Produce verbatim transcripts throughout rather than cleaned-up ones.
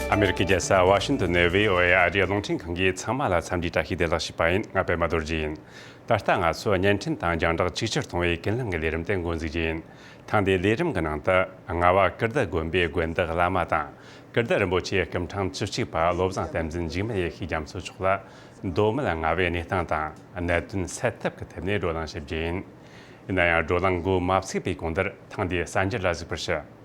ཨ་མེ་རི་ཀའི་རྒྱལ་ས་ཝ་ཤིང་ཏོན་ནས་བྷི་ཨོ་ཨེ་ཨ་རིའི་རླུང་འཕྲིན་ཁང་གིས་ཚང་མ་ལ་འཚམས་འདྲིའི་བཀྲ་ཤིས་བདེ་ལེགས་ཞུས་པ་ཡིན། ང་པད་མ་རྡོ་རྗེ་ཡིན། ད་ལྟ་ང་ཚོ་བརྙན་འཕྲིན་དང་རྒྱང་བསྒྲགས་ཆིག་ཆར་གཏོང་བའི་ཀུན་གླེང་གི་ལས་རིམ་དེ་འགོ་འཛུགས་རྒྱུ་ཡིན། ཐེངས་འདིའི་ལས་རིམ་གྱི་ནང་དུ། རྔ་བ་ཀིརྟི་དགོན་པའི་དགོན་བདག་བླ་མ་དང་། ཀིརྟི་རིན་པོ་ཆེའི་སྐུ་ཕྲེང་བཅུ་གཅིག་པ་བློ་བཟང་བསྟན་འཛིན་འཇིགས་མེད་ཡེ་ཤེས་རྒྱ་མཚོ་མཆོག་ལ། མདོ་སྨད་རྔ་བའི་གནས་སྟངས་དང་གནད་དོན་སེལ་ཐབས་ཀྱི་ཐད་ནས་བགྲོ་གླེང་བྱེད་རྒྱུ་ཡིན། ཡིན་ན་ཡང་བགྲོ་གླེང་འགོ་མ་ཚུགས་པའི་གོང་དུ། ཐེངས་འདིའི་གསར་འགྱུར་ལ་གཟིགས་པར་ཞུ།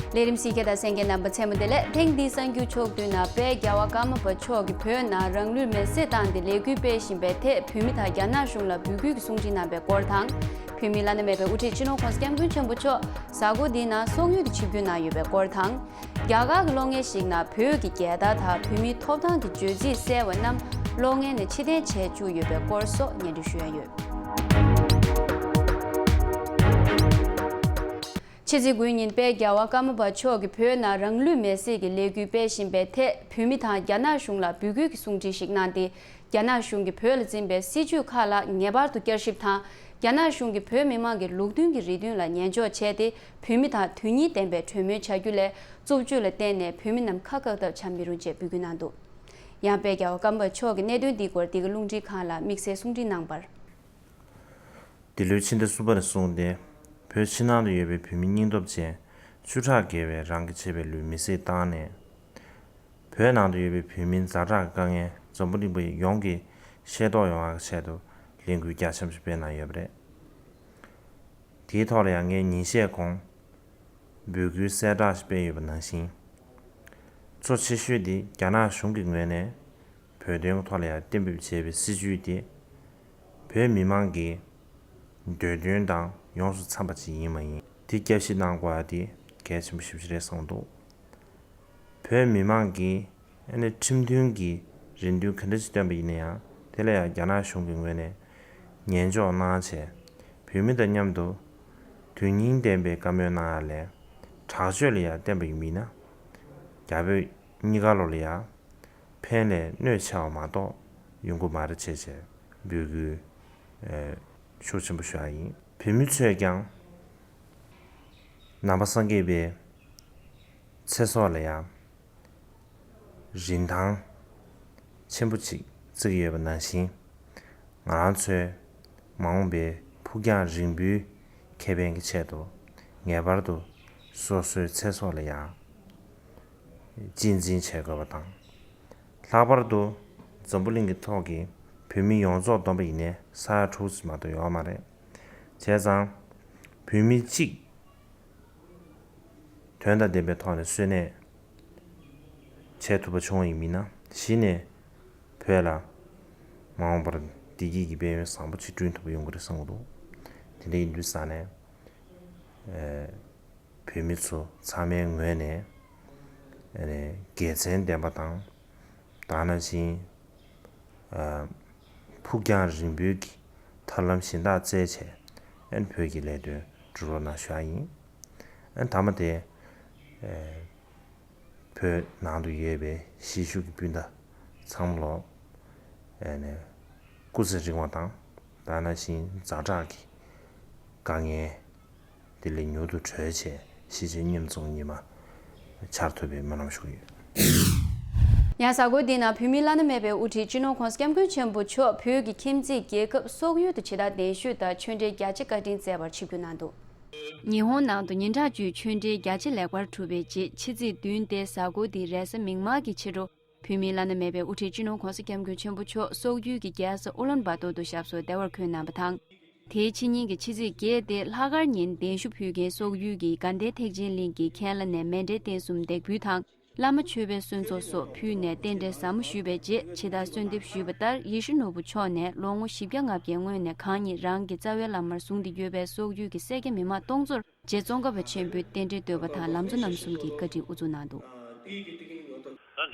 ལས་རིམ་གཟིགས་མཁན་དང་གསན་མཁན་རྣམ་པ་ཚང་མ་བདེ་ལེགས། ཐེངས་འདིའི་གསར་འགྱུར་ཕྱོགས་བསྡུས་ནང་དཔལ་རྒྱལ་བ་ཀརྨ་པ་མཆོག་གིས་བོད་ནང་རང་ལུས་མེར་སྲེག་བཏང་སྟེ་ལས་འགུལ་སྤེལ་བཞིན་པའི་ཐད། བོད་མི་དང་རྒྱ་ནག་གཞུང་ལ་འབོད་སྐུལ་གྱི་གསུང་འཕྲིན་གནང་པའི་སྐོར་དང་། བོད་མིའི་བླ་ན་མེད་པའི་དབུ་ཁྲིད་སྤྱི་ནོར་༸གོང་ས་༸སྐྱབས་མགོན་ཆེན་པོ་མཆོག་གཟའ་འཁོར་འདིའི་ནང་སོག་ཡུལ་དུ་ཆིབས་བསྒྱུར་གནང་ཡོད་པའི་སྐོར་དང་། རྒྱ་གར་གྱི་གློག་བརྙན་ཞིག་ནང་བོད་ཀྱི་རྒྱལ་དར་དང་བོད་མིའི་ཐོབ་ཐང་གི་བརྗོད་ཚིག་གསལ་བ་རྣམས་གློག་བརྙན་ནས་ཕྱིར་འཐེན་བྱས་བཅུག་ཡོད་པའི་སྐོར་སོགས་སྙན་སྒྲོན་ཞུ་ཡ་ཡོད། ཕྱི་ཚེས་དགུ་ཉིན་དཔལ་རྒྱལ་བ་ཀརྨ་པ་མཆོག་གིས་བོད་ནང་རང་ལུས་མེར་སྲེག་གི་ལས་འགུལ་སྤེལ་བཞིན་པའི་ཐད། བོད་མི་དང་རྒྱ་ནག་གཞུང་ལ་འབོད་སྐུལ་གྱི་གསུང་འཕྲིན་ཞིག་གནང་སྟེ། རྒྱ་ནག་གཞུང་གིས་བོད་ལ་འཛིན་པའི་སྲིད་བྱུས་ཁག་ལ་ངེས་པར་དུ་བསྐྱར་ཞིབ་དང་། རྒྱ་ནག་གཞུང་གིས་བོད་མི་མང་གི་ལུགས་མཐུན་གྱི་རེ་འདུན་ལ་ཉན་འཇོག་བྱས་ཏེ། བོད་མི་དང་དོན་སྙིང་ལྡན་པའི་གྲོས་མོལ་བྱ་རྒྱུ་ལས་རྩུབ་སྤྱོད་ལ་བརྟེན་ནས་བོད་མི་རྣམས་ཁ་བཀག་ཐབས་བྱ་མི་རུང་ཅེས་འབོད་སྐུལ་གནང་འདུག། ཡང་དཔལ་རྒྱལ་བ་ཀརྨ་པ་མཆོག་གིས་གནད་དོན་འདིའི་སྐོར་འདི་ག་རླུང་འཕྲིན་ཁང་ལ་དམིགས་བསལ་གསུང་འཕྲིན་གནང་བར། འདི་ལོའི་ཕྱི་ཟླ་གསུམ་པ་ནས་བཟུང་སྟེ། བོད་ཕྱི་ནང་དུ་ཡོད་པའི་བོད་མི་སྙིང་སྟོབས་ཅན་བཅུ་ཕྲག་བརྒལ་བས་རང་གི་གཅེས་པའི་ལུས་མེར་སྲེག་བཏང་ནས། བོད་ནང་དུ་ཡོད་པའི་བོད་མི་ཛ་དྲག་གི་དཀའ་ངལ་འཛམ་བུ་གླིང་པ་ཡོངས་ཀྱིས་ཤེས་རྟོགས་ཡོང་བའི་ཆེད་དུ་ལས་འགུལ་རྒྱ་ཆེན་པོ་ཞིག་སྤེལ་གནང་ཡོད་པ་རེད། དེའི་ཐོག་ལ་ཡང་ངས་ཉིན་ཤས་གོང་འབོད་སྐུལ་གསལ་བསྒྲགས་ཤིག་སྤེལ་ཡོད་པ་ནང་བཞིན། གཙོ་ཆེ་ཤོས་དེ་རྒྱ་ནག་གཞུང་གི་ངོས་ནས་བོད་དོན་གྱི་ཐོག་ལ་ཡང་གཏན་འབེབས་བྱས་པའི་སྲིད་བྱུས་དེ་བོད་མི་མང་གི་འདོད་དོན་དང་ཡོངས་སུ་འཚམ་པ་ཅིག་ཡིན་མ་ཡིན་དེ་བསྐྱར་ཞིབ་གནང་དགོས་པ་དེ་གལ་ཆེན་པོ་ཞེ་པོ་ཅིག་རེད་བསམ་གྱི་འདུག། བོད་མི་མང་གིས་ཨ་ནི་ཁྲིམས་མཐུན་གྱི་རེ་འདུན་ག་འདྲ་ཞིག་བཏོན་པ་ཡིན་ན་ཡང་དེ་ལ་ཡང་རྒྱ་ནག་གཞུང་གི་ངོས་ནས་ཉན་འཇོག་གནང་བྱས། བོད་མི་དང་མཉམ་དུ་དོན་སྙིང་ལྡན་པའི་བཀའ་མོལ་གནང་ཡ་ལས་དྲག་སྤྱོད་ལ་ཡང་བརྟེན་པ་ཡིན་པ་ཡིན་ན། རྒྱ་བོད་གཉིས་ཀ་ལོ་ལ་ཡང་ཕན་ལས་གནོད་ཆེ་བ་མ་གཏོགས་ཡོང་གི་མ་རེད་ཅེས་བྱས་འབོད་སྐུལ་ཨེ་ཤུགས་ཆེན་པོ་ཞུ་བ་ཡིན། བོད་མི་ཚོས་ཀྱང་ནང་པ་སངས་རྒྱས་པའི་ཚེ་སྲོག་ལ་ཡང་རིན་ཐང་ཆེན་པོ་ཅིག་བརྩི་གི་ཡོད་པ་ནང་བཞིན། ང་རང་ཚོའི་མ་འོངས་པའི་ཕུགས་རྒྱང་རིང་པོའི་ཁེ་ཕན་གྱི་ཆེད་དུ་ངེས་པར་དུ་སོ་སོའི་ཚེ་སྲོག་ལ་ཡང་གཅེས་འཛིན་བྱེད་དགོས་པ་དང་། ལྷག་པར་དུ་འཛམ་བུ་གླིང་གི་ཐོག་གི་བོད་མི་ཡོངས་རྫོགས་བསྡོམས་པ་ཡིན་ནའི་ས་ཡ་དྲུག་ཅུ་མ་གཏོགས་ཡོད་མ་རེད། བྱས་ཙང་བོད་མི་གཅིག་དོན་དང་ལྡན་པའི་ཐོག་ནས་གསོན་གནས་བྱེད་ཐུབ་པ་བྱུང་བ་ཡིན་མིན་ན། གཞི་ནས་བོད་ལ་མ་འོངས་པར་བདེ་སྐྱིད་ཀྱི་དཔལ་ཡོན་བཟང་པོ་ཅིག་བསྐྲུན་ཐུབ་པ་ཡོང་གི་རེད་བསམ་གྱི་འདུག། དེ་འདྲ་ཡིན་དུས་ཙང་ནས་ཨེ་བོད་མི་ཚོ་ཚང་མའི་ངོས་ནས་ཨེ་དགེ་མཚན་ལྡན་པ་དང་། ད་ནང་བཞིན་ཨ་ཕུགས་རྒྱང་རིང་པོའི་གི་ཐབས་ལམ་གཞན་དག་བཙལ་བྱས་ཨན་བོད་ཀྱི་ལས་དོན་སྒྲུབ་རོགས་གནང་ཞུ་ཡ་ཡིན། ཨན་ད་མ་དེ་ཨེ་བོད་ནང་དུ་ཡོད་པའི་གཞིས་བཞུགས་ཀྱི་སྤུན་ཟླ་ཚང་མ་ལོ་ཨེ་ནས་སྐུ་ཚེ་རིང་བ་དང་། ད་ནང་བཞིན་ཛ་དྲག་གི་དཀའ་ངལ་དེ་ལས་མྱུར་དུ་གྲོལ་བྱས་གཞིས་བྱེས་མཉམ་འཛོམས་ཉི་མ་འཆར་ཐུབ་པའི་སྨོན་ལམ་ཞུ་གི་ཡོད། ཡང་གཟའ་འཁོར་འདིའི་ནང་བོད་མིའི་བླ་ན་མེད་པའི་དབུ་ཁྲིད་སྤྱི་ནོར་༸གོང་ས་༸སྐྱབས་མགོན་ཆེན་པོ་མཆོག་བོད་ཀྱི་ཁྱིམ་མཚེས་རྒྱལ་ཁབ་སོག་ཡུལ་དུ་ཇི་ལྟར་གདན་ཞུས་དང་ཆོས་འབྲེལ་རྒྱ་ཆེ་བཀའ་དྲིན་སྩལ་བར་ཆིབས་བསྒྱུར་གནང་འདུག། ཉི་ཧོང་ནང་དུ་ཉིན་གྲངས་བཅུའི་ཆོས་འབྲེལ་རྒྱ་ཆེ་ལེགས་པར་གྲུབ་པའི་རྗེས་ཕྱི་ཚེས་བདུན་ཏེ་གཟའ་འཁོར་འདིའི་རེས་གཟའ་མིག་དམར་གྱི་ཕྱི་དྲོ། བོད་མིའི་བླ་ན་མེད་པའི་དབུ་ཁྲིད་སྤྱི་ནོར་༸གོང་ས་༸སྐྱབས་མགོན་ཆེན་པོ་མཆོག་སོག་ཡུལ་གྱི་རྒྱལ་ས་ཨུ་ལན་བ་ཏོར་དུ་ཞབས་སོར་བདེ་བར་འཁོད་གནང་བ་དང་། དེའི་ཕྱི་ཉིན་གྱི་ཕྱི་ཚེས་བརྒྱད་ཏེ་ལྷག་དཀར་ཉིན་གདན་ཞུ་ཕུལ་མཁན་སོག་ཡུལ་གྱི་དགའ་ལྡན་ཐེག་ཆེན་གླིང་གི་མཁན་བླ་ནས་མཎྜལ་རྟེན་གསུམ་འདེགས་འབུལ་དང་། བླ་མ་མཆོད་པའི་གསོལ་ཚོགས་སོགས་ཕུལ་ནས་རྟེན་འབྲེལ་ཟབ་མོ་ཞུས་པའི་རྗེས་ཇི་ལྟར་གསོལ་འདེབས་ཞུས་པ་ལྟར་ཡིད་བཞིན་ནོར་བུ་མཆོག་ནས་ལོ་ངོ་བཞི་བརྒྱ་ལྔ་བརྒྱའི་སྔོན་ནས་གང་ཉིད་རང་གི་རྩ་བའི་བླ་མར་བཟུང་སྟེ་ཡོད་པའི་སོག་ཡུལ་གྱི་སེར་སྐྱ་མི་མང་སྟོང་ཚོར། རྗེ་ཙོང་ཁ་པ་ཆེན་པོའི་རྟེན་འབྲེལ་བསྟོད་པ་དང་ལམ་གཙོ་རྣམ་གསུམ་གྱི་བཀའ་ཁྲིད་དབུ་འཛུགས་གནང་འདུག།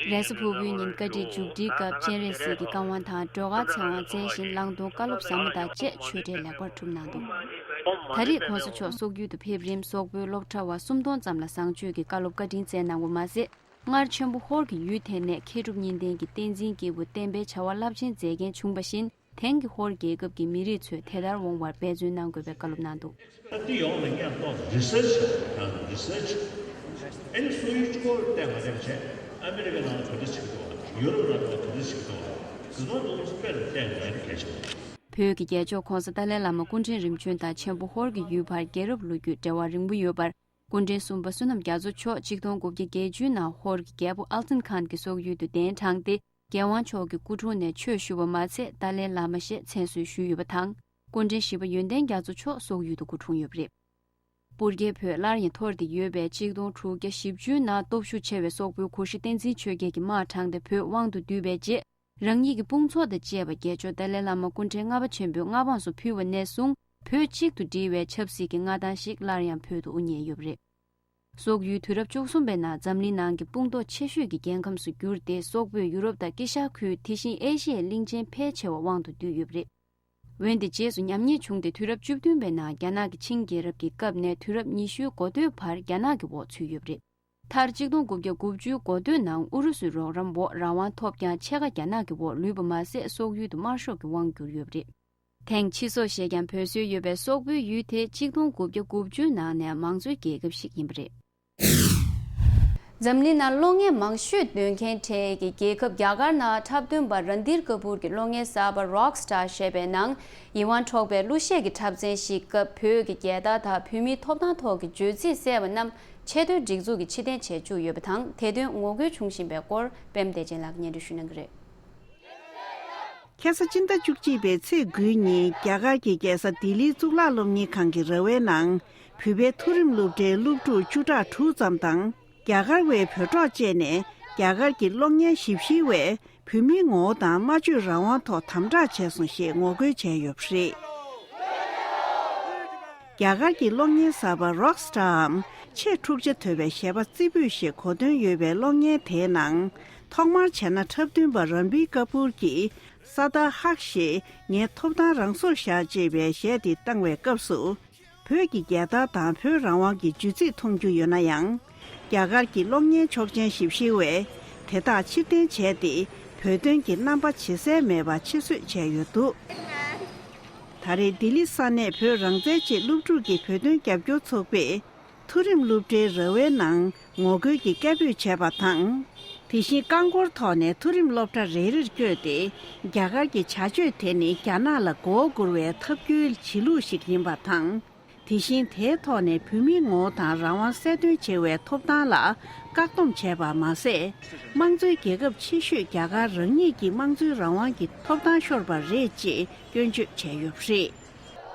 རེས་གཟའ་ཕུར་བུའི་ཉིན་བཀའ་ཁྲིད་མཇུག་སྒྲིལ་སྐབས་སྤྱན་རས་གཟིགས་ཀྱི་བཀའ་དབང་དང་སྒྲོལ་དཀར་ཚེ་དབང་སྩལ་བཞིན་བླང་དོར་བཀའ་སློབ་ཟབ་མོ་དང་བཅས་ཆོས་འབྲེལ་ལེགས་པར་གྲུབ་གནང་འདུག། ད་རེས་༸གོང་ས་མཆོག་སོག་ཡུལ་དུ་ཕེབས་རིང་སོག་པོའི་སློབ་གྲྭ་བ་སུམ་སྟོང་ཙམ་ལ་བཟང་སྤྱོད་ཀྱི་བཀའ་སློབ་བཀའ་དྲིན་སྩལ་གནང་བ་མ་ཟད། སྔར་ཆེན་པོ་ཧོར་གྱི་ཡུལ་དེ་ནས་མཁས་གྲུབ་གཉིས་ལྡན་གྱི་བསྟན་འཛིན་སྐྱེས་བུ་བསྟན་པའི་བྱ་བ་རླབས་ཆེན་མཛད་མཁན་བྱུང་བ་བཞིན། དེང་གི་ཧོར་རྒྱལ་ཁབ་ཀྱི་མི་རིགས་ཚོས་དེ་ལྟར་འོང་བར་འབད་བརྩོན་གནང་དགོས་པའི་བཀའ་སློབ་གནང་འདུག། ད་འདི་ཡོངས་ལ་སྙན་ཐོག་རི་སར་ཆི་བྱས་པ་དང་རི་སར་ཆི། ཨ་ནི་སོག་ཡུལ་གཅིག་པོར་བལྟས་མ་བལྟས་བྱས། ཨ་མི་རི་ཀ་ནང་ལ་ག་འདྲ་བྱེད་ཀྱི་འདུག་བ། ཡུ་རོབ་ནང་ལ་ག་འདྲ་བྱེད་ཀྱི་འདུག་བ། ཟི་ཐོང་དུ་དཔེ་ལ་བལྟས་ནས་ཡང་གལ་ཆེ་བ། བོད་ཀྱི་རྒྱལ་མཆོག་༸གོང་ས་ཏཱ་ལའི་བླ་མ་སྐུ་ཕྲེང་རིམ་བྱོན་དང་ཆེན་པོ་ཧོར་གྱི་ཡུལ་བར་རྒྱལ་རབས་ལོ་རྒྱུས་འབྲེལ་བ་རིང་པོ་ཡོད་པར། སྐུ་ཕྲེང་གསུམ་པ་བསོད་ནམས་རྒྱ་མཚོ་མཆོག་ཆིག་སྟོང་དགུ་བརྒྱ་བརྒྱད་ཅུ་ནང་ཧོར་གྱི་རྒྱལ་པོ་ཨལ་ཙན་ཁཱན་གྱི་སོག་ཡུལ་དུ་གདན་དྲངས་ཏེ། རྒྱལ་དབང་མཆོག་གི་སྐུ་དྲུང་ནས་ཆོས་ཞུ་བ་མ་ཚད་ཏཱ་ལའི་བླ་མ་ཞེས་མཚན་གསོལ་ཞུས་ཡོད་པ་དང་། སྐུ་ཕྲེང་བཞི་པ་ཡོན་ཏན་རྒྱ་མཚོ་མཆོག་སོག་ཡུལ་དུ་སྐུ་འཁྲུངས་ཡོད་པ་རེད། སྤུར་རྒྱལ་བོད་སླར་ཡང་འཐོར་ཏེ་ཡོད་པའི་ཆིག་སྟོང་དྲུག་བརྒྱ་བཞི་བཅུ་ནང་སྟོབས་ཤུགས་ཆེ་བའི་སོག་པོའི་གུ་ཤྲི་བསྟན་འཛིན་ཆོས་རྒྱལ་གྱིས་དམག་དྲངས་ཏེ་བོད་དབང་དུ་བསྡུས་པའི་རྗེས། རང་ཉིད་ཀྱི་དཔུང་ཚོགས་དང་བཅས་པ་རྒྱལ་མཆོག་ཏཱ་ལའི་བླ་མ་སྐུ་ཕྲེང་ལྔ་པ་ཆེན་པོའི་མངའ་འོག་སུ་ཕུལ་བ་ནས་བཟུང་བོད་གཅིག་ཏུ་སྒྲིལ་བའི་ཆབ་སྲིད་ཀྱི་མངའ་ཐང་ཞིག་སླར་ཡང་བོད་དུ་དབུ་བརྙེས་ཡོད་པ་རེད། སོག་ཡུལ་དུས་རབས་བཅུ་གསུམ་པའི་ནང་འཛམ་གླིང་ནང་གི་དཔུང་རྡོག་ཆེ་ཤོས་ཀྱི་རྒྱལ་ཁམས་སུ་གྱུར་ཏེ། སོག་པོས་ཡུ་རོབ་དང་དཀྱིལ་ཤར་ཁུལ། དེ་བཞིན་ཨེ་ཤི་ཡའི་གླིང་ཆེན་ཕལ་ཆེ་བ་དབང་དུ་བསྡུས་ཡོད་པ་རེད། འོན་ཏེ་རྗེས་སུ་ཉམས་ཉེས་བྱུང་སྟེ། དུས་རབས་བཅུ་བདུན་པའི་ནང་རྒྱ་ནག་གི་ཆིང་རྒྱལ་རབས་ཀྱི་སྐབས་ནས་དུས་རབས་ཉི་ཤུའི་འགོ་སྟོད་བར་རྒྱ་ནག་གི་འོག་ཚུད་ཡོད་པ་རེད། མཐར་ཆིག་སྟོང་དགུ་བརྒྱ་དགུ་བཅུའི་འགོ་སྟོད་ནང་ཨུ་རུ་སུའི་རོགས་རམ་འོག་རང་དབང་ཐོབ་ཀྱང་། ཕྱེད་ཀ་རྒྱ་ནག་གི་འོག་ལུས་པ་མ་ཟད། སོག་ཡུལ་དུ་དམར་ཤོག་གི་དབང་བསྒྱུར་ཡོད་པ་རེད། དེང་ཕྱི་སོག་ཞེས་ཀྱང་འབོད་སྲོལ་ཡོད་པའི་སོག་པོའི་ཡུལ་དེ་ཆིག་སྟོང་དགུ་བརྒྱ་དགུ་བཅུའི་ནང་ནས་མང་གཙོའི་རྒྱལ་ཁབ་ཞིག་ཡིན་པ་རེད། འཛམ་གླིང་ནང་གློག་བརྙན་མང་ཤོས་འདོན་མཁན་གྲས་ཀྱི་རྒྱལ་ཁབ་རྒྱ་གར་ནང་འཁྲབ་སྟོན་པ་རན་དྷིར་ཀ་པུར་གྱི་གློག་བརྙན་གསར་པ་Rockstar ཞེས་པའི་ནང་ཡིད་དབང་འཕྲོག་པའི་གླུ་གཞས་ཀྱི་འཁྲབ་ཚན་ཞིག་སྐབས་བོད་ཀྱི་རྒྱལ་དར་དང་བོད་མིའི་ཐོབ་ཐང་ཐོག་གི་བརྗོད་ཚིག་གསལ་བ་རྣམས་ཆེས་མཐོའི་སྒྲིག་འཛུགས་ཀྱིས་ཕྱིར་འཐེན་བྱེད་བཅུག་ཡོད་པ་དང་། དེ་དོན་ངོ་རྒོལ་བྱུང་བཞིན་པའི་སྐོར་པད་མ་བདེ་ཆེན་ལགས་ཀྱིས་སྙན་སྒྲོན་ཞུ་གནང་གི་རེད། ཁ་སང་སྤྱི་ཟླ་བཅུ་གཅིག་པའི་ཚེས་དགུའི་ཉིན་རྒྱ་གར་གྱི་རྒྱལ་ས་ལྡི་ལིའི་གཙུག་ལག་སློབ་གཉེར་ཁང་གི་ར་བའི་ནང་བོད་པའི་མཐོ་རིམ་སློབ་གྲྭའི་སློབ་ཕྲུག་བཅུ་ཕྲག་དྲུག་ཙམ་དང་། རྒྱ་གར་བའི་བོད་རོགས་བཅས་ནས་རྒྱ་གར་གྱི་གློག་བརྙན་ཞིབ་བཤེར་བས་བོད་མིའི་ངོ་བོ་དང་སྨྲ་བརྗོད་རང་དབང་ཐོག་དམ་དྲག་བྱས་སོང་ཞེས་ངོ་རྒོལ་བྱས་ཡོད་པ་རེད། རྒྱ་གར་གྱི་གློག་བརྙན་གསར་པ་Rockstar་འམ་ཆེས་འཁྲུག་ཆ་དོད་པའི་གཞས་པ་རྩེ་ཕུད་ཞེས་གོ་དོན་ཡོད་པའི་གློག་བརྙན་དེའི་ནང་ཐོག་མར་བྱས་ན་འཁྲབ་སྟོན་པ་རན་བྷིར་ཀ་པུར་གྱིས་Sada Haq ཞེས་ངའི་ཐོབ་ཐང་རང་སོར་བཞག་ཅེས་པའི་གཞས་དེ་བཏང་བའི་སྐབས་སུ། བོད་ཀྱི་རྒྱལ་དར་དང་བོད་རང་དབང་གི་བརྗོད་ཚིག་མཐོང་རྒྱུ་ཡོད་ན་ཡང་། རྒྱ་གར་གྱི་གློག་བརྙན་ཆོག་མཆན་ཞིབ་བཤེར་བས་དེ་དག་ཕྱིར་འཐེན་བྱས་ཏེ། བོད་དོན་གྱི་རྣམ་པ་ཇེ་གསལ་མེད་པ་ཕྱིར་བཟོས་བྱས་ཡོད་འདུག། ད་རེས་ལྡི་ལི་ས་གནས་བོད་རང་བཙན་ཆེད་སློབ་ཕྲུག་གི་བོད་དོན་རྒྱབ་སྐྱོར་ཚོགས་པས་མཐོ་རིམ་སློབ་གྲྭའི་ར་བའི་ནང་ངོ་རྒོལ་གྱི་སྐད་འབོད་བྱས་པ་དང་། དེ་བཞིན་རྐང་འཁོར་ཐོག་ནས་མཐོ་རིམ་སློབ་གྲྭ་རེ་རེར་བསྐྱོད་དེ། རྒྱ་གར་གྱི་བྱ་སྤྱོད་དེ་ནི་རྒྱ་ནག་ལ་མགོ་བོ་སྒུར་བའི་ཐབས་སྐྱོའི་བྱེད་ལུགས་ཤིག་ཡིན་པ་དང་། དེ་བཞིན་དེའི་ཐོག་ནས་བོད་མིའི་ངོ་བོ་དང་རང་དབང་གསལ་སྟོན་བྱེད་པའི་ཐོབ་ཐང་ལ་བཀག་སྡོམ་བྱས་པ་མ་ཟད། དམངས་གཙོའི་རྒྱལ་ཁབ་ཆེ་ཤོས་རྒྱ་གར་རང་ཉིད་ཀྱི་དམངས་གཙོའི་རང་དབང་གི་ཐོབ་ཐང་ཤོར་བ་རེད་ཅེས་སྐྱོན་བརྗོད་བྱས་ཡོད་པ་རེད།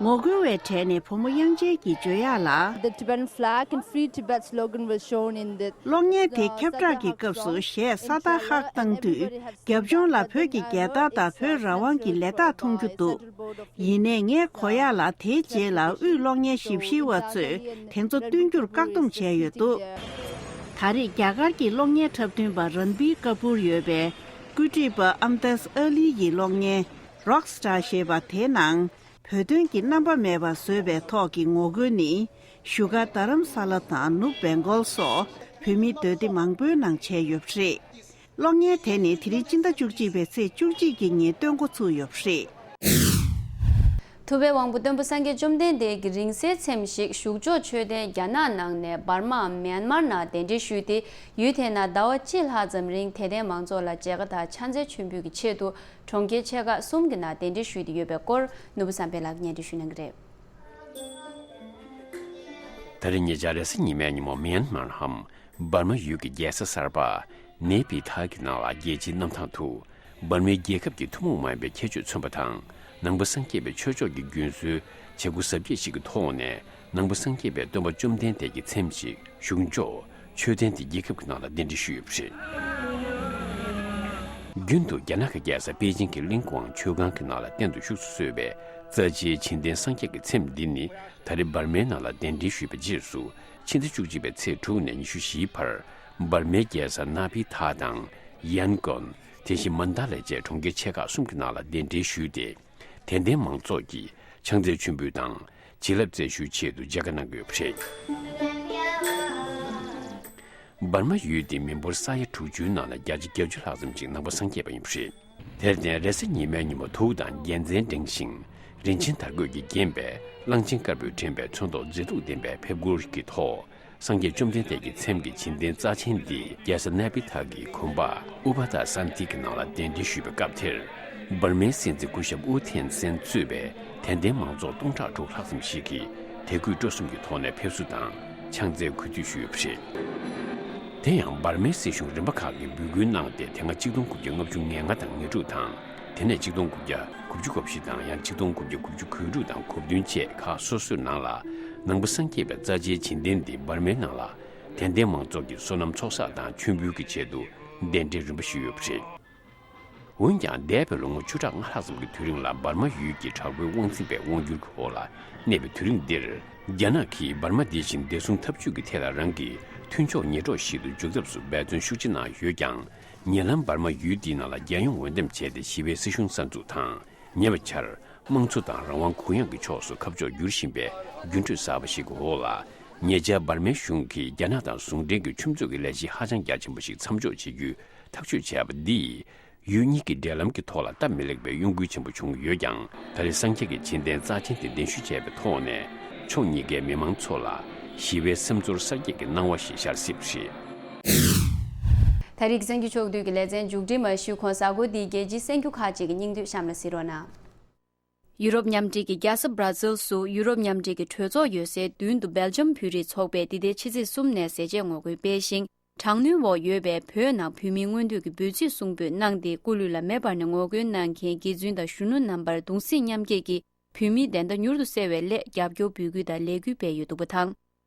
ངོ་རྒོལ་བའི་གྲས་ནས་བུ་མོ་དབྱངས་ཅན་གྱིས་བརྗོད་ཡག་ལ། The Tibetan flag and Free Tibet slogan was shown in the གློག་བརྙན་དེ་ཁྱབ་བསྒྲགས་ཀྱི་སྐབས་སུ་གཞས་Sada Haq བཏང་དུས། རྒྱབ་ལྗོངས་ལ་བོད་ཀྱི་རྒྱལ་དར་དང་བོད་རང་དབང་གི་ལས་རྟགས་མཐོང་རྒྱུ་འདུག། ཡིན་ནའི་ངས་གོ་ཡག་ལ། དེའི་རྗེས་ལ་དབུས་གློག་བརྙན་ཞིབ་བཤེར་བ་ཚོས་དེ་ཚོ་སྟོན་རྒྱུར་བཀག་སྡོམ་བྱས་ཡོད་འདུག། ད་རེས་རྒྱ་གར་གྱི་གློག་བརྙན་འཁྲབ་སྟོན་པ་རན་བྷིར་ཀ་པུར་ཡོད་པའི་བཀོད་སྒྲིག་པ་ཨམ་དཱས་ཨ་ལི་ཡི་གློག་བརྙན་Rockstar ཞེས་པ་དེའི་ནང་། བོད་དོན་གྱི་རྣམ་པ་མེད་པ་བཟོས་པའི་ཐོག་གི་ངོ་རྒོལ་ནི། བཞུགས་སྒར་རྡ་རམ་ས་ལ་དང་ནུབ་བེང་གོལ་སོགས་བོད་མི་སྡོད་སྡེ་མང་པོའི་ནང་བྱས་ཡོད་པ་རེད། གློག་བརྙན་དེ་ནི་དེ་རིང་སྤྱི་ཟླ་བཅུ་གཅིག་པའི་ཚེས་བཅུ་གཅིག་གི་ཉིན་སྟོན་འགོ་ཚུགས་ཡོད་པ་རེད། ཐུབ་པའི་དབང་པོ་སྟོན་པ་སངས་རྒྱས་བཅོམ་ལྡན་འདས་ཀྱི་རིང་བསྲེལ་ཚེམས་ཤིག་བཞུགས་ཕྱོགས་མཆོད་རྟེན་རྒྱ་ནག་ནང་ནས་འབར་མའམ་མེན་མར་ནང་གདན་འདྲེན་ཞུས་ཏེ། ཡུལ་དེའི་ནང་ཟླ་བ་གཅིག་ལྷག་ཙམ་རིང་དད་ལྡན་མང་ཚོགས་ལ་མཇལ་ཁ་དང་ཕྱག་འཚལ་མཆོད་འབུལ་གྱི་ཆེད་དུ། གྲོང་ཁྱེར་ཆེ་ཁག་གསུམ་གྱི་ནང་གདན་འདྲེན་ཞུས་ཏེ་ཡོད་པའི་སྐོར། ནོར་བུ་བསམ་འཕེལ་ལགས་སྙན་སྒྲོན་ཞུ་གནང་གི་རེད། ད་རེས་ཉེ་ཆར་རེས་གཟའ་ཉི་མའི་ཉིན་མོ་མེན་མར་འམ་འབར་མ་ཡུལ་གྱི་རྒྱལ་ས་གསར་པ་ནེ་པི་ཐཱ་གི་ནང་ལ་རྒྱལ་སྤྱིའི་གནམ་ཐང་དུ་འབར་མའི་རྒྱལ་ཁབ་ཀྱི་ཐུན་མོང་མ་ཡིན་པའི་ཁྱད་ཆོས་མཚོན་པ་དང་། ནང་པ་སངས་རྒྱས་པའི་ཆོས་ཕྱོགས་ཀྱི་རྒྱུན་སྲོལ་བྱེད་སྒོ་གཟབ་རྒྱས་ཤིག་གི་ཐོག་ནས། ནང་པ་སངས་རྒྱས་པའི་སྟོན་པ་བཅོམ་ལྡན་འདས་ཀྱི་ཚེམས་ཤིག་བཞུགས་ཕྱོགས་མཆོད་རྟེན་དེ་རྒྱལ་ཁབ་ཀྱི་ནང་ལ་གདན་འདྲེན་ཞུས་ཡོད་པ་རེད། རྒྱུན་དུ་རྒྱ་ནག་གི་རྒྱལ་ས་པེ་ཅིང་གི་གླིང་ཝང་མཆོད་ཁང་གི་ནང་ལ་རྟེན་དུ་བཞུགས་སུ་གསོལ་བའི་རྩ་ཆེའི་བྱིན་ལྡན་སངས་རྒྱས་ཀྱི་ཚེམས་འདི་ནི། ད་རེས་འབར་མའི་ནང་ལ་གདན་འདྲེན་ཞུས་པའི་རྗེས་སུ། ཕྱི་ཟླ་བཅུ་གཅིག་པའི་ཚེས་དྲུག་ནས་ཉི་ཤུ་བཞིའི་བར་འབར་མའི་རྒྱལ་ས་ན་པི་ཐ་དང་། ཡན་གོན། དེ་བཞིན་མན་ད་ལེ་བཅས་གྲོང་ཁྱེར་ཆེ་ཁག་གསུམ་གྱི་ནང་ལ་གདན་འདྲེན་ཞུས་ཏེ། དད་ལྡན་མང་ཚོགས་ཀྱིས་ཕྱག་འཚལ་མཆོད་འབུལ་དང་བྱིན་རླབས་སྩལ་ཞུའི་ཆེད་དུ་མཇལ་ཁ་གནང་གི་ཡོད་པ་རེད། འབར་མ་ཡུལ་དེའི་མི་འབོར་ས་ཡ་དྲུག་ཅུའི་ནང་ལ་བརྒྱ་ཆ་བརྒྱད་ཅུ་ལྷག་ཙམ་ཞིག་ནང་པ་སངས་རྒྱས་པ་ཡིན་པ་རེད། དེར་བརྟེན་རེས་གཟའ་ཉི་མའི་ཉིན་མོ་དུག་དང་རྒྱལ་མཚན་བསྒྲེངས་ཤིང་། རིན་ཆེན་དར་གོས་ཀྱིས་བརྒྱན་པའི་གླང་ཆེན་དཀར་པོས་བྲན་པའི་ཚོན་མདོག་མཛེས་སྡུག་ལྡན་པའི་ཕེབས་འཁོར་གྱི་ཐོག་སངས་རྒྱས་བཅོམ་ལྡན་འདས་ཀྱི་མཚན་གྱི་བྱིན་རྟེན་རྩ་ཆེན་འདི་རྒྱལ་ས་ནེ་པི་ཐ་གི་དགོན་པ་ཨུ་པ་དྷ་སཱན་ཐི་གི་ནང་ལ་གདན་འདྲེན་ཞུས་པའི་སྐབས་དེར། འབར་མའི་སྲིད་འཛིན་སྐུ་ཞབས་ཨུ་ཐེན་སན་གཙོས་པའི་དད་ལྡན་མང་ཚོགས་སྟོང་ཕྲག་དྲུག་ལྷག་ཙམ་ཞིག་གིས་དད་གུས་སྤྲོ་གསུམ་གྱི་ཐོག་ནས་ཕེབས་བསུ་དང་ཕྱག་འཚལ་གུས་འདུད་ཞུས་ཡོད་པ་རེད། དེ་ཡང་འབར་མའི་སྲིད་གཞུང་རིམ་པ་ཁག་གིས་འབོད་སྐུལ་གནང་སྟེ་དེ་སྔ་གཅིག་སྟོང་དགུ་བརྒྱ་ལྔ་བཅུ་ང་ལྔ་དང་ང་དྲུག་དང་། དེ་ནས་གཅིག་སྟོང་དགུ་བརྒྱ་དགུ་བཅུ་གོ་བཞི་དང་ཡང་གཅིག་སྟོང་དགུ་བརྒྱ་དགུ་བཅུ་གོ་དྲུག་དང་གོ་བདུན་བཅས་ཁག་སོ་སོའི་ནང་ལ་ནང་པ་སངས་རྒྱས་པའི་རྩ་ཆེའི་བྱིན་རྟེན་འདི་འབར་མའི་ནང་ལ་དད་ལྡན་མང་ཚོགས་ཀྱིས་བསོད་ནམས་ཚོགས་བསགས་དང་མཆོད་འབུལ་གྱི་ཆེད་དུ་གདན་འདྲེན་རིམ་པ་ཞུས་ཡོད་པ་རེད། འོན་ཀྱང་འདས་པའི་ལོ་ངོ་བཅུ་ཕྲག་ལྔ་ལྷག་ཙམ་གྱི་དུས་རིང་ལ་འབར་མ་ཡུལ་གྱི་དྲག་པོའི་དབང་འཛིན་པའི་དབང་སྒྱུར་གྱི་འོག་ལ་གནས་པའི་དུས་རིང་འདིར། རྒྱ་ནག་གིས་འབར་མ་འདི་བཞིན་བདེ་སྲུང་འཐབ་ཇུས་ཀྱི་ཐད་ལ་རང་གི་མཐུན་ཕྱོགས་ཉེ་གྲོགས་ཤིག་ཏུ་འཇུག་ཐབས་སུ་འབད་བརྩོན་ཤུགས་ཆེ་གནང་ཡོད་ཀྱང་། ཉེ་ལམ་འབར་མ་ཡུལ་འདིའི་ནང་ལ་རྒྱལ་ཡོངས་འོས་འདེམས་བྱས་ཏེ་ཞི་བའི་སྲིད་གཞུང་གསར་འཛུགས་དང་། ཉེ་བའི་ཆར་དམངས་གཙོ་དང་རང་དབང་གུ་ཡངས་ཀྱི་ཕྱོགས་སུ་ཁ་ཕྱོགས་བསྒྱུར་བཞིན་པའི་འགྱུར་འགྲོས་གསར་པ་ཞིག་གི་འོག་ལ། ཉེ་ཆར་འབར་མའི་གཞུང་གིས་རྒྱ་ནག་དང་ཟུང་འབྲེལ་གྱི་ཆུ་མཛོད་ཀྱི་ལས་གཞི་ཧ་ཅང་རྒྱ་ཆེན་པོ་ཞིག་མཚམས་འཇོག་བྱེད་རྒྱུའི་ཐག་གཅོད་བྱས་པ་འདིས། ཡུལ་གཉིས་ཀྱི་འབྲེལ་ལམ་གྱི་ཐོག་ལ་སྟབས་མི་ལེགས་པའི་གཡོ་འགུལ་ཆེན་པོ་བྱུང་ཡོད་ཀྱང་། ད་རེས་སངས་རྒྱས་ཀྱི་བྱིན་རྟེན་རྩ་ཆེན་དེ་གདན་ཞུ་བྱས་པའི་ཐོག་ནས། ཕྱོགས་གཉིས་ཀའི་མི་མང་ཚོ་ལ་ཞི་བའི་སེམས་ཚོར་གསར་སྐྱེད་ཀྱི་སྣང་བ་ཞིག་ཤར་སྲིད་པ་རེད། ད་རེས་ཀྱི་གསར་འགྱུར་ཕྱོགས་བསྡུས་ཀྱི་ལེ་ཚན་མཇུག་སྒྲིལ་མ་ཞུས་གོང་། གཟའ་འཁོར་འདིའི་རྒྱལ་སྤྱིའི་གསར་འགྱུར་ཁག་ཅིག་གི་སྙིང་བསྡུས་གཤམ་ལ་གཟིགས་རོགས་གནང་། ཡུ་རོབ་མཉམ་འབྲེལ་གྱི་རྒྱལ་ས་སྦྲ་སིལ་སུ་ཡུ་རོབ་མཉམ་འབྲེལ་གྱི་གྲོས་ཚོགས་ཡོད་སའི་མདུན་དུ་སྦེལ་ཇམ་བོད་རིགས་ཚོགས་པས་འདི་ཟླའི་ཕྱི་ཚེས་གསུམ་ནས་ཟས་བཅད་ངོ་རྒོལ་སྤེལ་ཞིང་། དྲག་གནོན་འོག་ཡོད་པའི་བོད་ནང་བོད་མིའི་མངོན་འདོད་ཀྱི་འབོད་ཚིག་གསུང་འབོད་གནང་སྟེ། སྐུ་ལུས་ལ་མེ་འབར་ནས་ངོ་རྒོལ་གནང་མཁན་དགེ་བཙུན་དང་གཞོན་ནུ་རྣམ་པར་གདུང་སེམས་མཉམ་སྐྱེད་ཀྱིས་བོད་མིའི་བདེན་མཐའ་མྱུར་དུ་གསལ་བའི་སླད་རྒྱབ་སྐྱོར་འབོད་སྐུལ་དང་ལས་འགུལ་སྤེལ་ཡོད་འདུག་པ་དང་།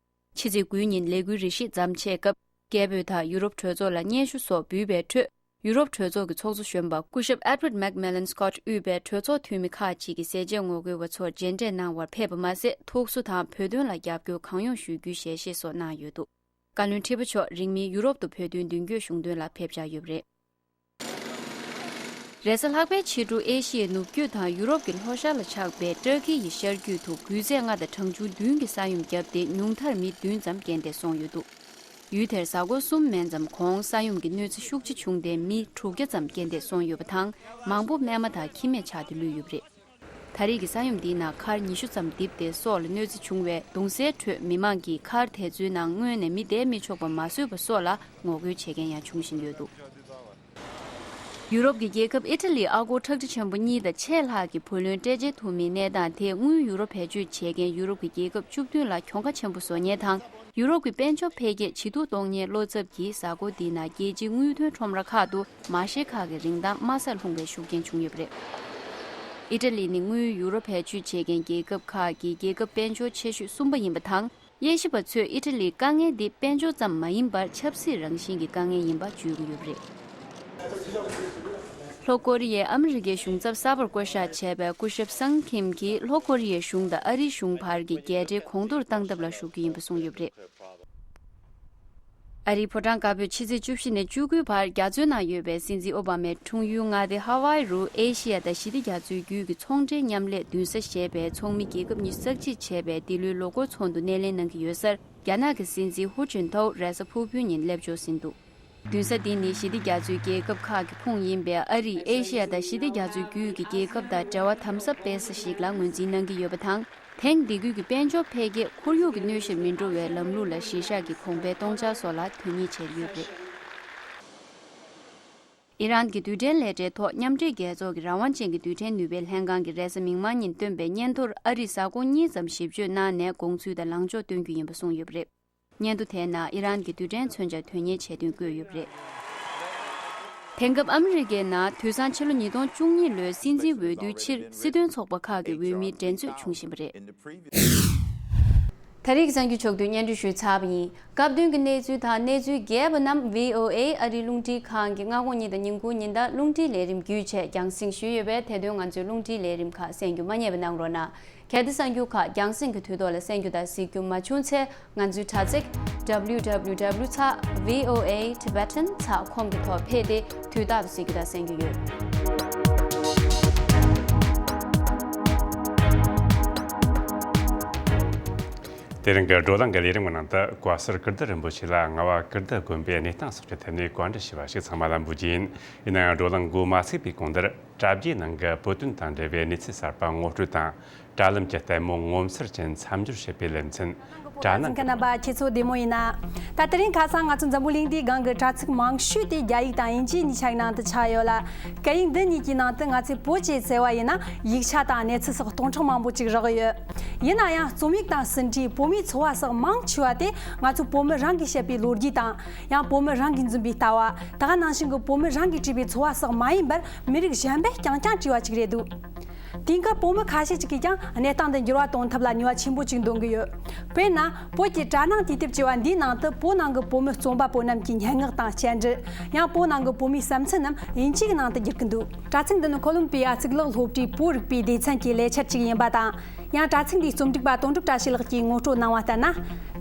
ཕྱི་ཚེས་དགུའི་ཉིན་ལས་འགུལ་རེ་ཞིག་མཚམས་ཆད་སྐབས། རྒྱལ་པོས་ད་ཡུ་རོབ་གྲོས་ཚོགས་ལ་སྙན་ཞུ་སོགས་འབུལ་བའི་ཁྲོད། ཡུ་རོབ་གྲོས་ཚོགས་ཀྱི་ཚོགས་གཙོ་གཞོན་པ་སྐུ་ཞབས་Edward Macmillan Scott དབུས་པའི་གྲོས་ཚོགས་འཐུས་མི་ཁག་ཅིག་གིས་ཟས་བཅད་ངོ་རྒོལ་བ་ཚོར་མཇལ་འཕྲད་གནང་བར་ཕེབས་པ་མ་ཟད། ཐུགས་གསོ་དང་བོད་དོན་ལ་རྒྱབ་སྐྱོར་གང་ཡོང་ཞུ་རྒྱུའི་ཞལ་བཞེས་སོགས་གནང་ཡོད་འདུག་བཀའ་བློན་ཁྲི་པ་མཆོག་རིང་མིན་ཡུ་རོབ་ཏུ་བོད་དོན་མདུན་སྐྱོད་གཞུང་དོན་ལ་ཕེབས་འཆར་ཡོད་པ་རེད། རེས་གཟའ་ལྷག་པའི་ཕྱི་དྲོ་ཨེ་ཤི་ཡའི་ནུབ་རྒྱུད་དང་ཡུ་རོབ་ཀྱི་ལྷོ་ཤར་ལ་ཆགས་པའི་ཏུར་ཀི་ཡི་ཤར་རྒྱུད་དུ་འགུལ་ཚད་ལྔ་དང་གྲངས་ཆུང་བདུན་གྱི་ས་ཡོམ་བརྒྱབ་སྟེ། ཉུང་མཐར་མི་བདུན་ཙམ་རྐྱེན་འདས་སོང་ཡོད་འདུག་ཡུལ་དེར་གཟའ་འཁོར་གསུམ་མན་ཙམ་གོང་ས་ཡོམ་གྱི་གནོད་འཚེ་ཤུགས་ཆེ་བྱུང་སྟེ། མི་དྲུག་བརྒྱ་ཙམ་རྐྱེན་འདས་སོང་ཡོད་པ་དང་། མང་པོ་རྨས་མ་དང་ཁྱི་རྨས་ཆགས་ཏེ་ལུས་ཡོད་པ་རེད། ད་རེས་ཀྱི་ས་ཡོམ་འདིའི་ནང་མཁར་ཉི་ཤུ་ཙམ་རྡིབ་སྟེ་སྲོག་ལ་གནོད་འཚེ་བྱུང་བའི་གདུང་སེལ་ཁྲོད། མི་མང་གིས་མཁར་དེ་ཚོའི་ནང་སྔོན་ནས་མི་བསྡད་མི་ཆོག་པ་མ་བཟོས་པ་སོགས་ལ་ངོ་རྒོལ་བྱེད་མཁན་ཡང་འབྱུང་བཞིན་ཡོད་འདུག་ཡུ་རོབ་ཀྱི་རྒྱལ་ཁབ་ཨི་ཊ་ལིའི་ཨ་སྒོར་ཁྲག་ཁྲིག་ཆེན་པོ་གཉིས་དང་ཕྱེད་ལྷག་གི་བུ་ལོན་སྤྲད་འཇལ་ཐུབ་མིན་གནས་སྟངས་དེས། དངུལ་ཡུ་རོ་བེད་སྤྱོད་བྱེད་མཁན་ཡུ་རོབ་ཀྱི་རྒྱལ་ཁབ་བཅུ་བདུན་ལ་གྱོང་ཁ་ཆེན་པོ་བཟོ་ཉེན་དང་། ཡུ་རོབ་ཀྱི་དཔལ་འབྱོར་འཕེལ་རྒྱས་ཇེ་སྡུག་གཏོང་ཉེན་བློ་འཚབ་ཀྱིས། གཟའ་འཁོར་འདིའི་ནང་རྒྱལ་སྤྱིའི་དངུལ་དོན་ཁྲོམ་ར་ཁག་ཏུ་མ་ཤེལ་ཁག་གི་རིན་ཐང་དམའ་སར་ལྷུང་བའི་ཤུགས་རྐྱེན་བྱུང་ཡོད་པ་རེད། ཨི་ཊ་ལི་ནི་དངུལ་ཡུ་རོ་བེད་སྤྱོད་བྱེད་མཁན་རྒྱལ་ཁབ་ཁག་གི་རྒྱལ་ཁབ་དཔལ་འབྱོར་ཆེ་ཤོས་གསུམ་པ་ཡིན་པ་དང་། དབྱེ་ཞིབ་པ་ཚོས་ཨི་ཊ་ལིའི་དཀའ་ངལ་འདི་དཔལ་འབྱོར་ཙམ་མ་ཡིན་པར་ཆབ་སྲིད་རང་བཞིན་གྱི་དཀའ་ངལ་ཡིན་པ་བརྗོད་ཀྱི་ཡོད་པ་རེད། ལྷོ་ཀོ་རི་ཡས་ཨ་མི་རི་ཀའི་གཞུང་ཚབ་གསར་པར་བསྐོ་གཞག་བྱས་པའི་སྐུ་ཞབས་སང་ཁིམ་གྱིས་ལྷོ་ཀོ་རི་ཡའི་གཞུང་དང་ཨ་རིའི་གཞུང་བར་གྱི་རྒྱལ་འབྲེལ་གོང་མཐོར་བཏང་ཐབས་ལ་ཞུགས་རྒྱུ་ཡིན་པ་གསུངས་ཡོད་པ་རེད། ཨ་རིའི་ཕོ་བྲང་དཀར་པོས་ཕྱི་ཚེས་བཅུ་བཞི་ནས་བཅུ་དགུའི་བར་རྒྱ་མཚོའི་ནང་ཡོད་པའི་སྲིད་འཛིན་ཨོ་བྷ་མའི་འཁྲུངས་ཡུལ་མངའ་སྡེ་ཧ་ཝའི་རུ་ཨེ་ཤི་ཡ་དང་ཞི་བདེ་རྒྱ་མཚོའི་རྒྱུད་ཀྱི་ཚོང་འབྲེལ་མཉམ་ལས་མདུན་ས་ཞེས་པའི་ཚོགས་མི་རྒྱལ་ཁབ་ཉི་ཤུ་རྩ་གཅིག་བྱས་པའི་འདི་ལོའི་ལོ་འཁོར་ཚོགས་འདུ་སྣེ་ལེན་གནང་གི་ཡོད་སར། རྒྱ་ནག་གི་སྲིད་འཛིན་ཧུ་ཅིན་ཐའོ་རེས་གཟའ་ཕུར་བུའི་ཉིན་སླེབས་འབྱོར་ཟིན་འདུག་མདུན་ས་འདི་ནི་ཞི་བདེ་རྒྱ་མཚོའི་རྒྱལ་ཁབ་ཁག་གི་ཁོངས་ཡིན་པའི་ཨ་རིས་ཨེ་ཤི་ཡ་དང་ཞི་བདེ་རྒྱ་མཚོའི་རྒྱུད་ཀྱི་རྒྱལ་ཁབ་དང་འབྲེལ་བ་དམ་ཟབ་སྤེལ་ས་ཞིག་ལ་ངོས་འཛིན་གནང་གི་ཡོད་པ་དང་། དེང་འདི་ཁུལ་གྱི་དཔལ་འབྱོར་འཕེལ་རྒྱས་ཁོར་ཡུག་གི་གནོད་གཞིར་མི་འགྲོ་བའི་ལམ་ལུགས་ལ་གཞི་བཞག་གིས་གོང་འཕེལ་གཏོང་འཆར་སོགས་ལ་དོན་གཉེར་བྱས་ཡོད་པ་རེད། ཨི་རན་གྱི་རྡུལ་ཕྲན་ལས་གྲྭའི་ཐོག་མཉམ་འབྲེལ་རྒྱལ་ཚོགས་ཀྱི་རང་དབང་ཅན་གྱི་རྡུལ་ཕྲན་ནུས་པའི་ལྷན་ཁང་གིས་རེས་གཟའ་མིག་དམར་ཉིན་བཏོན་པའི་སྙན་ཐོར། ཨ་རིས་གཟའ་འཁོར་གཉིས་ཙམ་ཞིབ་དཔྱོད་གནང་ནས་དགོངས་ཚུལ་དང་ལངས་ཕྱོགས་སྟོན་རྒྱུ་ཡིན་པ་གསུངས་ཡོད་པ་རེད། སྙན་ཐོ་དེའི་ནང་ཨི་རན་གྱི་རྡུལ་ཕྲན་མཚོན་ཆ་དོན་གཉེར་བྱས་དོན་བཀོད་ཡོད་པ་རེད། དེང་སྐབས་ཨ་མི་རི་ཀའི་ནང་དུས་སང་ཕྱི་ལོ་ཉིས་སྟོང་བཅུ་གཉིས་ལོའི་སྲིད་འཛིན་འོས་བསྡུའི་ཕྱིར་སྲིད་དོན་ཚོགས་པ་ཁག་གི་འོས་མིའི་འགྲན་རྩོད་བྱུང་བཞིན་པ་རེད། ད་རེས་ཀྱི་གསར་འགྱུར་ཕྱོགས་བསྡུས་སྙན་སྒྲོན་ཞུས་ཚར་བ་ཡིན། སྐབས་དོན་གྱི་གནས་ཚུལ་དང་གནས་ཚུལ་རྒྱས་པ་རྣམས་བྷི་ཨོ་ཨེ་ཨ་རིའི་རླུང་འཕྲིན་ཁང་གི་སྔ་དགོང་ཉིན་དང་ཉིན་གུང་ཉིན་ལྟར་རླུང་འཕྲིན་ལས་རིམ་བརྒྱུད་བྱས་རྒྱང་སྲིང་ཞུས་ཡོད་པས། དེ་དོན་ང་ཚོའི་རླུང་འཕྲིན་ལས་རིམ་ཁག་གསན་རྒྱུ་མ་བསྙེལ་བ་གནང་རོགས་གནང་། གལ་ཏེ་གསར་འགྱུར་ཁག་རྒྱང་སྲིང་གི་དུས་ཐོག་ལ་གསན་རྒྱུ་དང་གཟིགས་རྒྱུ་མ་བྱུང་ཚེ། ང་ཚོའི་དྲ་ཚིགས་W W W dot V O A Tibetan dot com གི་ཐོག་ཕེབས་ཏེ་དུས་རྟག་ཏུ་གཟིགས་རྒྱུ་དང་གསན་རྒྱུ་ཡོད། དེ་རིང་གི་བགྲོ་གླེང་གི་ལས་རིམ་གྱི་ནང་དུ་བཀའ་ཟུར་ཀིརྟི་རིན་པོ་ཆེ་ལ་རྔ་བ་ཀིརྟི་དགོན་པའི་གནས་སྟངས་སོགས་ཀྱི་ཐད་ནས་བཀའ་འདྲི་ཞུས་པ་ཞིག་ཚང་མ་ལ་འབུལ་རྒྱུ་ཡིན། ཡིན་ན་ཡང་བགྲོ་གླེང་འགོ་མ་ཚུགས་པའི་གོང་དུ་དྲ་རྒྱའི་ནང་གི་བོད་དོན་དང་འབྲེལ་བའི་གནས་ཚུལ་གསར་པ་ངོ་སྤྲོད་དང་། དྲ་ལམ་གྱི་ལྟད་མོ་ངོ་མཚར་ཅན་མཚམས་སྦྱོར་བྱེད་པའི་ལེ་ཚན། དྲ་ནང་གི་རྣམ་པ་ཁྱེད་ཚོ་བདེ་མོ་ཡིན་ན། ད་དེ་རིང་ཁ་སང་ང་ཚོ་འཛམ་བུ་གླིང་འདིའི་སྒང་གི་དྲ་ཚིགས་མང་ཤོས་དེ་རྒྱ་ཡིག་དང་དབྱིན་ཇིའི་གཉིས་ཆ་ཡི་ནང་དུ་ཆགས་ཡོད་ལ། སྐད་ཡིག་འདི་གཉིས་ཀྱི་ནང་དུ་ང་ཚོས་བོད་ཅེས་བཙལ་བ་ཡིན་ན་ཡིག་ཆ་དང་གནས་ཚུལ་སོགས་སྟོང་ཕྲག་མང་པོ་ཅིག་རག་གི་ཡོད། ཡིན་ན་ཡང་རྩོམ་ཡིག་དང་ཟིན་བྲིས་བོད་མིའི་འཚོ་བ་སོགས་མང་ཆེ་བ་དེ་ང་ཚོ་བོད་མི་རང་གིས་བཤད་པའི་ལོ་རྒྱུས་དང་། ཡང་བོད་མི་རང་གིས་འཛིན་པའི་ལྟ་བ། ད་ག་ནང་བཞིན་གྱི་བོད་མི་རང་གིས་བྲིས་པའི་འཚོ་བ་སོགས་མ་ཡིན་པར་མི་རིགས་གཞན་པས་རྐྱང་རྐྱང་བྲིས་པ་ཅིག་རེད་འདུག་དེང་སྐབས་བོད་མི་ཁ་ཤས་ཅིག་གིས་ཀྱང་གནས་སྟངས་འདི་འགྱུར་བ་གཏོང་ཐབས་ལ་ནུས་པ་ཆེན་པོ་ཅིག་འདོན་གྱི་ཡོད། དཔེར་ན། བོད་ཀྱི་དྲ་ནང་དུས་དེབ་ཅེས་པ་འདིའི་ནང་དུ་བོད་ནང་གི་བོད་མི་རྩོམ་པ་པོ་རྣམས་ཀྱི་སྙན་ངག་དང་བཅར་འདྲི། ཡང་བོད་ནང་གི་བོད་མིའི་བསམ་ཚུལ་རྣམས་དབྱིན་ཇིའི་ནང་དུ་བསྒྱུར་གྱི་འདུག་དྲ་ཚིགས་འདི་ནི་ཁོ་ལོམ་པི་ཡ་གཙུག་ལག་སློབ་གྲྭའི་བོད་རིག་པའི་སྡེ་ཚན་གྱི་ལས་འཆར་ཅིག་ཡིན་པ་དང་། ཡང་དྲ་ཚིགས་འདིའི་རྩོམ་སྒྲིག་པ་དོན་གྲུབ་བཀྲ་ཤིས་ལགས་ཀྱིས་ངོ་སྤྲོད་གནང་བ་ལྟར་ན།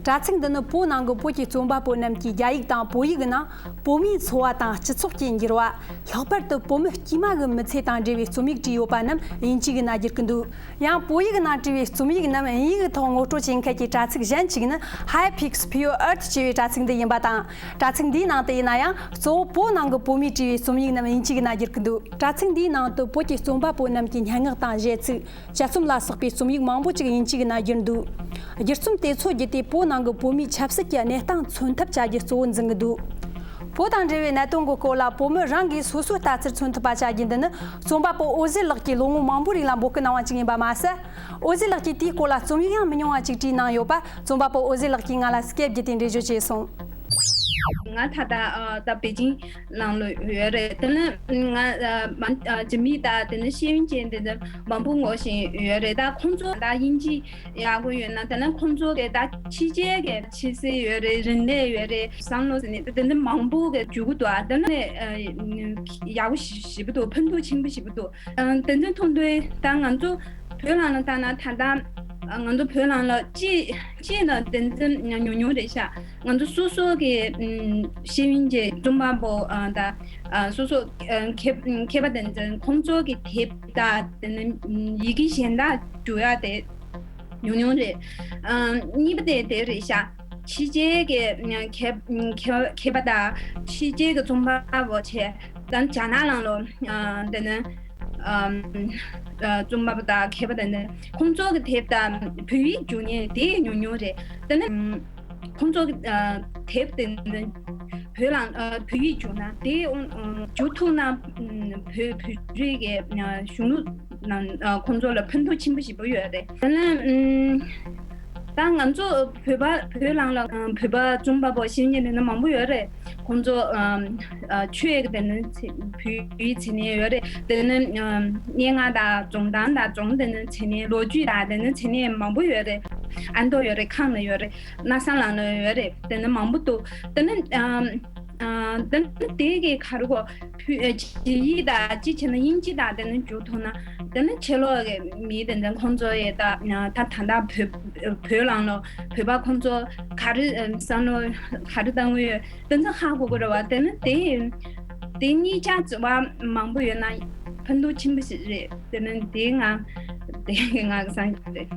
དྲ་ཚིགས་འདི་ནི་བོད་ནང་གི་བོད་ཀྱི་རྩོམ་པ་པོ་རྣམས་ཀྱིས་རྒྱ་ཡིག་དང་བོད་ཡིག་ནང་བོད་མིའི་འཚོ་བ་དང་སྤྱི་ཚོགས་ཀྱི་འགྱུར་བ། ལྷག་པར་དུ་བོད་མི་དཀྱུས་མ་གི་མི་ཚེ་དང་འབྲེལ་བའི་རྩོམ་ཡིག་བྲིས་ཡོད་པ་རྣམས་དབྱིན་ཇི་ཡི་ནང་བསྒྱུར་གྱི་འདུག་ཡང་བོད་ཡིག་ནང་བྲིས་པའི་རྩོམ་ཡིག་རྣམས་དབྱིན་ཡིག་གི་ཐོག་ངོ་སྤྲོད་བྱེད་མཁན་གྱི་དྲ་ཚིགས་གཞན་གཅིག་ནི་Hi Pix Pure Earth ཅེས་པའི་དྲ་ཚིགས་འདི་ཡིན་པ་དང་། དྲ་ཚིགས་འདིའི་ནང་དུ་ཡིན་ན་ཡང་གཙོ་བོ་བོད་ནང་གི་བོད་མིས་བྲིས་པའི་རྩོམ་ཡིག་རྣམས་དབྱིན་ཇི་ཡི་ནང་བསྒྱུར་གྱི་འདུག་དྲ་ཚིགས་འདིའི་ནང་དུ་བོད་ཀྱི་རྩོམ་པ་པོ་རྣམས་ཀྱི་སྙན་ངག་དང་གཞས་ཚིག་དཔྱད་རྩོམ་ལ་སོགས་པའི་རྩོམ་ཡིག་མང་པོ་ཅིག་དབྱིན་ཇི་ཡི་ནང་བསྒྱུར་འདུག་བསྒྱུར་རྩོམ་དེ་ཚོ་བརྒྱུད་དེ་བོད་ནང་གི་བོད་མིའི་ཆབ་སྲིད་ཀྱི་གནས་སྟངས་མཚོན་ཐབས་བྱ་རྒྱུ་གཙོ་བོ་འཛིན་གྱི་འདུག་བོད་དང་འབྲེལ་བའི་གནད་དོན་གྱི་སྐོར་ལ་བོད་མི་རང་གིས་སོ་སོའི་ལྟ་ཚུལ་མཚོན་ཐུབ་པ་བྱ་རྒྱུ་འདི་ནི་རྩོམ་པ་པོ་འོད་ཟེར་ལགས་ཀྱིས་ལོ་ངོ་མང་པོའི་རིང་ལ་འབོད་སྐུལ་གནང་བ་ཅིག་ཡིན་པ་མ་ཟད། འོད་ཟེར་ལགས་ཀྱིས་དེའི་སྐོར་ལ་རྩོམ་ཡིག་ཡང་མི་ཉུང་བ་ཅིག་བྲིས་གནང་ཡོད་པ་རྩོམ་པ་པོ་འོད་ཟེར་ལགས་ཀྱིས་ང་ལ་སྐད་བརྒྱུད་དེ་འགྲེལ་བརྗོད་བྱས་སོང་། ང་ད་ལྟ་ཨ་ད་པེ་ཅིང་ནང་ལ་ཡོད་རེད། དེ་ནས་ང་ཨ་མ་ཨ་འཇིགས་མེད་དང་དེ་ནས་ཤེས་ཡོན་ཅན་དེ་ཚོ་མང་པོ་ངོ་ཤེས་ཡོད་རེད། ད་ཁོང་ཚོ་ད་དབྱིན་ཇི་ཡག་པོ་ཡོད་ན་དེ་ནས་ཁོང་ཚོ་གི་ད་ཕྱི་རྒྱལ་གི་ཕྱི་སྲིད་ཡོད་རེད། རིག་གནས་ཡོད་རེད། བསམ་བློ་ཟེར་ནས་དེ་འདྲ་མང་པོ་གི་འཇུག་གི་འདུག་ཨ་དེ་ནས་ཨ་ཡག་པོ་ཞེ་པོ་འདུག་ཕན་ཐོགས་ཆེན་པོ་ཞེ་པོ་འདུག་ཨ་དེ་ཚོ་མཐོང་དུས་ད་ང་ཚོ་བོད་ནང་ལ་ལྟ་ན་ད་ལྟ་ང་ཚོ་བོད་ནང་ལ་ཅི་ཅི་ན་དེ་འདྲ་ཉུང་ཉུང་རེད་ཤག་ང་ཚོ་སོ་སོ་གི་ཨམ་ཤེས་ཡོན་ཅན་རྩོམ་པ་པོ་ཨ་ད་ཨ་སོ་སོ་ཨ་མཁས་མཁས་པ་དེ་འདྲ་ཁོང་ཚོ་གི་དེབ་དང་དེ་ནས་ཡི་གེ་གཞན་དག་འབྲི་ཡག་དེ་ཉུང་ཉུང་རེད། ཨ་གཉིས་པ་དེ་དེ་རེད་ཤག་ཕྱི་རྒྱལ་གྱི་མཁས་མཁས་མཁས་པ་དང་ཕྱི་རྒྱལ་གྱི་རྩོམ་པ་པོ་བྱས་ཙང་རྒྱ་ནག་ནང་ལ་ཨ་དེ་ནས་ཨམ་ཨ་རྩོམ་པ་པོ་དང་མཁས་པ་དེ་ནས་ཁོང་ཚོ་གི་དེབ་དང་བོད་ཡིག་འཇུག་མཁན་དེ་ཉུང་ཉུང་རེད། དེ་ནས་ཁོང་ཚོ་གི་ཨ་དེབ་དེ་ནས་བོད་ལ་ཨ་བོད་ཡིག་འཇུག་ན་དེ་ཨ་འཇུག་ཐུབ་ན་བོད་བོད་རིགས་ཀྱི་ཨ་གཞུང་ལུགས་ནང་ཨ་ཁོང་ཚོ་ལ་ཕན་ཐོགས་ཆེན་པོ་ཞེ་པོ་ཡོད་རེད། དེ་ནས་ཨམ་ད་ང་ཚོ་བོད་པ་བོད་ནང་ལ་ཨམ་བོད་པ་རྩོམ་པ་པོ་ཤེས་ཡོན་ཅན་དེ་འདྲ་མང་པོ་ཡོད་རེད། ཁོང་ཚོ་ཨམ་ཨ་ཆོས་ཀྱི་དེ་ནས་ཚེ་བོད་ཡིག་འཛིན་མཁན་ཡོད་རེད། དེ་ནས་ཨམ་སྙན་ངག་དང་རྩོམ་ཐང་དང་རྩོམ་དེ་ནས་འཛིན་མཁན་ལོ་རྒྱུས་དང་དེ་ནས་འཛིན་མཁན་མང་པོ་ཡོད་རེད། ཨ་མདོ་ཡོད་རེད། ཁམས་ལ་ཡོད་རེད། སྣར་ཐང་ལ་ཡོད་རེད། དེ་ནས་མང་པོ་འདུག་དེ་ནས་ཨམ་ཨ་དེ་ནས་དེ་གའི་ག་རེ་གོ་བོད་ཨ་རྒྱ་ཡིག་དང་ཅི་བྱས་ན་དབྱིན་ཇི་དང་དེ་ནས་འཇུག་ཐུབ་ན་དེ་ནས་ཕྱི་ལོགས་ཀྱི་མི་དེ་འདྲ་ཁོང་ཚོ་ཡི་ད་ད་ད་ལྟ་བོད་བོད་ནང་ལ་བོད་པ་ཁོང་ཚོ་ག་རེ་ཨ་བསམ་བློ་ག་རེ་བཏང་གི་ཡོད། དེ་ཚོ་ཧ་གོ་གི་རེད་བ། དེ་ནི་དེ་དེ་གཉིས་ཆ་བརྩི་བ་མང་པོ་ཡོད་ན་ཕན་ཐོགས་ཆེན་པོ་ཞིག་རེད། དེ་ནི་དེ་ང་དེ་ང་གི་བསམ་ཤེས་རེད།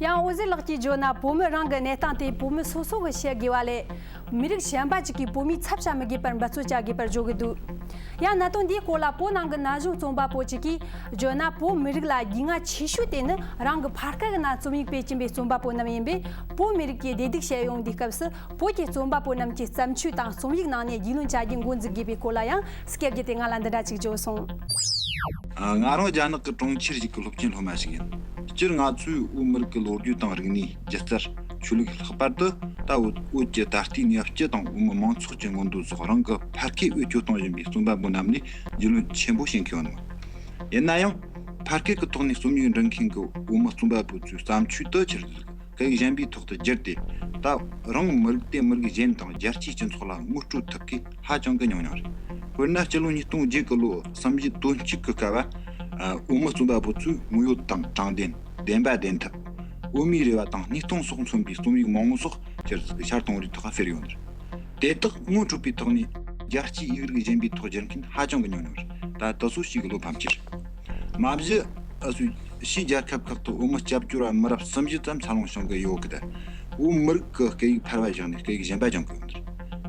ཡང་འོད་ཟེར་ལགས་ཀྱིས་བརྗོད་ན་བོད་མི་རང་གི་གནས་སྟངས་དེ་བོད་མི་སོ་སོ་གི་བཤད་དགོས་པ་ལས་མི་རིགས་གཞན་པ་ཅིག་གིས་བོད་མིའི་ཚབ་བྱ་མི་དགོས་པར་འབད་བརྩོན་བྱ་དགོས་པར་བརྗོད་ཀྱི་འདུག་ཡང་གནད་དོན་འདིའི་སྐོར་ལ་བོད་ནང་གི་ན་གཞོན་རྩོམ་པ་པོ་ཅིག་གིས་བརྗོད་ན་བོད་མི་རིགས་ལ་རྒྱུས་མངའ་ཆེ་ཤོས་དེ་ནི་རང་གི་ཕ་སྐད་ཀྱི་ནང་རྩོམ་ཡིག་སྤེལ་གྱིན་པའི་རྩོམ་པ་པོ་རྣམས་ཡིན་པས། བོད་མི་རིགས་ཀྱི་བདེ་སྡུག་བཤད་ཡོང་དུས་སྐབས་སུ་བོད་ཀྱི་རྩོམ་པ་པོ་རྣམས་ཀྱི་བརྩམས་ཆོས་དང་རྩོམ་ཡིག་ནང་ནས་རྒྱུས་ལོན་བྱ་རྒྱུ་འགོ་འཛུགས་དགོས་པའི་སྐོར་ལ་ཡང་སྐད་བརྒྱུད་དེ་ང་ལ་འདི་འདྲ་ཅིག་བརྗོད་སོང་། ང་རང་རྒྱ་ནག་གི་གྲོང་ཁྱེར་ཞིག་གི་སློབ་ཆེན་སློབ་མ་ཞིག་ཡིན། སྤྱིར་ང་ཚོས་བོད་མི་རིགས་ཀྱི་ལོ་རྒྱུས་དང་རིག་གནས། སྒྱུ་རྩལ། ཆོས་ལུགས། ལྷག་པར་དུ་ད་བོད་བོད་ཀྱི་ད་ལྟའི་གནས་སྤྱི་དང་བོད་མི་མང་ཚོགས་ཀྱི་མངོན་འདོད་སོགས་རང་གི་ཕ་སྐད་བེད་སྤྱོད་གཏོང་བཞིན་པའི་རྩོམ་པ་པོ་རྣམས་ལས་རྒྱུས་ལོན་ཆེན་པོ་བྱེད་མཁན་ཡོད་མོད། ཡིན་ན་ཡང་། ཕ་སྐད་ཀྱི་ཐོག་ནས་རྩོམ་ཡིག་འབྲི་མཁན་གྱི་བོད་མི་རྩོམ་པ་པོ་ཚོའི་བརྩམས་ཆོས་དེ་ཆེར་སྐད་ཡིག་གཞན་པའི་ཐོག་ཏུ་བསྒྱུར་ཏེ། ད་རང་མི་རིགས་དེ་མི་རིགས་གཞན་དང་རྒྱལ་སྤྱིའི་སྤྱི་ཚོགས་ལ་ངོ་སྤྲོད་ཐུབ་མཁན་ཧ་ཅང་གི་ཉུང་ཉུང་རེད། དཔེར་ན། སྤྱི་ལོ་ཉིས་སྟོང་བརྒྱད་གི་ལོ་གསུམ་བཞི་དོན་གཅིག་གི་སྐབས། ཨ། བོད་མི་རྩོམ་པ་པོ་ཚོས་དངོས་ཡོད་དང་དྲང་བདེན། བདེན་པ་བདེན་ཐབས། བོད་མིའི་རེ་བ་དང་སྙིང་སྟོབས་སོགས་མཚོན་པའི་རྩོམ་ཡིག་མང་པོ་སོགས་ཕྱིར་ཤར་གཏོང་རེས་ཐོག་སྤེལ་ཡོད་ནི་རེད། དེ་དག་ངོ་སྤྲོད་པའི་ཐོག་ནས་རྒྱལ་སྤྱིའི་ཡིག་རིགས་གཞན་པའི་ཐོག་བསྒྱུར་མཁན་ཧ་ཅང་གི་ཉུང་ཉུང་རེད། ད་དེ་ཚོ་ཞིག་གི་བློ་ཕམ་ཆེ་རེད། མ་གཞི་ཨ་སུ་ ཕྱིའི་རྒྱལ་ཁབ་ཁག་ཏུ་བོད་མི་སྐྱབས་བཅོལ་བ་མི་རབས་སུམ་ཅུ་ཙམ་འཚར་ལོངས་བྱུང་གི་ཡོད་གི། ད་བོད་མི་རིགས་ཀྱི་སྐད་ཡིག་ཕལ་བ་བཞག་ནས་སྐད་ཡིག་གཞན་པ་སྦྱང་གི་ཡོད་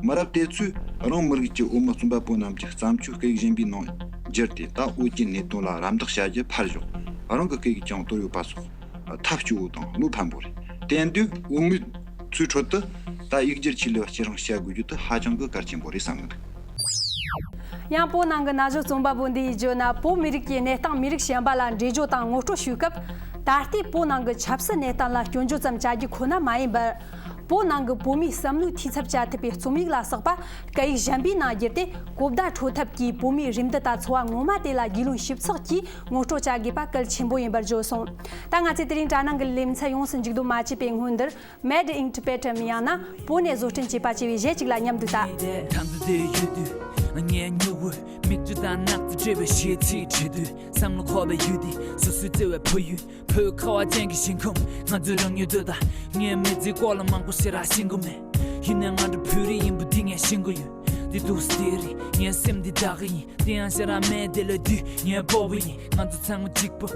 མི་རེད། མི་རབས་དེ་ཚོས་རང་མི་རིགས་ཀྱི་བོད་མི་རྩོམ་པ་པོ་རྣམས་ཀྱི་བརྩམས་ཆོས་སྐད་ཡིག་གཞན་པའི་ནང་བསྒྱུར་ཏེ། ད་བོད་ཀྱི་གནད་དོན་ལ་རམ་འདེགས་བྱ་རྒྱུ་ཕར་ཞོག་རང་གི་སྐད་ཡིག་ཀྱང་དོར་ཡོད་པ་སོགས་ཐབས་སྐྱོ་བོ་དང་བློ་ཕམ་པོ་རེད། དེ་དུས་བོད་མི་ཚོའི་ཁྲོད་དུ་ད་ཡིག་སྒྱུར་ཆེད་ལས་པ་སྐྱེད་སྲིང་བྱ་དགོས་རྒྱུ་དེ་ཧ་ཅང་གི་གལ་ཆེན་པོ་རེད་བསམ་གི་འདུག་ཡང་བོད་ནང་གི་ན་གཞོན་རྩོམ་པ་པོ་འདི་ཡིས་བརྗོད་ན། བོད་མི་རིགས་ཀྱི་གནས་སྟངས་མི་རིགས་གཞན་པ་ལ་འགྲེལ་བརྗོད་དང་ངོ་སྤྲོད་ཞུས་སྐབས། ད་ལྟའི་བོད་ནང་གི་ཆབ་སྲིད་གནས་སྟངས་ལ་སྐྱོན་བརྗོད་ཙམ་བྱ་རྒྱུ་ཁོ་ན་མ་ཡིན་པར། བོད་ནང་གི་བོད་མིའི་བསམ་བློའི་འཐུས་ཚབ་བྱ་ཐུབ་པའི་རྩོམ་ཡིག་ལ་སོགས་པ་སྐད་ཡིག་གཞན་པའི་ནང་བསྒྱུར་ཏེ། གོ་བརྡ་འཕྲོད་ཐབས་ཀྱིས་བོད་མིའི་རེ་འདུན་དང་འཚོ་བ་ངོ་མ་དེ་ལ་རྒྱུས་ལོན་ཞིབ་ཚགས་ཀྱིས་ངོ་སྤྲོད་བྱ་དགོས་པ་གལ་ཆེན་པོ་ཡིན་པར་བརྗོད་སོང་། ད་ང་ཚོས་དེ་རིང་དྲ་ནང་གི་ལེ་ཚན་ཡོངས་སུ་མཇུག་བསྡོམས་མ་བྱས་པའི་སྔོན་འདིར། Made in Tibetan ཡང་ན་བོད་ནས་བཟོ་སྐྲུན་བྱས་པ་ཅེས་པའི་གཞས་གཅིག་ལ་མཉམ་དུ་ལྟ། ཐང་དུ་བསྡད་ཡོད་དུས་ངའི་མྱུ་གུ་མིག་ཆུ་དང་ནག་ཚོ་བྲིས་པའི་གཞས་ཚིག་བྲིས་དུས་བསམ་བློ་འཁོར་བའི་ཡུལ་འདི་སོ་སོའི་བརྩེ་བའི་བོད་ཡུལ། བོད་ཁ་བ་ཅན་གྱི་ཞིང་ཁམས། ང་ཚོའི་རང་ཉིད་འདོད་དང་ངའི་མི་ཚེའི་སྐོར་ལ་མང་པོ་ཞེ་དྲག་ཤེས་ཀྱི་མེད། ཡིན་ནའི་ང་འདྲ་བོད་རིགས་ཡིན་པ་འདི་ངས་ཤེས་ཀྱི་ཡོད། འདི་འདུག་སེ་རེད། ངའི་སེམས་འདི་བདག་གི་ཡིན། དེ་ཡང་ཞེ་དྲག་མེད་དེ་ལས་དུས་ངའི་སྤོ་བོ་ཡིན། ང་ཚོ་ཚང་མ་གཅིག་པ།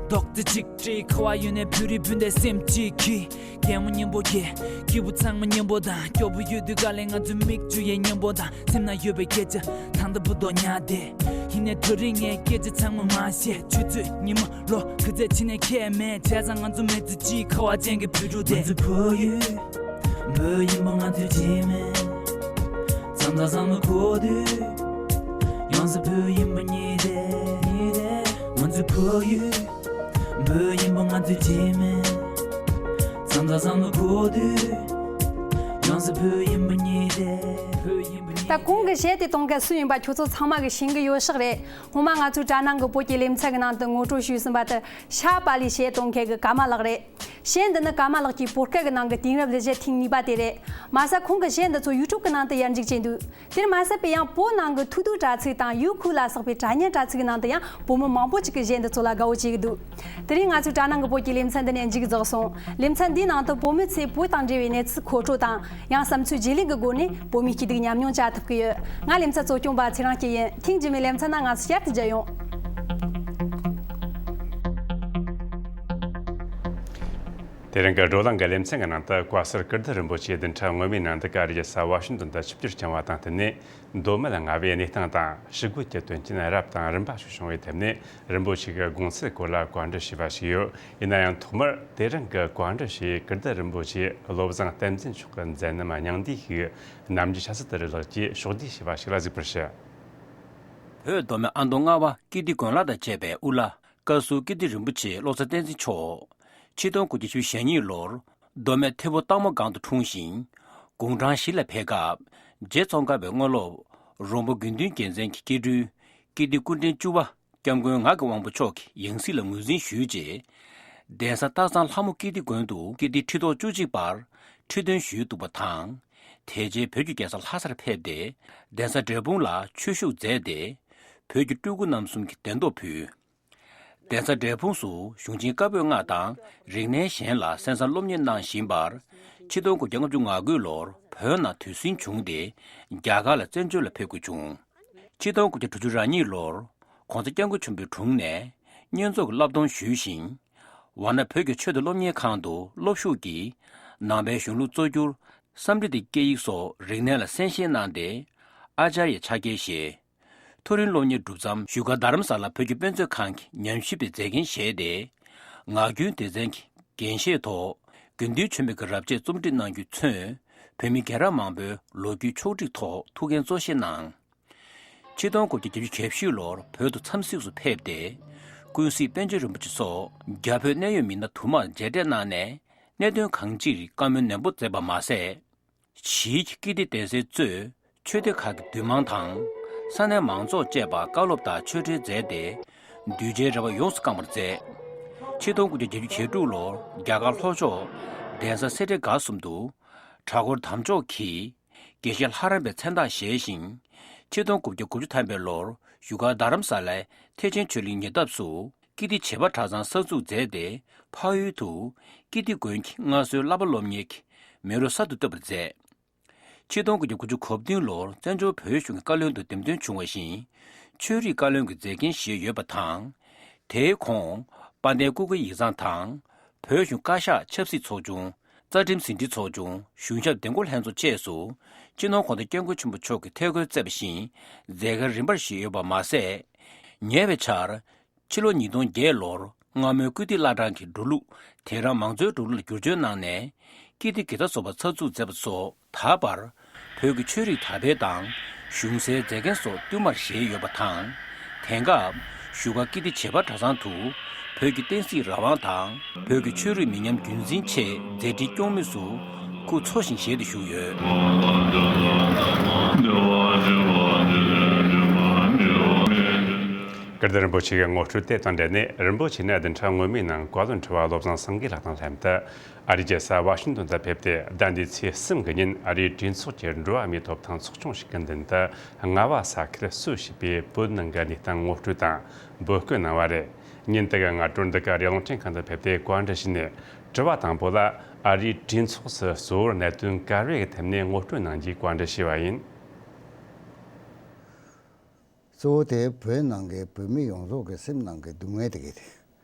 རྡོག་རྩ་གཅིག་སྒྲིལ་ཁ་བ་ཡོད་ནས་བོད་རིགས་སྤུན་ཟླའི་སེམས་གཅིག་གིས། གད་མོ་སྙན་པོ་གྱིས། སྐྱིད་པོ་ཚང་མ་སྙན་པོ་དང་། སྐྱོ་པོ་ཡོད་དུས་ག་ལེ་ང་ཚོའི་མིག་ཆུ་ཡི་སྙན་པོ་དང་། སེམས་ན་ཡོད་པའི་སྐད་ཆ་ད་ལྟ་བུ་དོ་ཉག་དེ། ཡིན་ནའི་དེ་རིང་ངས་སྐད་ཆ་ཚང་མ་མ་བཤད། ཆུ་ཚོད་ཉི་མ་ལོ་ག་ཚད་ཕྱིན་ནའི་ཁྱད་མེད། བྱས་ཙང་ང་ཚོ་མི་ཚེ་གཅིག་ཁ་བ་ཅན་གྱི་བོད་ཕྲུག་དེ། ང་ཚོའི་བོད་ཡུལ། བོད་ཡིན་པ་ང་ཚོའི་རྗེས་མིན། མཚམས་དང་བསམ་བློ་འཁོར་དུས། ཡོངས་སུ་བོད་ཡིན་པ་ཉིད་དེ། ང་ཚོའི་བོད་ཡུལ། བོད་ཡིན་པ་ང་ཚོའི་རྗེས་མིན། མཚམས་དང་བསམ་བློ་འཁོར་དུས། ཡོངས་སུ་བོད་ཡིན་པ་ཉིད་དེ། བོད་ཡིན་པ་ཉིད་དེ། ད་གོང་གི་གཞས་དེ་གཏོང་མཁན་སུ་ཡིན་པ་ཁྱོད་ཚོ་ཚང་མ་གིས་ཤེས་ཀྱི་ཡོད་ཤག་རེད། སྔོན་མ་ང་ཚོའི་དྲ་ནང་གི་བོད་ཀྱི་ལེ་ཚན་གྱི་ནང་དུ་ངོ་སྤྲོད་ཞུས་ཟིན་པ་དེ་ཤ་པ་ལི་གཞས་གཏོང་མཁན་གྱི་ཀརྨ་ལགས་རེད། གཞས་འདི་ནི་ཀརྨ་ལགས་ཀྱིས་བོད་སྐད་ཀྱི་ནང་གི་དེང་རབས་གླུ་གཞས་ཐེངས་གཉིས་པ་དེ་རེད། མ་ཟད་ཁོང་གི་གཞས་འདི་ཚོ་ཡུ་ཊུབ་ཀྱི་ནང་དུ་ཡར་འཇུག་བྱས་འདུག་དེར་མ་ཟད་པའི་ཡང་བོད་ནང་གི་ཐུགས་སྡུད་དྲ་ཚིགས་དང་ཡུལ་ཁུལ་ལ་སོགས་པའི་དྲ་བརྙན་དྲ་ཚིགས་ནང་དུ་ཡང་བོད་མི་མང་པོ་ཅིག་གིས་གཞས་འདི་ཚོ་ལ་དགའ་བོ་བྱེད་ཀྱི་འདུག་དེ་རིང་ང་ཚོའི་དྲ་ནང་གི་བོད་ཀྱི་ལེ་ཚན་འདི་ནས་མཇུག་རྫོགས་སོང་། ལེ་ཚན་འདིའི་ནང་དུ་བོད་མི་ཚོས་བོད་དང་འབྲེལ་བའི་གནས་ཚུལ་མཁོ་སྤྲོད་དང་། ཡང་བསམ་ཚུལ་བརྗེ་ལེན་གྱི་སྒོ་ནས་བོད་མིའི་སྐྱིད་སྡུག་ཉམས་མྱོང་བྱ་ཐུབ་ཀྱི་ཡོད། ང་ལེ་ཚན་གཙོ་སྐྱོང་པ་ཚེ་རིང་སྐྱིད་ཡིན། ཐེངས་རྗེས་མའི་ལེ་ཚན་ནང་ང་ཚོ་བསྐྱར་དུ་མཇལ་ཡོང་། དེ་རིང་གི་བགྲོ་གླེང་གི་ལེ་ཚན་གྱི་ནང་དུ་བཀའ་ཟུར་ཀིརྟི་རིན་པོ་ཆེའི་བདུན་ཕྲག་སྔོན་མའི་ནང་དུ་ཀ་རི་རྒྱལ་ས་ཝ་ཤིང་ཏོན་དུ་ཆིབས་བསྒྱུར་བསྐྱངས་པ་དང་བསྟུན་ནས། མདོ་སྨད་རྔ་པའི་གནས་སྟངས་དང་ཞི་རྒོལ་གྱི་དོན་རྐྱེན་རབ་དང་རིམ་པ་ཞིག་བྱུང་བའི་ཐད་ནས་རིན་པོ་ཆེ་གི་དགོངས་ཚུལ་སྐོར་ལ་བཀའ་འདྲི་ཞུས་པ་ཞིག་ཡོད། ཡིན་ན་ཡང་ཐོག་མར་དེ་རིང་གི་བཀའ་འདྲི་ཞུ་ཡུལ་ཀིརྟི་རིན་པོ་ཆེ་བློ་བཟང་བསྟན་འཛིན་མཆོག་གི་མཛད་རྣམ་སྙིང་བསྡུས་ཤིག་རྣམ་རྒྱལ་ཆབ་སྲིད་དར་ལགས་ཀྱིས་ཕྱོགས་བསྡུས་ཞུས་པ་ཞིག་ལ་གཟིགས་པར་ཞུ། བོད་མདོ་སྨད་ཨ་མདོ་རྔ་བ་ཀིརྟི་དགོན་ལག་དང་བཅས་པའི་དབུ་བླ་བཀའ་ཟུར་ཀིརྟི་རིན་པོ་ཆེ་བློ་བཟང་བསྟན་འཛིན་མཆོག་ཆིག་སྟོང་དགུ་བརྒྱ་བཅུ་ཞེ་གཉིས་ལོར་མདོ་སྨད་ཐེ་བོ་སྟག་མོ་སྒང་དུ་འཁྲུངས་ཤིང་། དགུང་གྲངས་བཞི་ལ་ཕེབས་སྐབས་རྗེ་ཙོང་ཁ་པའི་དངོས་སློབ་རོང་པོ་དགེ་འདུན་རྒྱལ་མཚན་གྱི་སྐྱེ་དགུའི་ཀིརྟི་སྐུ་ཕྲེང་བཅུ་པ་སྐྱབས་མགོན་ངག་གི་དབང་པོ་མཆོག་གི་ཡང་སྲིད་ལ་ངོས་འཛིན་ཞུས་རྗེས། གདན་ས་སྟག་ཚང་ལྷ་མོ་ཀིརྟི་དགོན་དུ་ཀིརྟི་ཁྲི་ཐོག་བཅུ་གཅིག་པར་ཁྲི་འདོན་ཞུས་འདུག་པ་དང་། དེ་རྗེས་བོད་ཀྱི་རྒྱལ་ས་ལྷ་སར་ཕེབས་ཏེ་གདན་ས་འབྲས་སྤུངས་ལ་ཆོས་ཞུགས་མཛད་དེ། བོད་ཀྱི་སྤྲུལ་སྐུ་རྣམ་གསུམ་གྱི་གདན་ཐོབ་ཕུལ། གདན་ས་འབྲས་སྤུངས་སུ་གཞུང་ཆེན་བཀའ་པོད་ལྔ་དང་རིག་གནས་གཞན་ལ་གསན་བསམ་སློབ་གཉེར་གནང་བཞིན་པར། ཆིག་སྟོང་དགུ་བརྒྱ་ལྔ་བཅུ་ང་དགུ་ལོར་བོད་ནང་དུས་ཟིང་བྱུང་སྟེ་རྒྱ་གར་ལ་བཙན་བྱོལ་ལ་ཕེབས་དགོས་བྱུང་། ཆིག་སྟོང་དགུ་བརྒྱ་དྲུག་ཅུ་རེ་གཉིས་ལོར་༸གོང་ས་༸སྐྱབས་མགོན་ཆེན་པོའི་དྲུང་ནས་བསྙེན་རྫོགས་ཀྱི་བསླབ་སྡོམ་ཞུས་ཤིང་། ཝཱ་ཎ་བོད་ཀྱི་ཆོས་དང་སློབ་གཉེར་ཁང་དུ་སློབ་ཞུགས་ཀྱིས་ནང་པའི་གཞུང་ལུགས་གཙོ་གྱུར་སཾ་སྐྲྀ་ཏའི་སྐད་ཡིག་སོགས་རིག་གནས་ལ་གསན་ཤེས་གནང་སྟེ་ཨཱ་ཙཱརྱའི་ཕྱག་འཁྱེར་བཞེས། མཐོ་རིམ་སློབ་གཉེར་གྲུབ་མཚམས་བཞུགས་སྒར་རྡ་རམ་ས་ལ་བོད་ཀྱི་དཔེ་མཛོད་ཁང་གི་ཉམས་ཞིབ་པའི་མཛད་འགན་བཞེས་ཏེ། ངག་རྒྱུན་སྡེ་ཚན་གྱི་འགན་བཞེས་ཐོག་དགེ་འདུན་ཆོས་འཕེལ་གྱི་རབ་བྱེད་རྩོམ་སྒྲིག་གནང་རྒྱུས་མཚོན། བོད་མི་རྒན་རབས་མང་པོའི་ལོ་རྒྱུས་ཕྱོགས་སྒྲིག་ཐོག་ཐུགས་འགན་གཙོ་བཞེས་གནང་། ཆིག་སྟོང་དགུ་བརྒྱ་བརྒྱད་ཅུ་གྱ་བཞི་ལོར་བོད་དུ་འཚམས་གཟིགས་སུ་ཕེབས་ཏེ། ཀུན་གཟིགས་པཎ་ཆེན་རིན་པོ་ཆེ་སོགས་རྒྱ་བོད་གནད་ཡོད་མི་སྣ་དུ་མར་མཇལ་འཕྲད་གནང་ནས། གནད་དོན་གང་ཅིར་བཀའ་མོལ་ནན་པོ་མཛད་པ་མ་ཟད། ཕྱིའི་ཀིརྟི་གདན་སའི་གཙོས་ཆོས་སྡེ་ཁག་གི་འདུས་མང་དང་ས་གནས་མང་ཚོགས་བཅས་པ་བཀའ་སློབ་དང་ཆོས་འབྲེལ་མཛད་དེ། གདུལ་བྱའི་རེ་བ་ཡོངས་སུ་བསྐངས་པར་མཛད། ཆིག་སྟོང་དགུ་བརྒྱ་བརྒྱད་ཅུ་གྱ་དྲུག་ལོར་རྒྱ་གར་ལྷོ་ཕྱོགས་གདན་ས་སེ་འབྲས་དགའ་གསུམ་དུ་གྲྭ་སྐོར་དམ་འཇོག་གིས་དགེ་བཤེས་ལྷ་རམས་པའི་མཚན་རྟགས་བཞེས་ཤིང་། ཆིག་སྟོང་དགུ་བརྒྱ་དགུ་བཅུ་ཐམ་པའི་ལོར་བཞུགས་སྒར་རྡ་རམ་ས་ལའི་ཐེག་ཆེན་ཆོས་གླིང་ཉེ་འདབས་སུ། ཀིརྟི་བྱེས་པ་གྲྭ་ཚང་གསར་འཛུགས་མཛད་དེ། འཕགས་ཡུལ་དུ་ཀིརྟི་དགོན་གྱི་སྔར་སྲོལ་བསླབ་པ་སློབ་གཉེར་གྱི་མེ་རོ་གསར་དུ་བཏབ་པར་མཛད། ཆིག་སྟོང་དགུ་བརྒྱ་དགུ་བཅུ་གོ་བདུན་ལོར་བཙན་བྱོལ་བོད་གཞུང་གི་བཀའ་བློན་དུ་འདེམས་ཐོན་བྱུང་བ་བཞིན། ཆོས་རིག་བཀའ་བློན་གྱི་མཛད་འགན་བཞེས་ཡོད་པ་དང་། དེའི་གོང་ དཔལ་ལྡན་སྐུ་སྒེར་ཡིག་ཚང་དང་། བོད་གཞུང་བཀའ་ཤག་ཆབ་སྲིད་ཚོགས་ཆུང་། རྩ་ཁྲིམས་ཟིན་བྲིས་ཚོགས་ཆུང་། གཞུང་ཞབས་འདེམས་བསྐོ་ལྷན་ཚོགས་བཅས་སུ། སྤྱི་ནོར་གོང་ས་སྐྱབས་མགོན་ཆེན་པོ་མཆོག་གིས་ཐད་བསྐོས་བསྩལ་བ་བཞིན། མཛད་འགན་རིམ་པར་བཞེས་ཡོད་པ་མ་ཟད། ཉེ་བའི་ཆར། ཕྱི་ལོ་ཉིས་སྟོང་བརྒྱད་ལོར་སྔ་མོའི་ཀིརྟི་བླ་བྲང་གི་འགྲོ་ལུགས་དེ་རང་མང་གཙོའི་འགྲོ་ལུགས་ལ་བསྒྱུར་བཅོས་གནང་ནས། ཀིརྟི་དགེ་རྩ་ཚོགས་པ་གསར་འཛུགས་མཛད་པ་སོགས། ད་བར་བོད་ཀྱི་ཆོས་རིག་དར་སྤེལ་དང་གཞུང་སའི་མཛད་འགན་སོགས་བསྟུད་མར་བཞེས་ཡོད་པ་དང་། དེང་སྐབས་བཞུགས་སྒར་ཀིརྟི་བྱེས་པ་གྲྭ་ཚང་དུ་བོད་ཀྱི་བསྟན་སྲིད་རང་དབང་དང་བོད་ཀྱི་ཆོས་རིག་མི་ཉམས་རྒྱུན་འཛིན་ཆེད་མཛད་འཕྲིན་སྐྱོང་མུས་སུ་སྐུ་འཚོ་ཞིང་གཞེས་ཏེ་བཞུགས་ཡོད། ཀིརྟི་རིན་པོ་ཆེ་གི་ངོ་སྤྲོད་དེ་དང་འབྲེལ་ནས། རིན་པོ་ཆེ་ནས་བདུན་ཕྲག་སྔོན་མའི་ནང་བཀའ་བློན་ཁྲི་པ་བློ་བཟང་སེང་གེ་ལགས་དང་ལྷན་དུ། ཨ་རིའི་རྒྱལ་ས་ཝ་ཤིང་ཏོན་དུ་ཕེབས་ཏེ། ཟླ་འདིའི་ཚེས་གསུམ་གྱི་ཉིན་ཨ་རིའི་གྲོས་ཚོགས་ཀྱི་འགྲོ་བ་མིའི་ཐོབ་ཐང་ཚོགས་ཆུང་ཞིག་གི་མདུན་དུ། རྔ་བ་ས་ཁུལ་སུའུ་ཞེས་པའི་བོད་ནང་གི་གནས་སྟངས་ངོ་སྤྲོད་དང་འབོད་སྐུལ་གནང་བ་རེད། ཉིན་དེ་གའི་སྔ་དྲོར་འདི་ག་རེ་རླུང་འཕྲིན་ཁང་དུ་ཕེབས་ཏེ་བཀའ་འདྲི་ཞུས་ནས། དྲི་བ་དང་པོ་ལ། ཨ་རིའི་གྲོས་ཚོགས་སུ་གཙོ་བོར་གནད་དོན་ག་རེ་གི་ཐད་ནས་ངོ་སྤྲོད་གནང་རྒྱུའི་བཀའ་འདྲི་ཞུས་པ་ཡིན། གཙོ་བོ་དེ་བོད་ནང་གི་བོད་མི་ཡོངས་རྫོགས་ཀྱི་སེམས་ནང་གི་སྡུག་བསྔལ་དེ་ག་དེ་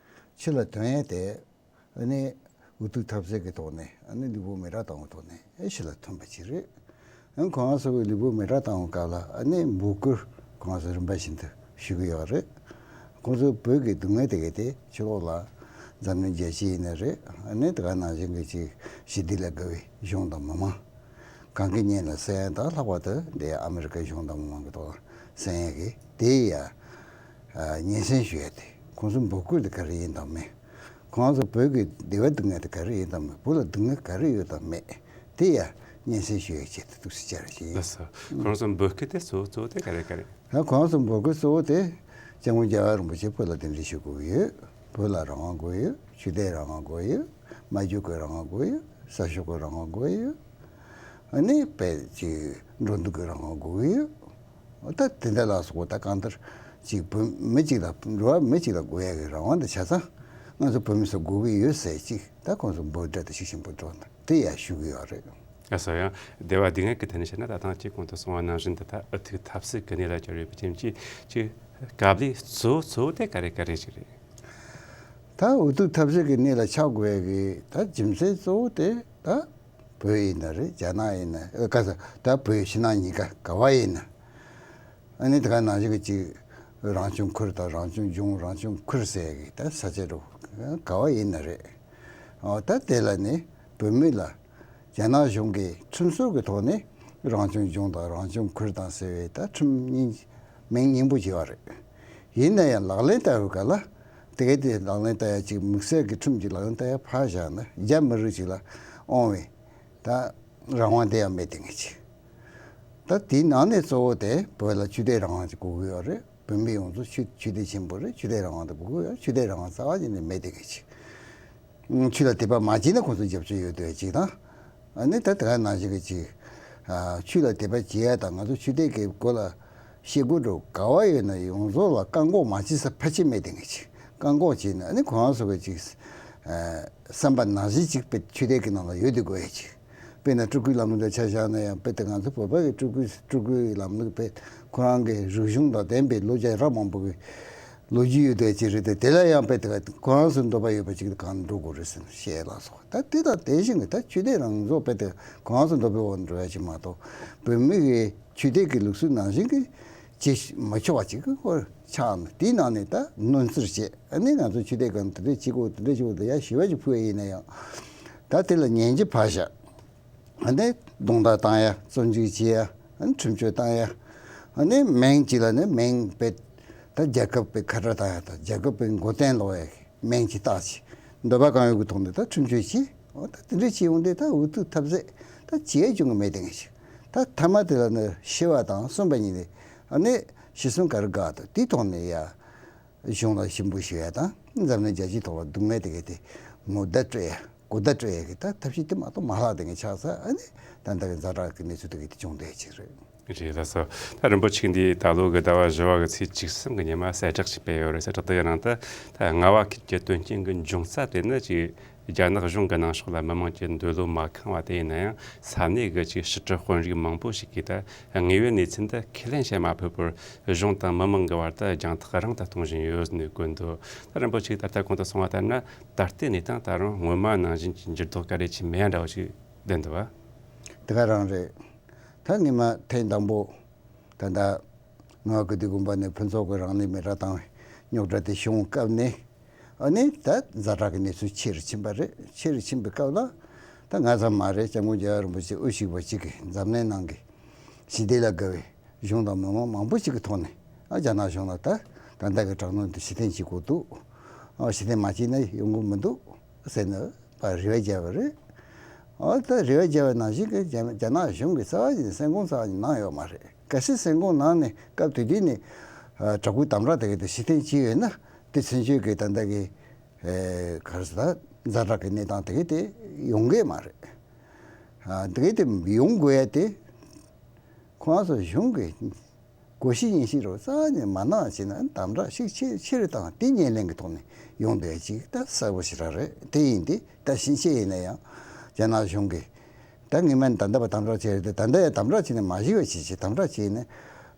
ཕྱི་ལ་ཐོན་ཡས་དེ། ཨ་ནི་འུ་ཐུག་ཐབས་ཟད་ཀྱི་ཐོག་ནས། ཨ་ནི་ལུས་པོ་མེ་རག་བཏང་བའི་ཐོག་ནས་ཨེ་ཕྱི་ལ་ཐོན་པ་ཅིག་རེད། ཨ་ནི་ཁོང་ཚོ་གི་ལུས་པོ་མེ་རག་བཏང་བའི་སྐབས་ལ། ཨ་ནི་འབོད་སྐུལ་ཁོང་ཚོ་རིམ་པ་བཞིན་དུ་ཞུ་གི་ཡོད་རེད། ཁོང་ཚོ་བོད་ཀྱི་སྡུག་བསྔལ་དེ་ག་དེ་ཕྱི་ལོགས་ལ་འཛམ་གླིང་རྒྱལ་སྤྱི་ཡིན་ན་རེད། ཨ་ནི་དེ་ག་ནང་བཞིན་གྱི་ཅིག་ཞི་བདེ་ལ་དགའ་བའི་གཞུང་དང་མི་མང་གང་གི་སྙན་ལ་གསན་ཡ་དང་། ལྷག་པར་དུ་འདི་ཨ་མི་རི་ཀའི་གཞུང་དང་མི་མང་གི་ཐོག་ལ་གསན་ཡ་གི་དེ་ཡ། ཨ། སྙན་སེང་ཞུ་ཡ་དེ། ཁོང་ཚོ་འབོད་སྐུལ་དེ་ག་རེ་ཡིན་དང་མིན། ཁོང་ཚོ་བོད་ཀྱི་བདེ་བ་སྡུག་བསྔལ་དེ་ག་རེ་ཡིན་དང་མིན། བོད་ལ་སྡུག་བསྔལ་ག་རེ་ཡོད་དང་མེད། དེ་ཡ་སྙན་སེང་ཞུ་ཡ་ཆེད་དུ་འདུག་སེ་བཅར་བ་ཞིག་ཡིན། ལགས་སོ། ཁོང་ཚོ་འབོད་སྐུལ་དེ་གཙོ་བོ་གཙོ་བོ་དེ་ག་རེ་ག་རེ། ད་ཁོང་ཚོ་འབོད་སྐུལ་གཙོ་བོ་དེ། སྐྱབས་མགོན་རྒྱལ་བ་རིན་པོ་ཆེ་བོད་ལ་གདན་འདྲེན་ཞུ་དགོས་ཀྱི་ཡོད། བོད་ལ་རང་དབང་དགོས་ཡོད། ཆོས་དད་རང་དབང་དགོས་ཡོད། སྨྲ་བརྗོད་ཀྱི་རང་དབང་དགོས་ཡོད། ས་ཕྱོགས་ཀྱི་རང་དབང་དགོས་ཡོད། ཨ་ནི་དཔེ་ཅིག་འགྲོ་འདུག་གི་རང་དབང་དགོས་ཀྱི་ཡོད། ད་དེ་འདྲ་ལ་སོགས། ད་གང་ལྟར་ཅིག་བོད་མི་གཅིག་ལ། འགྲོ་བ་མི་གཅིག་ལ་དགོས་ཡ་གི་རང་དབང་དེ་ཆ་ཚང་ང་ཚོ་བོད་མི་ཚོ་དགོས་ཀྱི་ཡོད་ཟེར་ཅིག་ད་ཁོང་ཚོ་འབོད་སྒྲ་དེ་ཤུགས་ཆེན་པོ་སྒྲོག་ན་དེ་ཡ་ཞུ་གི་ཡོད་རེད། ཨ་སོ་ཡང་བདེ་བ་སྡུག་བསྔལ་གྱི་ཐད་ནས་བཤད་ན། ད་ཐེངས་ཅིག་གོང་དུ་གསུངས་པ་ནང་བཞིན་དུ། ད་འུ་ཐུག་ཐབས་ཟད་ཀྱི་གནས་ལ་གྱུར་ཡོད་པའི་རྐྱེན་གྱིས། ཅིག་དཀའ་ལས་གཙོ་བོ་གཙོ་བོ་དེ་ག་རེ་ག་རེ་ཞིག་རེད། ད་འུ་ཐུག་ཐབས་ཟད་ཀྱི་གནས་ལ་ཆགས་དགོས་ཡ་གི་ད་རྒྱུ་མཚན་གཙོ་བོ་དེ། ད་བོད་ཡིན་ན་རེད། རྒྱ་ནག་ཡིན་ན། ཨ། ག་ས། ད་བོད་ཕྱི་ནང་གཉིས་ཀ་ག་བ་ཡིན་ན། ཨ་ནི་དེ་ག་ནང་བཞིན་གྱི་ཅིག་རང་སྐྱོང་ཁུལ་དང་། རང་སྐྱོང་ལྗོངས། རང་སྐྱོང་ཁུལ་ཟེར་གྱི་ད་ས་ཆ་རུ་ག་བ་ཡིན་ན་རེད། ཨོ། ད་དེ་ལ་ནི་བོད་མི་ལ་རྒྱ་ནག་གཞུང་གིས་ཁྲིམས་སྲོལ་གྱི་ཐོག་ནས་རང་སྐྱོང་ལྗོངས་དང་རང་སྐྱོང་ཁུལ་དང་ཟེར་བའི་ད་ཁྲིམས་སྙིང་མིང་སྙིང་པོ་བྱས་པ་རེད། ཡིན་ན་ཡང་ལག་ལེན་བསྟར་བའི་སྐབས་ལ། དེ་ག་དེ་ལག་ལེན་བསྟར་ཡ་ཅིག་དམིགས་བསལ་གྱི་ཁྲིམས་ཀྱི་ལག་ལེན་བསྟར་ཡ་ཕར་བཞག་ན། རྒྱ་མི་རིགས་ཅིག་ལ་དབང་བའི་ད་རང་དབང་དེ་ཡང་མེད་དེ་ངེས་ཅིག་ད་དེའི་ནང་ནས་གཙོ་བོ་དེ་བོད་ལ་ཆོས་དད་རང་དབང་ཅིག་དགོས་ཀྱི་ཡོད་རེད། བོད་མི་ཡོངས་རྫོགས་ཆོས་ཆོས་དད་ཆེན་པོ་རེད། ཆོས་དད་རང་དབང་དེ་དགོས་ཀྱི་ཡོད། ཆོས་དད་རང་དབང་རྩ་བ་ཉིད་ནས་མེད་དེ་ངེས་ཅིག་ཆོས་ལ་དད་པ་མ་བྱས་ན་ཁོང་ཚོ་རྒྱབ་སྐྱོར་ཡོད་དེ་ཅིག་དང་། ཨ་ནི་ད་དེ་ག་ནང་བཞིན་གྱི་ཅིག་ཨ། ཆོས་ལ་དད་པ་བྱེད་ཡ་དང་། ང་ཚོ་ཆོས་དད་ཀྱི་སྐོར་ལ་ཤེས་དགོས་འགྲོ་ག་བ་ཡོད་ན། ཡོངས་རྫོགས་ལ་བཀག་འགོག་མ་བྱེད་ས་ཕལ་ཆེར་མེད་དེ་ངེས་ཅིག་བཀག་འགོག་བྱས་ན། ཨ་ནི་ཁོ་རང་ཚོ་གི་ཅིག་ཨ། བསམ་པ་ནང་བཞིན་ཅིག་དཔེ་ཆོས་དད་ཀྱི་ནང་ལ་ཡོད་དེ་དགོས་ཡ་ཅིག་དཔེར་ན་སྤྲུལ་སྐུའི་ལམ་ལུགས་ལ་ཆ་བཞག་ན་ཡང་། དཔེ་དེ་ང་ཚོ་བོད་པ་གི་སྤྲུལ་སྐུ་སྤྲུལ་སྐུའི་ལམ་ལུགས་དཔེ་ཁོ་རང་གི་རིག་གཞུང་དང་ལྡན་པའི་ལོ་བརྒྱ་རབས་མང་པོ་གི་ལོ་རྒྱུས་ཡོད་དེ་ཅིག་རེད་དེ། དེ་ལ་ཡང་དཔེ་དེ་ཁོ་རང་ཚོའི་འདོད་པ་ཡོད་པ་ཅིག་གང་འགྲོ་དགོས་རེད་ཟེར་ནས་བཤད་ལ་སོགས། ད་དེ་དང་དེ་བཞིན་གྱི་ད་ཆོས་དད་རང་བཟོ་དཔེ་དེ་ཁོ་རང་ཚོའི་འདོད་པའི་འོག་འགྲོ་ཡ་ཅིག་མ་གཏོགས། བོད་མི་གི་ཆོས་དད་ཀྱི་ལུགས་སྲོལ་ནང་བཞིན་གྱི་བྱེད་མ་ཆོག་པ་ཅིག་གི་སྐོར་ཆགས་ནས། དེའི་ནང་ནས་ད་གནོན་ཚུལ་བྱས། ཨ་ནི་ང་ཚོ་ཆོས་དད་ཀྱི་ནང་དེ་འདྲ་བྱེད་དགོས། དེ་འདྲ་བྱེད་དགོས། དེ་ཡ་ཞི་བ་ཅིག་ཕུལ་བ་ཡིན་ན་ཡང་། ད་དེ་ལ་ཉན་གྱི་ཕར་བཞག་ཨ་ནི་རྡུང་རྡེག་བཏང་ཡ། བཙོན་འཇུག་བྱེད་ཡ། ཨ་ནི་ཁྲིམས་གཅོད་བཏང་ཡ། ཨ་ནི་མིང་གཅིག་ལ་ནི་མིང་དཔེ་ད་རྒྱལ་ཁབ་དཔེ་ཁ་བྲལ་བཏང་ཡ་དང་། རྒྱལ་ཁབ་དཔེ་མགོ་རྟིང་སློག་ཡ་གི་མིང་གཅིག་བཏགས་བྱས། འདོད་པ་གང་ཡོད་ཀྱི་ཐོག་ནས་ད་ཁྲིམས་གཅོད་བྱས། འོ། ད་དེ་འདྲ་བྱས་ཡོང་དུས་ད་འུ་ཐུག་ཐབས་ཟད་ད་བྱེད་ཡ་ཅུང་གི་མེད་དེ་ངེས་ཅིག་ད་ཐ་མ་དེ་ལ་ནི་ཤི་བ་དང་གསོན་པ་གཉིས་ནི། ཨ་ནི་ཤི་གསོན་ག་རེ་དགའ་འདུག་དེའི་ཐོག་ནས་ཡ། གཞུང་ལ་ཞུ་འབོད་ཞུ་ཡ་དང་། འཛམ་གླིང་རྒྱལ་སྤྱིའི་ཐོག་ལ་སྡུག་བསྔལ་དེ་གས་དེ་ངོ་བརྡ་སྤྲོད་ཡ། གོ་བརྡ་སྤྲོད་ཡ་གི་ད་ཐབས་ཤེས་དེ་མ་གཏོགས་མ་ལྷག་དེ་ངས་ཆགས་ཚར། ཨ་ནི་ད་ལྟ་གི་ཛ་དྲག་གི་གནས་ཚུལ་དེ་གས་དེ་བྱུང་བསྡད་ཅིག་རེད། རེད་ལགས་སོ། ད་རིན་པོ་ཆེ་འདིས་ད་ལོ་གི་ཟླ་བ་བཞི་བ་གི་ཚེས་བཅུ་གསུམ་གི་ཉི་མ་གསལ་བསྒྲགས་ཤིག་སྤེལ་ཡོད་རེད། གསལ་བསྒྲགས་དེ་གི་ནང་དུ། ད་རྔ་བ་ཁུལ་གྱི་དོན་རྐྱེན་གྱི་འབྱུང་རྩ་དེ་ནི་ཅིག་རྒྱ་ནག་གཞུང་གི་ནང་ཕྱོགས་ལ་མི་མང་གྱི་འདོད་བློ་མ་ཁེངས་པ་དེ་ཡིན་ན་ཡང་། ས་གནས་ཀྱི་ཅིག་ཕྱི་དྲིལ་དཔོན་རིགས་མང་པོ་ཞིག་གིས་ད་དངོས་ཡོད་གནས་ཚུལ་འདི་ཁས་ལེན་བྱེད་མ་ཕོད་པར། གཞུང་དང་མི་མང་གི་བར་དུ་རྒྱང་ཐག་རིང་དུ་གཏོང་བཞིན་ཡོད་ཟེར་ནས་བཀོད་འདུག་ད་རིན་པོ་ཆེས་ད་ལྟ་གོང་དུ་གསུངས་པ་ལྟར་ན། ད་ལྟའི་གནས་སྟངས་ད་རུང་སྔོན་མ་ནང་བཞིན་གྱི་འགྱུར་ལྡོག་ག་རེ་ཅིག་མེད་ཡ་འདྲ་བོ་ཞིག་བསྡད་འདུག་བ། དེ་ག་རང་རེད། ད་ངས་མ་ཐེངས་དང་པོ་ད་ལྟ་ང་དགའ་བདེ་དགོན་པ་ནས་ཕུན་ཚོགས་ཀྱི་རང་ལུས་མེ་སྲེག་བཏང་བའི་རྙོག་དྲ་དེ་བྱུང་སྐབས་ནས། ཨ་ནི་ད་ཛ་དྲག་གི་གནས་ཚུལ་ཆེ་རུ་ཕྱིན་པ་རེད། ཆེ་རུ་ཕྱིན་པའི་སྐབས་ལ། ད་ང་ཙམ་མ་རེད། སྐྱབས་མགོན་རྒྱལ་བ་རིན་པོ་ཆེ་དབུ་བཞུགས་པ་གཅིག་གིས་འཛམ་གླིང་ནང་གི་ཞི་བདེ་ལ་དགའ་བའི་གཞུང་དང་མི་མང་མང་པོ་ཞིག་གི་ཐོག་ནས། ཨ་རྒྱ་ནག་གཞུང་ལ་ད་ད་ལྟ་གི་དྲག་གནོན་དེ་ཕྱིར་འཐེན་བྱེད་དགོས་འདུག་ཨ་ཕྱིར་འཐེན་མ་བྱས་ན་ཡོང་གི་མི་འདུག་ཟེར་ནས་ཕར་རེ་བ་བརྒྱབ་པ་རེད། ཨ་ད་རེ་བ་བརྒྱབ་པ་ནང་བཞིན་གྱི་རྒྱ་རྒྱ་ནག་གཞུང་གིས་རྩ་བ་ཉིད་ནས་སེམས་ཁུར་རྩ་བ་ཉིད་གནང་ཡོད་མ་རེད། གལ་སྲིད་སེམས་ཁུར་གནང་ནས་སྐབས་དེ་དུས་ནས་ཨ་དྲག་པོའི་དམ་དྲག་དེ་ག་དེ་ཕྱིར་འཐེན་བྱས་ཡོད་ན། དེ་ཚུན་ཆོད་ཀྱི་ད་ལྟ་གི་ཨེ་ག་རེ་ཟེར། ད་ཛ་དྲག་གི་གནས་སྟངས་དེ་ག་དེ་ཡོང་གི་མ་རེད། ཨ་དེ་ག་དེ་ཡོང་དགོས་ཡ་དེ་ཁོང་ཚོ་གཞུང་གིས་གོ་ཤེས་ཉན་ཤེས་རོགས་རྩ་ནས་མ་གནང་བྱས་ན། དམ་དྲག་ཤུགས་ཆེ་ཆེ་རུ་བཏང་། དེ་ཉེར་ལེན་གྱི་ཐོག་ནས་ཡོང་བསྡད་ཅིག་ད་གསལ་པོ་ཞེ་དྲག་རེད། དེ་ཡིན་དུས་ད་ཕྱིན་ཆད་ཡིན་ན་ཡང་རྒྱ་ནག་གཞུང་གིས་ད་ངེས་མེད་ད་ལྟ་བར་དམ་དྲག་བྱས་རེད་དེ། ད་ལྟ་ཡང་དམ་དྲག་བྱས་ནས་མ་ཞི་བ་བྱས་བྱས་དམ་དྲག་བྱས་ནས་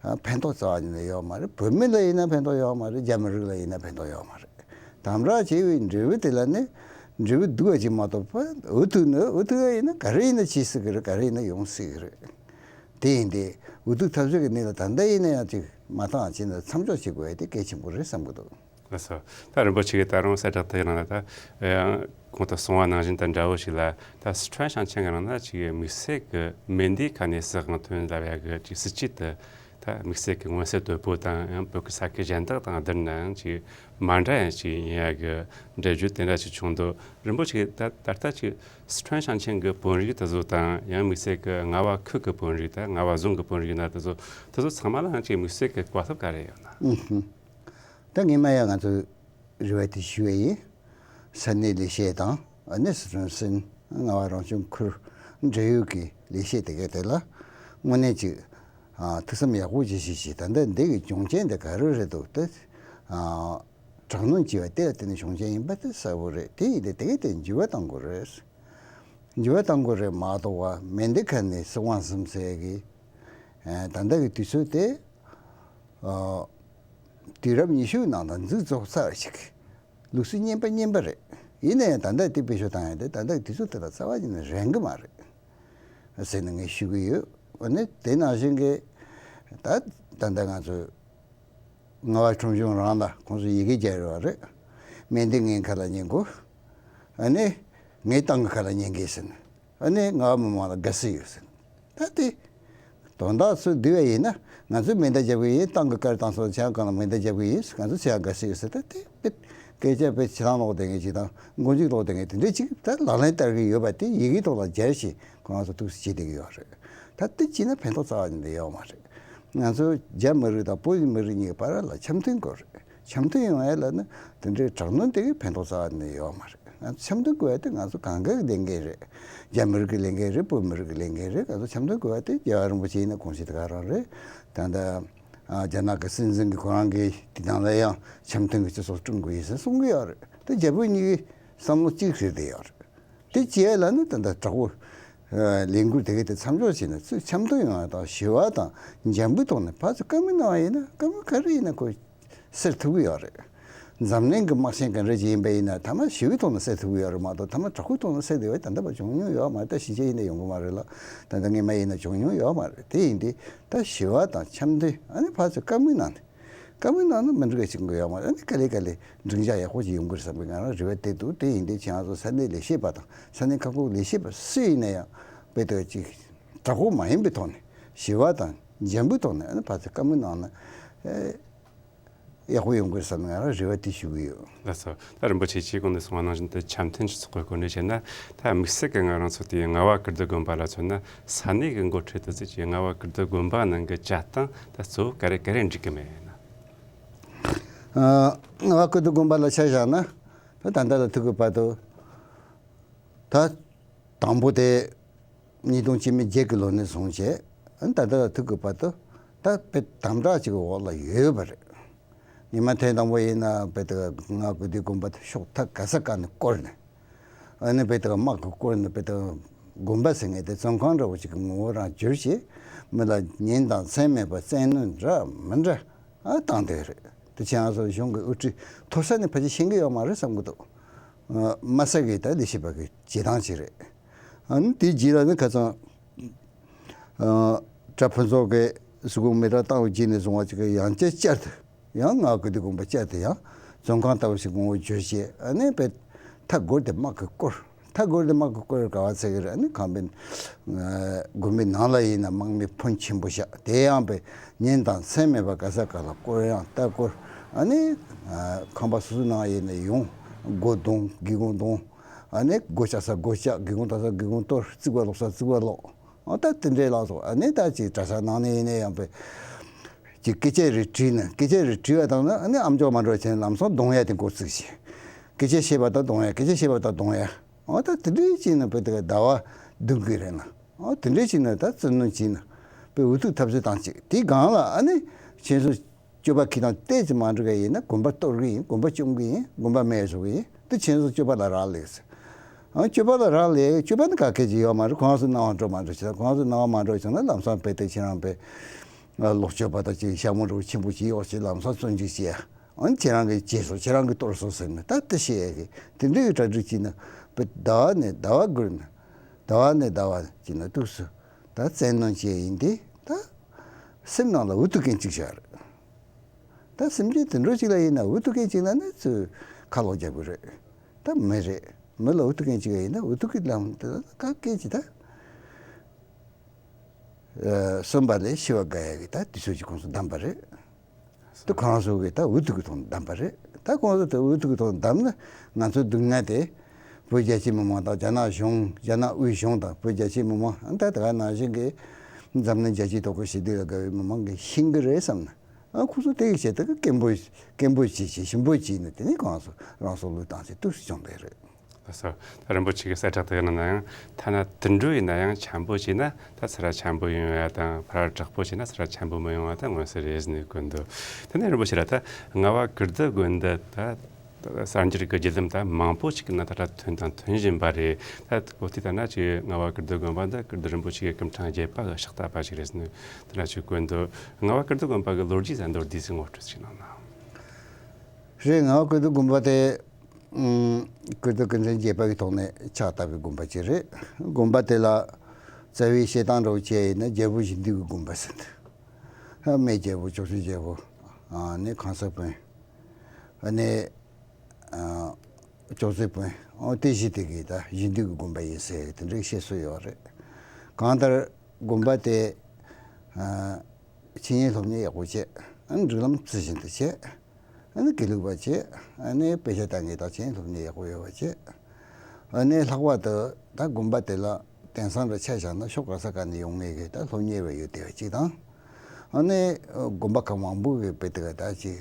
ཕན་ཐོགས་རྩ་བ་ཉིད་ནས་ཡོད་མ་རེད། བོད་མི་ལ་ཡིན་ན་ཕན་ཐོགས་ཡོད་མ་རེད། རྒྱ་མི་རིགས་ལ་ཡིན་ན་ཕན་ཐོགས་ཡོད་མ་རེད། དམ་དྲག་བྱས་པའི་འབྲས་བུ་དེ་ལ་ནི་འབྲས་བུ་སྡུག་པ་ཅིག་མ་གཏོགས་པ། འུ་ཐུག་ནི་འུ་ཐུག་ཡིན་ན་ག་རེ་ཡིན་ན་བྱེད་སྲིད་ཀྱི་རེད། ག་རེ་ཡིན་ན་ཡོང་སྲིད་ཀྱི་རེད། དེ་ཡིན་དུས་འུ་ཐུག་ཐབས་ཤེས་ཀྱི་གནས་ལ་ད་ལྟ་ཡིན་ན་ཡང་ཅིག་མ་བཏང་བྱས་ན་མཚམས་འཇོག་བྱེད་དགོས་ཡ་དེ་གལ་ཆེན་པོ་རེད་བསམ་གྱི་འདུག་ལགས་སོ། ད་རིན་པོ་ཆེ་གིས་ད་རུང་གསལ་བསྒྲགས་དེའི་ནང་ལ་ད་ཨེ་གོང་དུ་གསུངས་པ་ནང་བཞིན་དང་འདྲ་བོ་ཞིག་ལ། ད་སི་ཁྲོན་ཞིང་ཆེན་གྱི་ནང་ན་ཅིག་དམིགས་བསལ་གྱི་མེ་མདེའི་ཁ་ནས་སྲིད་དབང་ཐོན་ལབ་ཡ་གི་ཅིག་སྲིད་ཇུས་དེ། ད་དམིགས་བསལ་གྱི་མངོན་གསལ་དོད་པོ་དང་། ཡང་བོད་ཀྱི་ས་ཁུལ་གཞན་དག་དང་བསྡུར་ན་ཡང་ཅིག་མ་འདྲ་ཡང་ཅིག་ཡིན་ཡ་གི་འགྲེལ་བརྗོད་དེ་འདྲ་ཅིག་བྱུང་འདུག་རིན་པོ་ཆེ་གིས་ད་ད་ལྟ་ཅིག་སི་ཁྲོན་ཞིང་ཆེན་གྱི་དཔོན་རིགས་དེ་ཚོ་དང་། ཡང་དམིགས་བསལ་གྱི་རྔ་བ་ཁུལ་གྱི་དཔོན་རིགས་དང་། རྔ་བ་རྫོང་གི་དཔོན་རིགས་ན་དེ་ཚོ་དེ་ཚོ་ཚང་མ་ལའང་ཅིག་དམིགས་བསལ་གྱི་བཀའ་སློབ་ག་རེ་ཡོད་ན། ཨུ་ཧུམ། ད་ངས་མ་ཡ་ང་ཚོ་རེ་བ་དེ་ཞུ་བ་ཡིན། ས་གནས་ལས་བྱེད་དང་། ཨ་ནི་སི་ཁྲོན་སན་རྔ་བ་རང་སྐྱོང་ཁུལ་འབྲེལ་ཡོད་ཀྱི་ལས་བྱེད་དེ་ག་དེ་ལ་དངོས་གནས་ཅིག་ཨ་ཐུགས་བསམ་ཡག་པོ་ཅིག་བཞེས་བྱས། ད་ལྟ་འདི་གི་འབྱུང་རྐྱེན་དེ་ག་རེ་རེད་འདུག་དེ་ཨ་དྲག་གནོན་བྱས་པ་དེ་ལ་བརྟེན་ནས་བྱུང་རྐྱེན་ཡིན་པ་དེ་གསལ་པོ་རེད། དེ་ཡིན་དུས་དེ་ག་དེ་འགྱུར་བ་གཏང་དགོས་རེད། འགྱུར་བ་གཏང་དགོས་རེད་མ་གཏོགས་པ། མེ་མདའི་ཁ་ནས་སྲིད་དབང་ཟིན་ཟེར་གི་ཨ་ད་ལྟ་གི་དུས་ཚོད་དེ། ཨ་དུས་རབས་ཉི་ཤུའི་ནང་ལ་འཛུགས་རྫོགས་ཚར་བ་ཞིག་ལུགས་སྲོལ་རྙིང་པ་རྙིང་པ་རེད། ཡིན་ན་ཡང་ད་ལྟ་དེ་བེད་སྤྱོད་བཏང་ཡ་དེ་ད་ལྟ་དུས་ཚོད་དེ་ལ་རྩ་བ་ཉིད་ནས་རན་གི་མ་རེད་ཟེར་ནས་ངས་ཞུ་གི་ཡོད། འོ་ནི་དེ་ནང་བཞིན་གི་ད་ད་ལྟ་ང་ཚོས་རྔ་བ་ཁྲོམ་གཞུང་རང་ལ་ཁོང་ཚོས་ཡི་གེ་རྒྱག་ཡོད་རེད། མེ་མདའ་ངའི་ཁ་ལ་ཉན་དགོས། ཨ་ནི་ངས་ཏང་གི་ཁ་ལ་ཉན་གི་ཟེར་ནས། ཨ་ནི་རྔ་བ་མི་མང་ལ་དགའ་བསུ་ཡོད་ཟེར། ད་དེ་དོན་དག་ཚོ་བསྡུས་པ་ཡིན་ན། ང་ཚོས་མེ་མདའ་རྒྱབ་གི་ཡིན། ཏང་གི་བཀའ་བཏང་སོང་། ཆང་གང་ལ་མེ་མདའ་རྒྱབ་གི་ཡིན། ང་ཚོས་ཆང་དགའ་བསུ་ཡོད་ཟེར། ད་དེ་དཔེ་སྐད་ཆ་དཔེ་བྱེད་སྟངས་ལོག་བསྡད་མཁན་ཅིག་དང་། མགོ་མཇུག་ལོག་བསྡད་མཁན་དེ་འདྲ་ཅིག་ད་ལག་ལེན་བསྟར་གི་ཡོད་པ་དེ་ཡི་གེ་ཐོག་ལ་སྦྱར་བྱས་ཁོ་རང་ཚོ་ཐུགས་སུ་བྱེད་བསྡད་ཀྱི་ཡོད་རེད། ད་དེ་བྱས་ན་ཕན་ཐོགས་རྩ་བ་ཉིད་ནས་ཡོད་མ་རེད། ང་ཚོ་རྒྱ་མི་རིགས་དང་བོད་མི་རིགས་གཉིས་ཀྱི་བར་ལ་འཆམ་མཐུན་དགོས་རེད། འཆམ་མཐུན་ཡོང་ཡ་ལ་ནི་དེ་འདྲའི་དྲག་གནོན་དེ་གིས་ཕན་ཐོགས་རྩ་བ་ནས་ཡོད་མ་རེད། ང་ཚོ་འཆམ་མཐུན་དགོས་ཡ་དེ་ང་ཚོ་གང་གའི་ལས་འགན་རེད། རྒྱ་མི་རིགས་ཀྱི་ལས་འགན་རེད། བོད་མི་རིགས་ཀྱི་ལས་འགན་རེད། ང་ཚོ་འཆམ་མཐུན་དགོས་ཡ་དེ་རྒྱལ་བ་རིན་པོ་ཆེ་ཡིན་ན་དགོངས་གཞི་དེ་ག་རང་རེད། ད་ལྟ་ཨ་རྒྱ་ནག་གི་སྲིད་འཛིན་གྱིས་ཁོ་རང་གི་དེ་དང་ལ་ཡང་འཆམ་མཐུན་གྱི་སྤྱི་ཚོགས་བསྐྲུན་དགོས་ཡིན་ཟེར་གསུང་གི་ཡོད་རེད། དེ་རྒྱ་བོད་གཉིས་ཀྱི་བསམ་བློ་གཅིག་རེད་བསྡད་ཡོད་རེད། དེ་བྱས་ལ་ནི་ད་ལྟ་དྲག་པོ་ལས་འགུལ་དེ་གའི་དེ་མཚམས་འཇོག་བྱས་ནས། ཚུར་འཆམ་མཐུན་ཡོང་བ་དང་། ཞི་བ་དང་འཇམ་པོའི་ཐོག་ནས་ཕར་ཚུར་བཀའ་མོལ་གནང་བ་ཡིན་ན། བཀའ་མོལ་ག་རེ་ཡིན་ན་ཁོ་སེལ་ཐུབ་ཀྱི་ཡོད་རེད། འཛམ་གླིང་གི་དམག་ཆེན་ག་འདྲ་ཅིག་ཡིན་པ་ཡིན་ན་མཐའ་མ་ཞི་བའི་ཐོག་ནས་སེལ་ཐུབ་ཀྱི་ཡོད་རེད་མ་གཏོགས། མཐའ་མ་དྲག་པོའི་ཐོག་ནས་སེལ་བསྡད་པ་ད་ལྟ་བར་བྱུང་མྱོང་ཡོད་མ་རེད། ད་ཕྱིན་ཆད་ཡིན་ན་ཡོང་གི་མ་རེད་ལ། ད་ལྟ་སྔོན་མ་ཡིན་ན་བྱུང་མྱོང་ཡོད་མ་རེད། དེ་ཡིན་དུས་ད་ཞི་བ་དང་འཆམ་མཐུན། ཨ་ནི་ཕར་ཚུར་བཀའ་མོལ་གནང་ནས། བཀའ་མོལ་གནང་ན་མི་འགྲིག་པ་ཅིག་ཡོང་གི་ཡོད་མ་རེད། ཨ་ནི་ག་ལེ་ག་ལེ་འགྲིག་འཇགས་ཡག་པོ་ཅིག་ཡོང་གི་རེད་བསམ་པའི་ང་རང་རེ་བ་དེ་འདུག་དེ་ཡིན་དུས་ཁྱེད་རང་ཚོ་ས་གནས་ལས་བྱེད་པ་དང་། ས་གནས་ཁག་ཁག་ལས་བྱེད་པ་སུ་ཡིན་ན་ཡང་དཔེ་དེ་ཅིག་དྲག་པོ་མ་ཡིན་པའི་ཐོག་ནས། ཞི་བ་དང་འཇམ་པོའི་ཐོག་ནས། ཨ་ནི་ཕར་ཚུར་བཀའ་མོལ་གནང་ན་ཨེ་ཡག་པོ་ཡོང་གི་རེད་བསམ་པའི་ང་རང་རེ་བ་དེ་ཞུ་གི་ཡོད། ལགས་སོ། ད་རིན་པོ་ཆེ་ཁྱེད་གོང་ནས་གསུངས་པ་ནང་བཞིན་དུ་འཆམ་མཐུན་སྤྱི་ཚོགས་ཀྱི་སྒོ་ནས་བཤད་ན། ད་དམིགས་བསལ་གྱི་ང་རང་ཚོ་དེ་རྔ་བ་ཀིརྟི་དགོན་པ་ལ་མཚོན་ན། ས་གནས་ཀྱི་འགོ་ཁྲིད་དེ་ཚོས་ཀྱིས་རྔ་བ་ཀིརྟི་དགོན་པ་ནང་གི་བྱ་སྟངས་ད་གཙོ་བོ་ག་རེ་ག་རེ་འགྲིག་གི་མེད་ན། ཨ་རྔ་བ་ཀིརྟི་དགོན་པ་ལ་ཆ་བཞག་ན། ད་ད་ལྟ་ལ་ཐུག་གི་བར་དུ། ད་དང་པོ་དེ་ཉིས་སྟོང་བཅུ་མེད་བརྒྱད་ཀྱི་ལོ་ནས་བཟུང་བྱས། ཨ་ནི་ད་ལྟ་ལ་ཐུག་གི་བར་དུ་ད་དཔེ་དམ་དྲག་ཅིག་གི་འོག་ལ་ཡོད་པ་རེད། ཉི་མ་ཐེངས་དང་པོ་ཡིན་ན་དཔེ་དེ་རྔ་བ་ཀིརྟི་དགོན་པ་དེ་ཕྱོགས་མཐའ་ག་ས་ག་ནས་བསྐོར་ནས། ཨ་ནི་དཔེ་དེ་དམག་གི་སྐོར་ནི་དཔེ་དེ་དགོན་པ་ཟེར་མཁན་དེ་བཙོན་ཁང་འདྲ་བོ་ཞིག་གི་ངོ་བོ་རང་བསྒྱུར་བྱས། མི་ལ་ཉིན་དང་མཚན་མེད་པར་བཙན་གནོན་འདྲ་མི་འདྲ་ཨ་བཏང་བསྡད་རེད། དེ་ཁྱེད་རང་ཚོ་གཞུང་གི་དབུ་ཁྲིད་མཐོ་ས་ནས་ཕལ་ཆེར་ཤེས་ཀྱི་ཡོད་མ་རེད་བསམ་གྱི་འདུག་ཨ་དམའ་ས་གི་ད་ལས་བྱེད་པ་གི་བྱེད་སྟངས་ཅིག་རེད། ཨ་ནི་དེའི་རྗེས་ལ་ནི་ཁ་སང་ཨ་གྲྭ་ཕུན་ཚོགས་ཀྱིས་གཟུགས་པོ་མེ་དྲག་བཏང་བའི་རྗེས་ནས་བཟུང་བ་ཅིག་གི་ཡང་བསྐྱར་བསྐྱར་དུ་ཡང་ང་དགེ་འདུན་དགོན་པ་བསྐྱར་དུ་ཡང་བཙོན་ཁང་ལྟ་བུ་ཞིག་ངོ་བོ་བསྒྱུར་བྱས། ཨ་ནི་དཔེ་མཐའ་སྒོར་དེ་དམག་གིས་བསྐོར། མཐའ་སྒོར་དེ་དམག་གིས་བསྐོར་ག་བ་ཚད་ཀྱི་རེད། ཨ་ནི་ཁང་པའི་དགོན་པའི་ནང་ལ་ཡིན་ན་དམག་མི་ཕོན་ཆེན་པོ་བཞག་དེ་ཡང་དཔེ་ཉིན་དང་མཚན་མེད་པར་ག་ས་ག་ལ་བསྐོར་ཡང་ལྟ་བསྐོར། ཨ་ནི་ཁང་པ་སོ་སོའི་ནང་ཡིན་ན་ཡོང་། སྒོ་རྡུང་། སྒེའུ་ཁུང་རྡུང་། ཨ་ནི་སྒོ་བཅག་ས་སྒོ་བཅག་སྒེའུ་ཁུང་བཏང་ས་སྒེའུ་ཁུང་གཏོར། རྩིག་པ་སློག་ས་རྩིག་པ་སློག་ཨ་ད་དེ་འདྲའི་ལགས་སོ། ཨ་ནི་ད་ཅིག་གྲྭ་ས་ནང་ནས་ཡིན་ན་ཡང་དཔེ་ཅིག་སྐད་ཆ་རེ་དྲིས་ན། སྐད་ཆ་རེ་དྲིས་པ་དང་ན་ཨ་ནི་ཨམ་ཅོག་མ་འགྲོ་བྱས་ནས་ལམ་སང་རྡུང་ཡ་དེ་འགོ་བཙུགས་ཤིང་། སྐད་ཆ་བཤད་པ་དང་རྡུང་ཡ། སྐད་ཆ་བཤད་པ་དང་རྡུང་ཡ། ཨ་ད་དེ་འདྲའི་བྱས་ན་དཔེ་དེ་ག་ཟླ་བ་བདུན་གི་རེད་ན། ཨ་དེ་འདྲའི་བྱས་ན་ད་བཙན་གནོན་བྱས་ན་དཔེ་འུ་ཐུག་ཐབས་ཤེས་བཏང་ཅིག་དེའི་སྒང་ལ་ཨ་ནི་ཁྱེད་ཚོ་སྤྱོད་པ་ཁྱེད་དང་ཏོག་ཙམ་མ་འགྲིག་ག་ཡིན་ན་དགོན་པ་གཏོར་གི་ཡིན། དགོན་པ་བཅོམ་གི་ཡིན། དགོན་པ་མེ་བཟོ་གི་ཡིན། དེ་ཁྱེད་ཚོ་སྤྱོད་པ་ལ་རག་ལས་ཟེར། ཨ་སྤྱོད་པ་ལ་རག་ལས། སྤྱོད་པ་ནི་ག་གེ་ཅིག་ཡོད་མ་རེད། ཁོང་ཚོ་སྣང་བ་འགྲོ་མ་འགྲོ་བྱས་ན། ཁོང་ཚོ་སྣང་བ་མ་འགྲོ་བྱས་ན་ལམ་སང་དཔེ་དེ་ཁྱེད་རང་དཔེ་ལོག་སྤྱོད་པ་དང་ཅིག་ཞྭ་མོ་འདྲ་བོ་ཆེན་པོ་ཅིག་གཡོགས་བྱས་ལམ་སང་བཙོན་འཇུག་བྱས། ཨ་ནི་ཁྱེད་རང་གིས་བྱས་སོང་། ཁྱེད་རང་གིས་གཏོར་སོང་ཟེར་ནས་ད་དེ་བཤད་ཡ་གི་དེ་འདྲའི་གྲ་སྒྲིག་བྱས་ན་དཔེ་ཟླ་བ་ནས་ཟླ་བ་བསྒུར་ན། ཟླ་བ་ནས་ཟླ་བ་བྱས་ན་ཏོག་ཙམ་ད་བཙན་གནོན་བྱས་ཡིན་དེ་ད་སེམས་ནང་ལ་འུ་ཐུག་མཁན་གཅིག་བཞག་རེད། ད་སེམས་ཅན་དེ་འདྲ་ཅིག་ལ་ཡིན་ན་འུ་ཐུག་མཁན་ཅིག་ལ་ནི་ཚུར་ཁ་ལོག་རྒྱག་དགོས་རེད། ད་མི་རེད། མི་ལ་འུ་ཐུག་མཁན་ཅིག་ལ་ཡིན་ན་འུ་ཐུག་གི་ལམ་དེ་ལ་ག་སྐད་ཅིག་ད་ཨ་གསོན་པ་ལས་འཆི་བ་དགའ་ཡ་གི་ད་དུས་ཚོད་ཅིག་ཁོང་ཚོ་བདམས་པ་རེད། དེ་ཁོང་ཚོ་གི་ད་འུ་ཐུག་གི་ཐོག་ནས་བདམས་པ་རེད། ད་ཁོང་ཚོ་དེ་འུ་ཐུག་གི་ཐོག་ནས་བདམས་ན་ང་ཚོའི་སྡུག་བསྔལ་དེ་བོད་རྒྱ་ཆེ་མི་མང་དང་རྒྱ་ནག་གཞུང་རྒྱ་ནག་དབུས་གཞུང་དང་བོད་རྒྱ་ཆེ་མི་མང་ད་དེ་ག་ནང་བཞིན་གི་འཛམ་གླིང་རྒྱལ་སྤྱིའི་ཐོག་གི་ཞི་བདེ་ལ་དགའ་བའི་མི་མང་གིས་ཤེས་གི་རེད་བསམ་ན། ཨ་ཁོ་ཚོ་དེ་གི་བྱས་ད་གི་སྐད་འབོད་སྐད་འབོད་བྱེད་བྱེད་ཞིམ་པོ་བྱས་ནས་དེ་ནས་ཁོང་ཚོ་རང་སྲོག་བློས་བཏང་བྱས་ཏོག་ཙམ་བྱུང་བསྡད་རེད། ལགས་སོ། ད་རིན་པོ་ཆེ་གི་གསལ་བསྒྲགས་དེ་ནང་ན་ཡང་ཐ་ན་དུད་འགྲོ་ཡིན་ན་ཡང་འཆམ་པོ་བྱས་ན་ད་ཚུར་ར་འཆམ་པོ་ཡོང་ཡ་དང་ཕར་ར་དྲག་པོ་བྱས་ན་ཚུར་ར་འཆམ་པོ་མི་ཡོང་བ་ད་མངོན་གསལ་རེད་ཟེར་ནས་བཀོད་འདུག་དེ་ནས་རིན་པོ་ཆེ་ལགས་ད་རྔ་བ་ཀིརྟི་དགོན་འདི་ད་གསར་འགྱུར་གྱི་བརྒྱུད་ལམ་ད་མང་པོ་ཞིག་གི་ནང་ད་ལྟ་ཐོན་དང་ཐོན་བཞིན་པ་རེད། ད་འོ་དེ་ལྟར་ན་ཅིག་རྔ་བ་ཀིརྟི་དགོན་པ་འདི་ཀིརྟི་རིན་པོ་ཆེ་གི་སྐུ་ཕྲེང་བརྒྱད་པ་གི་ཕྱག་བཏབ་པ་ཞིག་རེད་ཟེར་ནས་དེ་འདྲ་ཅིག་བཀོད་འདུག་རྔ་བ་ཀིརྟི་དགོན་པ་གི་ལོ་རྒྱུས་ཟེར་མདོར་བསྡུས་སུ་ངོ་སྤྲོད་ཅིག་གནང་ན། རེད། རྔ་བ་ཀིརྟི་དགོན་པ་དེ་ཨུམ་ཀིརྟི་སྐུ་ཕྲེང་བརྒྱད་པ་གི་ཐོག་ནས་ཕྱག་བཏབ་པའི་དགོན་པ་ཅིག་རེད། དགོན་པ་དེ་ལ་རྩ་བའི་བཤད་སྟངས་འདྲ་བོ་བྱས་ཡིན་ན་རྒྱལ་པོ་བཞི་འདུས་ཀྱི་དགོན་པ་ཟེར་འདུག་སྨད་རྒྱལ་པོ་ཅོག་ཙེ་རྒྱལ་པོ་ཨ་ནི་ཁང་གསར་དཔོན་ཨ་ནི་ཨ་ཅོག་ཙེ་དཔོན་ཨོ་དེ་བཞི་དེ་གི་ད་བཞི་འདུས་ཀྱི་དགོན་པ་ཡིན་ཟེར་དེ་འདྲའི་བཤད་སྲོལ་ཡོད་རེད། གང་ལྟར་དགོན་པ་དེ་ཨ་འཆད་ཉན་སློབ་གཉེར་ཡག་པོ་བྱས། ཨ་ནི་སྒྲིག་ལམ་རྩི་བཞིན་དུ་བྱས། ཨ་ནི་དགེ་ལུགས་པ་བྱས། ཨ་ནི་དཔེ་ཆ་ལྟ་མཁན་དང་འཆད་ཉན་སློབ་གཉེར་ཡག་པོ་ཡོད་པ་བྱས། ཨ་ནི་ལྷག་པར་དུ་ད་དགོན་པ་དེ་ལ་དེང་སང་འདྲ་ཆ་བཞག་ན་ཕྱོགས་ག་ས་ག་ནས་ཡོང་མཁན་གྱི་ད་སློབ་གཉེར་བ་ཡོད་བསྡད་པ་གཅིག་དང་། ཨ་ནི་དགོན་པ་ཁག་མང་པོ་གི་དཔེ་དེ་ག་ད་ཅིག་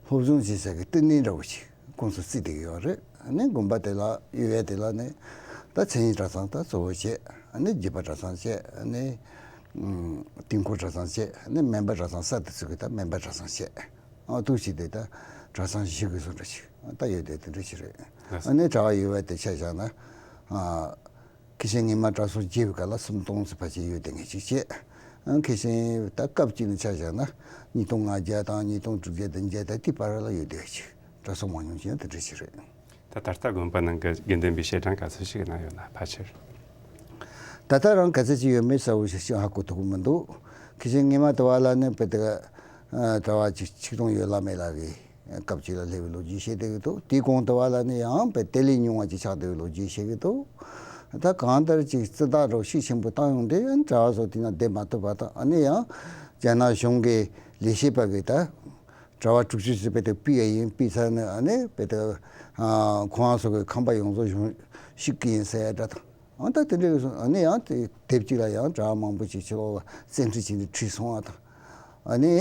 སློབ་སྦྱོང་བྱེད་ས་གི་བསྟི་གནས་འདྲ་བོ་ཞིག་ཁོང་ཚོ་བརྩིས་བསྡད་ཀྱི་ཡོད་རེད། ཨ་ནི་དགོན་པ་དེ་ལ་ཡོད་ཡ་དེ་ལ་ནི་ད་མཚན་ཉིད་གྲྭ་ཚང་ད་གཙོ་བོ་བྱས། ཨ་ནི་བརྒྱུད་པ་གྲྭ་ཚང་བྱས། ཨ་ནི་ཨུམ་དུས་འཁོར་གྲྭ་ཚང་བྱས། ཨ་ནི་སྨན་པ་གྲྭ་ཚང་གསར་དུ་བཙུགས་གི་ད་སྨན་པ་གྲྭ་ཚང་བྱས། ཨ་ཐུགས་ཆེ་དེ་ད་གྲྭ་ཚང་བཞི་གི་བཟོ་འདྲ་ཞིག་ད་ཡོད་དེ་དེ་འདྲ་ཞིག་རེད། ལགས་སོ། ཨ་ནི་གྲྭ་བ་ཡོད་པ་དེ་ཆ་བཞག་ན་ཨ་མཁན་ཆེན་ངོ་མ་གྲྭ་ཚང་བརྒྱད་པའི་སྐབས་ལ་སུམ་སྟོང་ཙམ་ཕལ་ཆེར་ཡོད་དེ་ངེས་ཅིག་བྱས། ཨ་མཁན་ཆེན་ད་སྐབས་གཅིག་ནས་ཆ་བཞག་ན་ཉིས་སྟོང་ལྔ་བརྒྱ་དང་ཉིས་སྟོང་དྲུག་བརྒྱ་བདུན་བརྒྱ་ད་དེ་བར་ལ་ཡོད་དེ་ཅིག་གྲྭ་ཚང་མང་ཉུང་ཅན་དེ་འདྲ་ཞིག་རེད། ད་ད་ལྟ་དགོན་པ་ནང་གི་དགེ་འདུན་པའི་བྱེ་བྲག་ག་ཚོད་ཞིག་གནང་ཡོད་ན་ཕལ་ཆེར། ད་ལྟ་རང་ག་ཚོད་ཅིག་ཡོད་མེད་གསལ་བོ་ཞིག་ཧ་གོ་ཐུབ་ཀྱི་མི་འདུག་མཁན་ཆེན་ངོ་མ་དེ་བ་ལ་ནི་དཔེ་དེ་གྲྭ་བ་ཅིག་ཆིག་སྟོང་ཡོད་ལ་མེད་ལ་གི་སྐབས་ཅིག་ལ་སླེབས་པའི་ལོ་རྒྱུས་བཤད་བསྡད་ཀྱི་འདུག་དེའི་གོང་དེ་བ་ལ་ནི་ཡང་དཔེ་དེ་ལས་ཉུང་བ་ཅིག་ཆགས་བསྡད་པའི་ལོ་རྒྱུས་བཤད་ཀྱི་འདུག་ད་གང་ལྟར་ཅིག་རྩི་དག་རོགས་ཤུགས་ཆེན་པོ་བཏང་ཡོང་དུས་གྲྭ་བ་ཚོ་དེ་ན་བསྡད་མ་ཐུབ་པ་དང་། ཨ་ནི་ཡང་རྒྱ་ནག་གཞུང་གི་ལས་བྱེད་པ་གིས་ད་གྲྭ་བ་དྲུག་ཅུ་ཙམ་དཔེ་དེ་ཕུད་ཡ་ཡིན། ཕུད་ཚར་ནས་ཨ་ནི་དཔེ་དེ་ཨ་ཁོང་རང་ཚོ་གི་ཁང་པ་ཡོངས་རྫོགས་གཞུང་བཤིག་གི་ཡིན་ཟེར་ཡ་འདྲ་དང་། ཨ་ད་དེ་འདྲ་ཡོད་སོང་། ཨ་ནི་ཡང་དེ་དེབ་གཅིག་ལ་ཡང་གྲྭ་བ་མང་པོ་ཅིག་ཕྱི་ལོགས་ལ་བཙན་ཁྲིད་བྱས་ནས་ཁྲིད་སོང་བ་དང་། ཨ་ནི་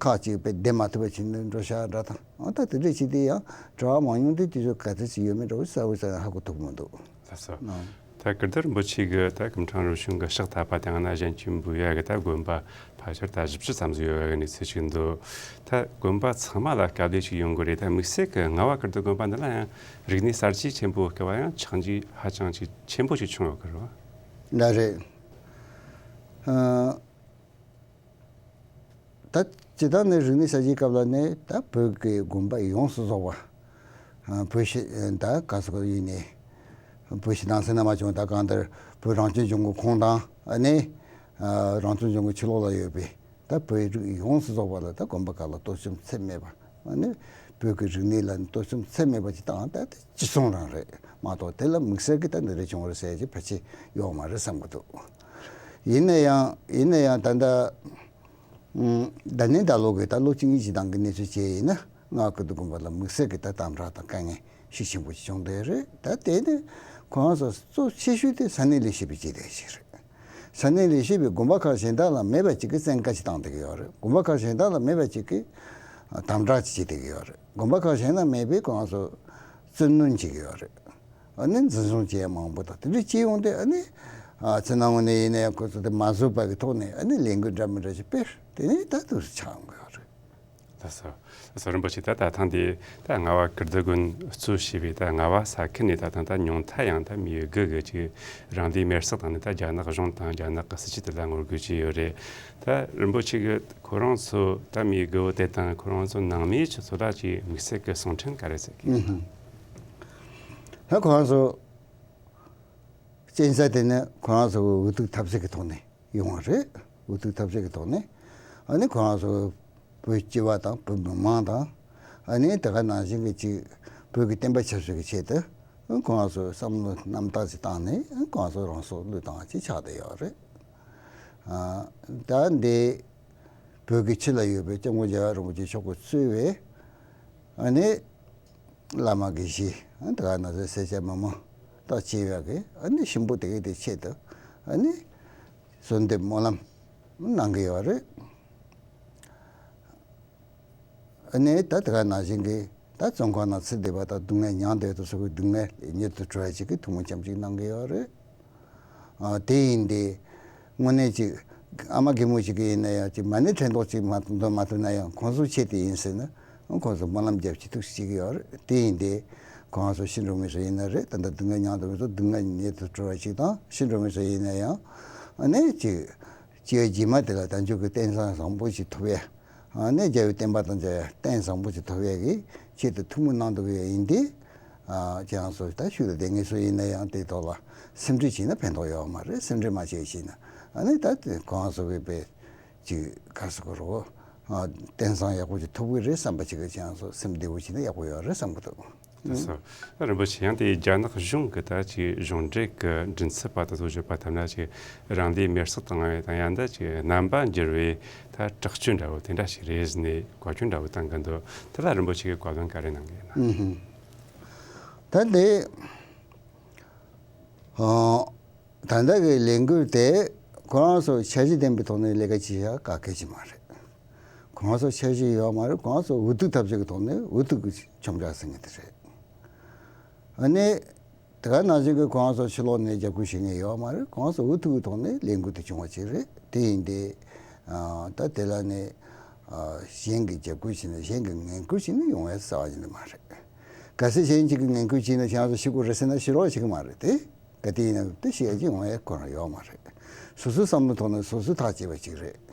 ཁག་ཅིག་དཔེ་བསྡད་མ་ཐུབ་པ་བྱས་ནས་འགྲོ་ཤག་འདྲ་དང་། ཨ་ད་དེ་འདྲ་བྱས་ཏེ་ཡང་གྲྭ་བ་མང་ཉུང་དེ་དུས་ཚོད་ག་ཚོད་ཅིག་ཡོད་མེད་འདྲ་བོ་གསལ་བོ་གསལ་ཧ་གོ་ཐུབ་མི་འདུག་ལགས་སོ། ཨང་། ད་ཀིརྟི་རིན་པོ་ཆེ་གི་ད་སྐུ་ཕྲེང་རིམ་བྱོན་གི་ཕྱག་བཏབ་པ་དང་ན་གཞན་གཅེན་པོ་ཡོད་གི། ད་དགོན་པ་ཕལ་ཆེར་ད་བཞི་བཅུ་ཙམ་ཟིག་ཡོད་གི་གནས་ཚུལ་ཞིག་འདུག་ད་དགོན་པ་ཚང་མ་ལ་དཀའ་ལས་ཤིག་ཡོང་གི་རེད། ད་དམིགས་བསལ་གི་རྔ་བ་ཀིརྟི་དགོན་པ་འདི་ལ་ཡང་རིག་གནས་གསར་བརྗེ་ཆེན་པོ་སྐབས་ཡང་ཆག་འཇིག་ཧ་ཅང་ཅིག་ཆེན་པོ་ཞིག་བྱུང་ཡོད་གི་རེད་བ། ལགས་རེད། ཨ། ད་སྤྱིར་བཏང་ནས་རིག་གནས་གསར་བརྗེའི་སྐབས་ལ་ནི་ད་བོད་ཀྱི་དགོན་པ་ཡོངས་སུ་རྫོགས་པ། ཨ། བོད་ཕྱི་ད་ག་ཟེར་དགོས་ཡིན་ནའི་བོད་ཕྱི་ནང་གསལ་ན་མ་བྱུང་། ད་གང་ལྟར་བོད་རང་སྐྱོང་ལྗོངས་ཀྱི་ཁོངས་དང་ཨ་ནི་ཨ་རང་སྐྱོང་ལྗོངས་ཀྱི་ཕྱི་ལོགས་ལ་ཡོད་པའི་ད་བོད་རིགས་ཡོངས་སུ་རྫོགས་པ་ལ་ད་དགོན་པ་ཁག་ལ་གཏོར་བཅོམ་ཚད་མེད་པ། ཨ་ནི་བོད་ཀྱི་རིག་གནས་ལ་གཏོར་བཅོམ་ཚད་མེད་པ་ཅིག་བཏང་། ད་དེ་ཅི་སོང་རང་རེད་མ་གཏོགས་དེ་ལ་དམིགས་བསལ་གྱི་ད་འདི་འདྲ་བྱུང་བ་རེད་ཟེར་གྱི་ཕལ་ཆེར་ཡོད་མ་རེད་བསམ་གྱི་འདུག་ཡིན་ན་ཡང་ཡིན་ན་ཡང་ད་ལྟ་ཨུམ། ད་ནི་ད་ལོ་གི་ད་ལོ་གཅིག་གཉིས་ཀྱི་ནང་གི་གནས་ཚུལ་བྱས་ཡིན་ན། རྔ་བ་ཀིརྟི་དགོན་པ་ལ་དམིགས་བསལ་གྱི་ད་དམ་དྲག་དང་དཀའ་ངལ་ཤུགས་ཆེན་པོ་ཞིག་བྱུང་བསྡད་རེད། ད་དེ་ནི་ཁོ་རང་ཚོ་གཙོ་ཆེ་ཤོས་དེ་ས་གནས་ལས་བྱེད་པས་བྱས་བསྡད་ཞིག་རེད། ས་གནས་ལས་བྱེད་པས་དགོན་པ་ཁག་གཞན་དག་ལ་མེད་པ་ཅིག་གི་བཙན་བཀའ་ཅིག་བཏང་བསྡད་ཀྱི་ཡོད་རེད། དགོན་པ་ཁག་གཞན་དག་ལ་མེད་པ་ཅིག་གི་དམ་དྲག་ཅིག་བྱས་བསྡད་ཀྱི་ཡོད་རེད། དགོན་པ་ཁག་གཞན་ན་མེད་པས་ཁོ་རང་ཚོ་བཙན་གནོན་བྱེད་ཀྱི་ཡོད་རེད། ཨ་ནི་འཛིན་བཟུང་བྱེད་ཡ་མང་པོ་དང་དེ་འདྲ་བྱེད་ཡོང་དུས། ཨ་ནི་ཨ་ཚེ་ནང་ངོ་ནས་ཡིན་ན་ཡང་ཁོ་ཚོ་དེ་མ་བཟོད་པ་གི་ཐོག་ནས་ཨ་ནི་ལས་འགུལ་འདྲ་མི་འདྲ་ཞིག་སྤེལ། དེ་ནས་ད་དུས་སུ་ཆགས་ཡོང་གི་ཡོད་རེད། ལགས་སོ། ལགས་སོ། རིན་པོ་ཆེ། ད་ད་ཐེངས་འདི་ད་རྔ་བ་ཀིརྟི་དགོན་གཙོ་བྱས་པའི་ད་རྔ་བ་ས་ཁུལ་ནས་ད་ཐེངས་ད་ཉུང་མཐའ་ཡང་ད་མི་དགུ་གི་ཅིག་རང་སྡེའི་མེར་སྲེག་བཏང་ནས་ད་རྒྱ་ནག་གཞུང་དང་རྒྱ་ནག་གི་སྲིད་ཇུས་དེ་ལ་ངོ་རྒོལ་བྱས་ཡོད་རེད། ད་རིན་པོ་ཆེ་གི་ཁོ་རང་ཚོ་ད་མི་དགུ་བོ་དེ་དང་ཁོ་རང་ཚོ་ནང་མིའི་ཆུ་ཚོད་ལ་ཅིག་དམིགས་བསལ་གྱི་གསུང་འཕྲིན་ག་རེ་ཟེར་གི། ཨུ་ཧུ། ད་ཁོ་རང་ཚོ་གཅན་ཚ་དེ་ནི་ཁོ་རང་ཚོ་གི་འུ་ཐུག་ཐབས་ཟད་ཀྱི་ཐོག་ནས་ཡོང་བ་རེད། འུ་ཐུག་ཐབས་ཟད་ཀྱི་ཐོག་ནས། ཨ་ནི་ཁོ་རང་ཚོ་བོད་སྤྱི་པ་དང་བོད་མི་མང་དང་། ཨ་ནི་དེ་ག་ནང་བཞིན་གྱི་ཅིག་བོད་ཀྱི་བསྟན་པ་ཆབ་སྲིད་ཀྱི་ཆེད་དུ་ཁོ་རང་ཚོ་བསམ་བློ་རྣམ་དག་ཅིག་བཏང་ནས་ཁོ་རང་ཚོ་རང་སྲོག་བློས་བཏང་བ་ཅིག་ཆགས་བསྡད་ཡོད་རེད། ཨ། ད་འདི་བོད་ཀྱི་ཕྱི་ལ་ཡོད་པའི་སྐྱབས་མགོན་རྒྱལ་བ་རིན་པོ་ཆེ་མཆོག་གིས་གཙོས་པའི་ཨ་ནི་བླ་མ་དགེ་བཤེས། ཨ། དེ་ག་ནང་བཞིན་སེར་སྐྱ་མི་མང་དང་བཅས་པ་གིས་ཨ་ནི་གཤིན་པོ་དེ་གའི་དེ་ཆེད་དུ་ཨ་ནི་གསོལ་འདེབས་སྨོན་ལམ་གནང་གི་ཡོད་རེད། ཨ་ནི་ད་དེ་ག་ནང་བཞིན་གྱི་ད་བཙོན་ཁང་ནང་ཚུད་བསྡད་པ་དང་སྡུག་བསྔལ་མྱངས་བསྡད་དུ་སོགས་པའི་སྡུག་བསྔལ་མྱུར་དུ་གྲོལ་བ་ཅིག་གི་ཐུགས་སྨོན་སྐྱབས་འཇུག་གནང་གི་ཡོད་རེད། ཨ། དེ་ཡིན་ཏེ་དངོས་གནས་ཅིག་ཨ་མ་རྒན་མོ་ཞིག་གི་ཡིན་ན་ཡང་ཅིག་མ་ཎི་ཕྲེང་རྡོག་ཅིག་མ་འདོན་མ་ཐུབ་ན་ཡང་ཁོང་ཚོའི་ཆེད་དུ་ཡིན་ཟེར་ན་ཁོང་ཚོ་སྨོན་ལམ་རྒྱབ་ཅིག་ཐུགས་བཞེས་ཀྱི་ཡོད་རེད། དེ་ཡིན་ཏེ་ཁོང་ཚོ་ཤི་འགྲོ་མཁན་ཚོ་ཡིན་ན་རེད། ད་ལྟ་སྡུག་བསྔལ་མྱངས་འདུག་མཁན་ཚོ་སྡུག་བསྔལ་མྱུར་དུ་གྲོལ་བ་ཅིག་དང་། ཤི་འགྲོ་མཁན་ཚོ་ཡིན་ན་ཡང་ཨ་ནི་ཅིག་སྐྱེ་བ་རྗེས་མ་དེ་ལ་བདག་འཇུག་གི་རྟེན་བཟང་བཟང་པོ་ཞིག་ཐོབ་ཡ། ཨ་ནི་རྒྱལ་བའི་བསྟན་པ་དང་མཇལ་ཡ་རྟེན་བཟང་པོ་ཞིག་ཐོབ་ཡ་གི་ཆེད་དུ་ཐུགས་སྨོན་གནང་འདུག་ཡ་ཡིན་ཏེ། ཨ། ཁྱེད་རང་ཚོ་ད་ཤུལ་ལ་བསྡད་མཁན་ཚོ་ཡིན་ན་ཡང་དེའི་ཐོག་ལ་སེམས་ཁྲལ་བྱས་ན་ཕན་ཐོགས་ཡོད་མ་རེད། སེམས་ཁྲལ་མ་བྱས་བྱས་ན་ཨ་ནི་ད་དེ་ཁོང་ཚོ་གི་དཔེ་ཅིག་ག་ཟེར་དགོས་རེད། ཨ། རྟེན་བཟང་ཡག་པོ་ཅིག་ཐོབ་གི་རེད་བསམ་པ་ཅིག་གི་ཁྱེད་རང་ཚོ་སེམས་བདེ་བོ་བྱས་ན་ཡག་པོ་ཡོད་རེད་བསམ་གི་འདུག་ལགས་སོ། རིན་པོ་ཆེ། ཡང་དེ་རྒྱ་ནག་གཞུང་གི་ད་ཅིག་གཞུང་འབྲེལ་གྱི་མགྲིན་ཚབ་པ་དང་གཙོ་བྱས་པ་ཐམས་ཅད་ཅིག་རང་སྡེའི་མེར་སྲེག་བཏང་བའི་དང་ཡང་ད་ཅིག་རྣམ་པ་འགྱུར་བའི་ད་དྲག་སྤྱོད་འདྲ་བོ་དེ་འདྲ་ཞིག་རེད་ཟེར་ནས་བཀའ་བཀྱོན་འདྲ་བོ་བཏང་གི་འདུག་དེ་ལ་རིན་པོ་ཆེ་གིས་བཀའ་བློན་ག་རེ་གནང་གི་ཡོད་ན། ཨུ་ཧུ། ད་དེ། ཨ། ད་ལྟ་གི་ལས་འགུལ་དེ་ཁོ་རང་ཚོ་འཆར་གཞི་ལྡན་པའི་ཐོག་ནས་ལས་ཀ་བྱེད་ཡ་ག་གེ་ཅིག་མ་རེད། ཁོ་རང་ཚོ་འཆར་གཞི་ཡོད་མ་རེད། ཁོ་རང་ཚོ་འུ་ཐུག་ཐབས་ཤེས་ཀྱི་ཐོག་ནས་འུ་ཐུག་གི་ཁྱོམ་རྒྱག་ཟེར་མཁན་དེ་རེད། ཨ་ནི་དེ་ག་ནང་བཞིན་གྱི་ཁོ་རང་ཚོ་ཕྱི་ལོགས་ནས་རྒྱབ་སྐྱོར་བྱེད་མཁན་ཡོད་མ་རེད། ཁོ་རང་ཚོ་འུ་ཐུག་གི་ཐོག་ནས་ལས་འགུལ་དེ་བྱུང་བ་ཅིག་རེད། དེ་ཡིན་ཏེ། ཨ། ད་དེ་ལ་ནི། ཨ། གཞན་གྱིས་རྒྱབ་སྐྱོར་བྱས་ན། གཞན་གྱིས་ངན་སྐུལ་བྱས་ན་ཡོང་ཡ་རྩ་བ་ཉིད་ནས་མ་རེད། གལ་སྲིད་གཞན་གཅིག་གིས་ངན་སྐུལ་བྱས་ན་ཁྱེད་རང་ཚོ་ཤི་དགོས་རེད་ཟེར་ན་ཤི་རོགས་བྱེད་ཀྱི་མ་རེད་དེ། ག་དུས་ཡིན་ན་དེ་ཤི་ཡ་ཅིག་འོང་ཡ་ཁོ་རང་ཡོད་མ་རེད། སོ་སོའི་བསམ་བློ་ཐོག་ནས་སོ་སོས་ཐག་བཅད་པ་ཅིག་རེད།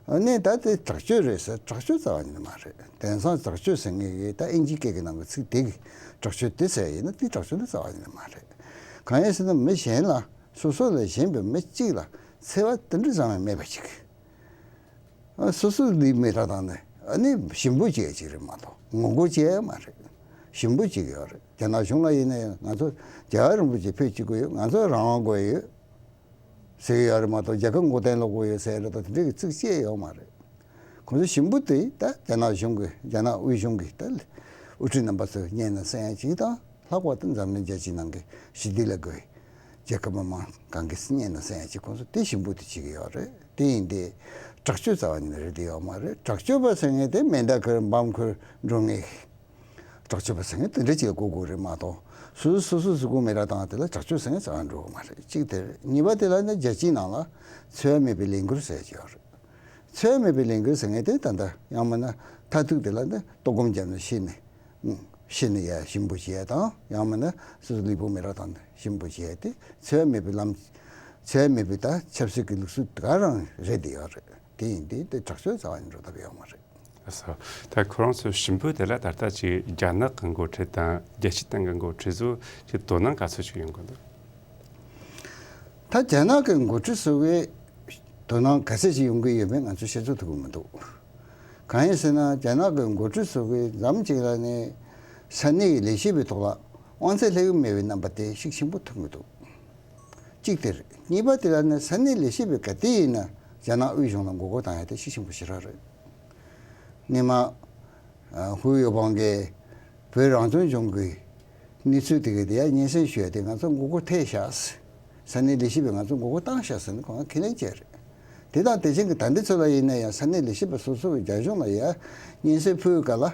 ཨ་ནི་ད་དེ་དྲག་སྤྱོད་རེད་ཟེར། དྲག་སྤྱོད་རྩ་བ་ཉིད་ནས་མ་རེད། དེང་སང་དྲག་སྤྱོད་ཟེར་མཁན་གྱི་ད་ཨིན་ཇིའི་སྐད་ཀྱི་ནང་གི་ཚིག་དེ་གིས་དྲག་སྤྱོད་དེ་ཟེར་ཡིན་ན། དེ་དྲག་སྤྱོད་དེ་རྩ་བ་ཉིད་ནས་མ་རེད། གང་ཡིན་ཟེར་ན་མི་གཞན་ལ། སོ་སོ་ལས་གཞན་པའི་མི་གཅིག་ལ་འཚེ་བ་དེ་འདྲ་ཙམ་ཡང་མེད་པ་ཅིག་ཨ། སོ་སོ་ལས་མི་དྲག་དང་ནི་ཨ་ནི་ཞིམ་པོ་བྱེད་ཡ་ཅིག་རེད་མ་གཏོགས་ངོ་རྒོལ་བྱེད་ཡ་མ་རེད། ཞིམ་པོ་བྱེད་ཀྱི་ཡོད་རེད། རྒྱ་ནག་གཞུང་ལ་ཡིན་ན་ཡང་ང་ཚོ་རྒྱལ་བ་རིན་པོ་ཆེ་ཕེབས་བཅུག་གི་ཡོད། ང་ཚོ་རང་དབང་དགོས་ཡོད་ཟེར་གྱི་ཡོད་རེད་མ་གཏོགས་རྒྱལ་ཁབ་མགོ་རྟིང་སློག་དགོས་ཡོད་ཟེར་ཡ་རེད་དང་དེ་འདྲའི་གི་ཚིག་བཤད་ཡོད་མ་རེད། ཁོང་ཚོ་ཞིམ་པོ་དེ་ད་རྒྱ་ནག་གཞུང་གི། རྒྱ་ནག་དབུས་གཞུང་གི་ད་དབུ་ཁྲིད་རྣམ་པ་ཚོས་སྙན་ན་གསན་ཡ་ཅིག་དང་། ལྷག་པར་དུ་འཛམ་གླིང་རྒྱལ་སྤྱིའི་ནང་གི་ཞི་བདེ་ལ་དགའ་བའི་རྒྱལ་ཁབ་མི་མང་གང་གིས་སྙན་ན་གསན་ཡ་ཅིག་ཁོང་ཚོ་དེ་ཞིམ་པོ་དེ་བྱེད་ཀྱི་ཡོད་རེད། དེ་ཡིན་ཏེ་དྲག་སྤྱོད་རྩ་བ་ཉིད་ནས་རེད་དེ་ཡོད་མ་རེད། དྲག་སྤྱོད་པ་ཟེར་མཁན་དེ་མེ་མདའ་ཁུར་འབམ་ཁུར་འགྲོ་མཁན། དྲག་སྤྱོད་པ་ཟེར་མཁན་དེ་འདྲ་ཅིག་ལ་གོ་དགོས་རེད་མ་གཏོགས། སོ་སོ་སོ་སོ་གཟུགས་པོ་མི་རབས་བཏང་དེ་ལ་དྲག་སྤྱོད་ཟེར་མཁན་རྩ་བ་འགྲོ་གི་མ་རེད། གཅིག་དེ་རེད། གཉིས་པ་དེ་ལ་ནི་རྒྱལ་སྤྱིའི་ནང་ལ་འཚེ་བ་མེད་པའི་ལས་འགུལ་ཟེར་གྱི་ཡོད་རེད། འཚེ་བ་མེད་པའི་ལས་འགུལ་ཟེར་མཁན་དེ་ད་ལྟ་ཡང་མིན་ན་མཐར་ཐུག་དེ་ལ་ནི་ལྟོགས་སྐོམ་བརྒྱབ་ནས་ཤི་ནས་ཤི་ནས་ཡ་ཞིམ་པོ་བྱེད་ཡ་དང་། ཡང་མིན་ན་སོ་སོ་ལུས་པོ་མི་རབས་བཏང་ནས་ཞིམ་པོ་བྱེད་ཡ་དེ་འཚེ་བ་མེད་པའི་ལམ། འཚེ་བ་མེད་པའི་ད་ཆབ་སྲིད་ཀྱི་ལུགས་སྲོལ་དེ་ག་རང་རེད་དེ་ཡོད་རེད། དེ་ཡིན་དུས་དེ་དྲག་སྤྱོད་རྩ་བ་ནས་འགྲོ་ཐབས་ཡོད་མ་རེད། ལགས་སོ། ད་ཁོ་རང་ཚོ་ཞིམ་པོ་དེ་ལ་ད་ལྟ་ཅིག་རྒྱ་ནག་གི་འགོ་ཁྲིད་དང་རྒྱལ་སྤྱིའི་སྟེང་གི་འགོ་ཁྲིད་ཚོ་ཅིག་དོ་སྣང་ག་ཚོད་ཅིག་ཡོང་གི་འདུག་ད་རྒྱ་ནག་གི་འགོ་ཁྲིད་ཚོ་གིས་དོ་སྣང་ག་ཚད་ཅིག་ཡོང་གི་ཡོད་མེད་ང་ཚོས་བཤད་ཚོད་ཐུབ་ཀྱི་མི་འདུག་གང་ཡིན་ཟེར་ན་རྒྱ་ནག་གི་འགོ་ཁྲིད་ཚོ་གིས་མཚམས་ཅིག་ལ་ནས་ས་གནས་ཀྱི་ལས་བྱེད་པའི་ཐོག་ལ་དབང་ཚད་སླེབས་ཀྱི་མེད་པའི་རྣམ་པ་དེ་ཤུགས་ཆེན་པོ་མཐོང་གི་འདུག་གཅིག་དེ་རེད། གཉིས་པ་དེ་ལ་ནི་ས་གནས་ལས་བྱེད་པས་ག་དུས་ཡིན་ན་རྒྱ་ནག་དབུས་གཞུང་ལ་མགོ་སྐོར་བཏང་ཡ་དེ་ཤུགས་ཆེན་པོ་ཞེ་དྲག་རེད། སྔོན་མ་ཧུའུ་ཡོ་པང་གིས་བོད་རང་སྐྱོང་ལྗོངས་ཀྱི་གནས་ཚུལ་དེ་གའི་དེ་ཡ་སྙན་སེང་ཞུས་ཏེ་ང་ཚོ་མགོ་སྐོར་ཐེབས་ཤག་ས་གནས་ལས་བྱེད་པས་ང་ཚོ་མགོ་སྐོར་བཏང་ཤག་ཟེར་ནས་ཁོང་ཁས་ལེན་བྱས་རེད། དེ་དང་དེ་བཞིན་གྱི་ད་ལྟའི་ཚོད་ལ་ཡིན་ན་ཡང་ས་གནས་ལས་བྱེད་པ་སོ་སོ་གི་རྒྱ་གཞུང་ལ་ཡ་སྙན་སེང་ཕུལ་ག་ལ་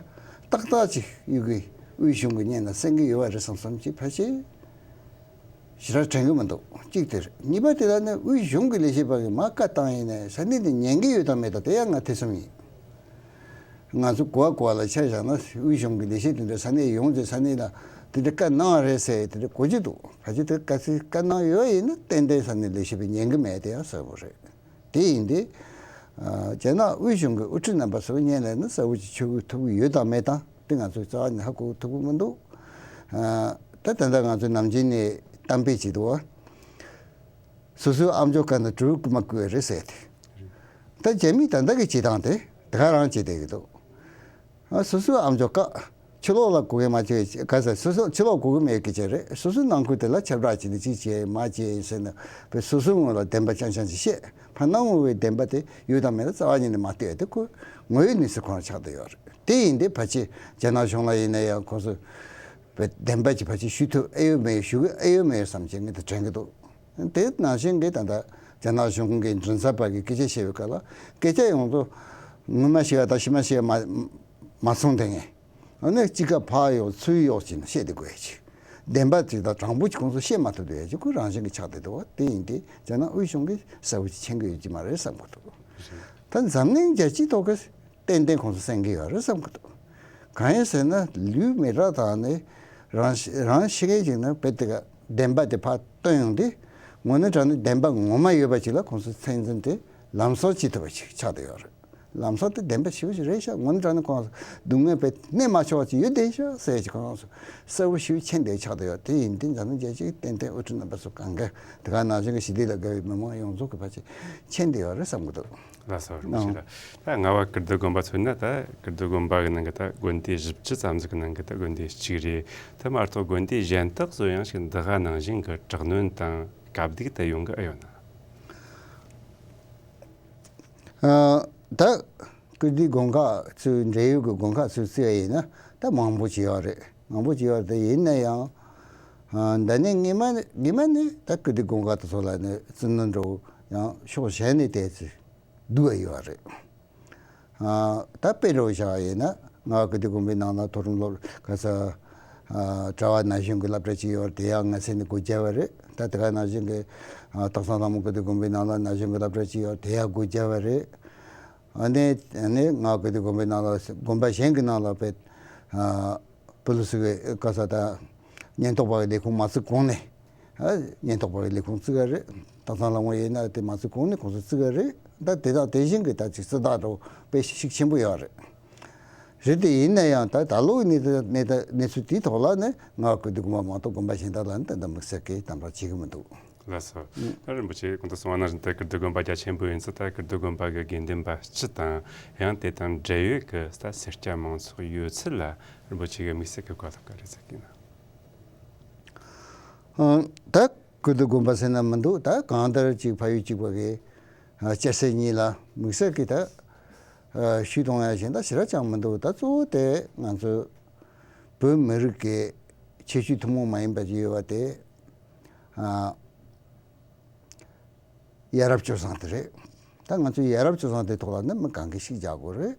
ཏག་ཏག་ཅིག་ཡུལ་གྱི་དབུས་གཞུང་གི་སྙན་ལ་གསན་གྱི་ཡོད་པ་རེད་བསམ་བསམ་ཅིག་ཕལ་ཆེར་ཞེ་དྲག་དྲན་གྱི་མི་འདུག་གཅིག་དེ་རེད། གཉིས་པ་དེ་ལ་ནི་དབུས་གཞུང་གི་ལས་བྱེད་པ་གིས་མར་བཀའ་བཏང་ཡིན་ནའི་ས་གནས་དེ་ཉན་གྱི་ཡོད་དམ་མེད་དམ་དེ་ཡང་ང་ཐེ་ཚོམ་ཡིན། ང་ཚོ་གོ་བ་གོ་བ་ལ་ཆ་བཞག་ན་དབུས་གཞུང་གི་ལས་བྱེད་དེ་འདྲ་ས་གནས་ཡོང་ཚེ་ས་གནས་ལ་དེ་འདྲ་བཀའ་གནང་བ་རེད་ཟེར་དེ་འདྲ་གོ་རྒྱུ་འདུག་ཕལ་ཆེར་དེ་ག་ཚོད་བཀའ་གནང་ཡོད་ཡིན་ན་ཏན་ཏན་ས་གནས་ལས་བྱེད་པས་ཉན་གྱི་མེད་དེ་ཡང་གསལ་པོ་རེད། དེ་ཡིན་དུས། ཨ། རྒྱ་ནག་དབུས་གཞུང་གི་དབུ་ཁྲིད་རྣམ་པ་ཚོ་སྔོན་ལ་ནི་གསལ་པོ་ཅིག་ཆོད་ཐུབ་ཀྱི་ཡོད་དམ་མེད་དམ་དེ་ང་ཚོས་རྩ་བ་ནས་ཧ་གོ་ཐུབ་ཀྱི་མི་འདུག་ཨ། ད་ད་ལྟ་ང་ཚོས་ནམ་རྒྱུན་ནས་གཏམ་དཔེ་བྱེད་དུས། སོ་སོའི་ཨ་མཆོག་ཁ་ནས་དུག་མ་བསྐུས་རེད་ཟེར་ཏེ། ད་རྒྱ་མིས་ད་ལྟ་གི་བྱེད་སྟངས་དེ་དེ་ག་རང་བྱེད་བསྡད་ཀྱི་འདུག་ཨ། སོ་སོའི་ཨ་མཆོག་ཀ་ཕྱི་ལོགས་ལ་གོ་གི་མ་བྱེད་ག་ཟེར། སོ་སོ་ཕྱི་ལོགས་གོ་གི་མེད་སྐད་ཆ་རེད། སོ་སོའི་ནང་ཁུལ་དེ་ལ་ཁྱབ་བསྒྲགས་བྱས་ནས་ཅི་བྱས་མ་བྱས་ཟེར་ན་བས་སོ་སོའི་ངོས་ལ་བདེན་པ་རྐྱང་རྐྱང་ཅིག་བཤད། ཕར་ནང་ངོ་བོའི་བདེན་པ་དེ་ཡོད་དམ་མེད་ལ་རྩ་བ་ཉིད་ནས་མ་ལྟོས་ཏེ་ཁོ་ངོ་བོའི་གནས་ཚུལ་ཁོ་རང་ཆགས་བསྡད་ཡོད་རེད། དེ་ཡིན་དུས་ཕལ་ཆེར་རྒྱ་ནག་གཞུང་ལ་ཡིན་ན་ཡང་ཁོང་ཚོས་བདེན་པ་ཅིག་ཕལ་ཆེར་ཞུ་ཐུབ་ཨེ་ཡོད་མེད་ཞུ་གི་ཨེ་ཡོད་མེད་བསམ་བྱས་ངས་དེ་དྲན་གྱི་འདུག་དེ་ནང་བཞིན་གྱི་ད་ལྟ་རྒྱ་ནག་གཞུང་གི་མགྲིན་ཚབ་པ་གིས་སྐད་ཆ་བཤད་པའི་སྐབས་ལ་སྐད་ཆ་ཡོངས་རྫོགས་སྔོན་མ་བཤད་པ་དང་ཕྱི་མ་བཤད་པ་མ་མ་མཚུངས་དེ་ངས་ཨ་ནི་གཅིག་ཀ་ཕར་གཡོག་ཚུར་གཡོག་བྱས་ནས་བཤད་དེ་དགོས་ཡ་ཅིག་བདེན་པ་ཅིག་དང་དྲང་པོ་ཅིག་ཁོང་ཚོ་བཤད་མ་ཐུབ་དེ་ཡ་ཅིག་ཁོ་རང་བཞིན་གྱི་ཆགས་བསྡད་འདུག་བ། དེ་ཡིན་དུས་རྒྱ་ནག་དབུས་གཞུང་གིས་གསལ་པོ་ཅིག་མཁྱེན་གྱི་ཡོད་ཀྱི་མ་རེད་བསམ་གྱི་འདུག་ད་འཛམ་གླིང་རྒྱལ་སྤྱིའི་ཐོག་གི་ཏན་ཏན་ཁོང་ཚོ་གསན་གྱི་ཡོད་རེད་བསམ་གྱི་འདུག་གང་ཡིན་ཟེར་ན་ལུས་མི་རག་དང་ནི་རང་རང་ཤི་མཁན་ཅིག་ནི་བེད་དེ་ག་བདེན་པ་དེ་ཕར་བཏོན་ཡོང་དུས་དངོས་གནས་དྲང་གནས་བདེན་པ་ངོ་མ་ཡོད་པ་ཅིག་ལ་ཁོང་ཚོས་ཚད་འཛིན་དེ་ལམ་སང་བྱེད་ཐུབ་པ་ཅིག་ཆགས་བསྡད་ཡོད་རེད། ལམ་སང་དེ་བདེན་པ་ཞེ་པོ་ཅིག་རེད་ཤག་དངོས་གནས་དྲང་གནས་ཁོང་ཚོ་སྡུག་བསྔལ་བེད་གནས་མ་ཆོག་པ་ཅིག་ཡོད་བསྡད་ཤག་ཟེར་ཅིག་ཁོང་ཚོ་གསལ་པོ་ཞེ་པོ་མཁྱེན་བསྡད་ཆགས་བསྡད་ཡོད། དེ་ཡིན་དུས་འཛམ་གླིང་རྒྱལ་སྤྱིའི་ཏན་ཏན་དབུ་ཁྲིད་རྣམ་པ་ཚོ་གང་ག་དེ་ག་ནང་བཞིན་གྱི་ཞི་བདེ་ལ་དགའ་བའི་མི་མང་ཡོངས་རྫོགས་ཀྱི་ཕར་ཅིག་མཁྱེན་བསྡད་ཡོད་རེད་བསམ་གྱི་འདུག་ལགས་སོ། རིན་པོ་ཆེ་ལགས། ད་རྔ་བ་ཀིརྟི་དགོན་པ་མཚོན་ན་ད་ཀིརྟི་དགོན་པ་གི་ནང་གི་ད་དགོན་སྡེ་བཞི་བཅུ་ཙམ་ཟིག་གི་ནང་གི་ད་དགོན་སྡེ་གཅིག་རེད། དེ་མ་གཏོགས་དགོན་སྡེ་གཞན་དག་ཚོ་ཡང་ཞིག་འདི་ག་ནང་བཞིན་གྱི་དྲག་གནོན་དང་དཀའ་སྡུག་དེ་ཡོང་གི་ཨེ་ཡོད་ན། ཨ། ད་ཀིརྟི་དགོན་ཁག་ཚོའི་འབྲེལ་ཡོད་ཀྱི་དགོན་ཁག་ཚོའི་རྩིས་ཡིན་ན་ད་མང་པོ་ཅིག་ཡོད་རེད། མང་པོ་ཅིག་ཡོད་རེད། ཡིན་ན་ཡང་ཨ། འདི་ནས་ངེས་མ་ངེས་མ་ནི་ད་ཀིརྟི་དགོན་ཁག་དེ་ཚོ་ལ་ནི་རྩིས་ནོར་འགྲོ་ཡང་ཕྱོགས་གཞན་ནས་བལྟས་ཚེ་སྡུག་ཡོད་རེད། ཨ། ད་དཔེ་འདྲ་བོ་བཞག་ཡིན་ན་རྔ་བ་ཀིརྟི་དགོན་པའི་ནང་ལ་མཐོ་རིམ་སློབ་ག་ས་ཨ། གྲྭ་བ་ན་གཞོན་གྱི་སློབ་གྲྭ་ཅིག་ཡོད་རེད། དེ་ཡང་སྔ་ས་ནས་སྒོ་བརྒྱབ་པ་རེད། ད་དེ་ག་ནང་བཞིན་གྱི་ཨ། སྟག་ཚང་ལྷ་མོ་ཀིརྟི་དགོན་པའི་ནང་ལ་ན་གཞོན་གྱི་སློབ་གྲྭ་ཅིག་ཡོད་རེད། དེ་ཡང་སྒོ་བརྒྱབ་པ་རེད། ཨ་ནི་ཨ་ནི་རྔ་བ་ཀིརྟི་དགོན་པའི་ནང་ལ་དགོན་པ་གཞན་གྱི་ནང་ལ་དཔེ་ཨ། པུ་ལི་སི་གི་ག་ས་ད་ཉེན་རྟོག་པ་གི་ལས་ཁུངས་མ་བཙུགས་གོང་ནས། ཨ། ཉེན་རྟོག་པ་གི་ལས་ཁུངས་བཙུགས་ཡ་རེད། སྟག་ཚང་ལྷ་མོ་ཡིན་ན་དེ་མ་བཙུགས་གོང་ནས་ཁོང་ཚོ་བཙུགས་ཡ་རེད། ད་དེ་དང་དེ་བཞིན་གྱི་ད་ཅིག་རྩིས་རྟགས་འདྲ་བོ་དཔེ་ཤུགས་ཆེན་པོ་ཡོད་རེད། རེད་དེ་ཡིན་ན་ཡང་ད་ད་ལོའི་གནས་གནས་གནས་ཚུལ་དེའི་ཐོག་ལ་ནི་རྔ་བ་ཀིརྟི་དགོན་པ་མ་གཏོགས་དགོན་པ་གཞན་དག་ལ་ནི་ད་ལྟ་དམིགས་བསལ་གྱི་དམ་དྲག་བྱེད་ཀྱི་མི་འདུག་ལགས་སོ། ད་རིན་པོ་ཆེ་གོང་དུ་གསུངས་པ་ནང་བཞིན་ད་ཀིརྟི་དགོན་པ་རྒྱ་ཆེན་པོ་ཡིན་ཙང་ད་ཀིརྟི་དགོན་པ་གི་དགེ་འདུན་པ་སྤྱི་དང་ཡང་དེ་དང་འབྲེལ་ཡོད་ཀྱི་ད་སེར་སྐྱ་མང་ཚོགས་ཡོད་ཚུལ་ལ་རིན་པོ་ཆེ་གི་དམིགས་བསལ་གྱི་བཀའ་སློབ་ག་རེ་ཟེར་གྱི་ན། ཨ། ད་ཀིརྟི་དགོན་པ་ཟེར་ན་མི་འདུག་ད་གང་ལྟར་ཅིག་ཕ་ཡུལ་གཅིག་པ་གི་ཨ། སྐྱ་སེར་གཉིས་ལ་དམིགས་བསལ་གྱི་ད་ཨ། ཞུས་གཏོང་ཡ་ཞིག་ད་ཞེ་དྲག་ཅང་མི་འདུག་ད་གཙོ་བོ་དེ་ང་ཚོ་བོད་མི་རིགས་ཀྱི་ཁྱད་ཆོས་ཐུན་མོང་མ་ཡིན་པ་ཅིག་ཡོད་པ་དེ་ཨ། ཡ་རབས་སྤྱོད་བཟང་དེ་རེད། ད་ང་ཚོས་ཡ་རབས་སྤྱོད་བཟང་དེ་ཐོག་ལ་ནི་མི་གང་གིས་ཤུགས་རྒྱག་དགོས་རེད།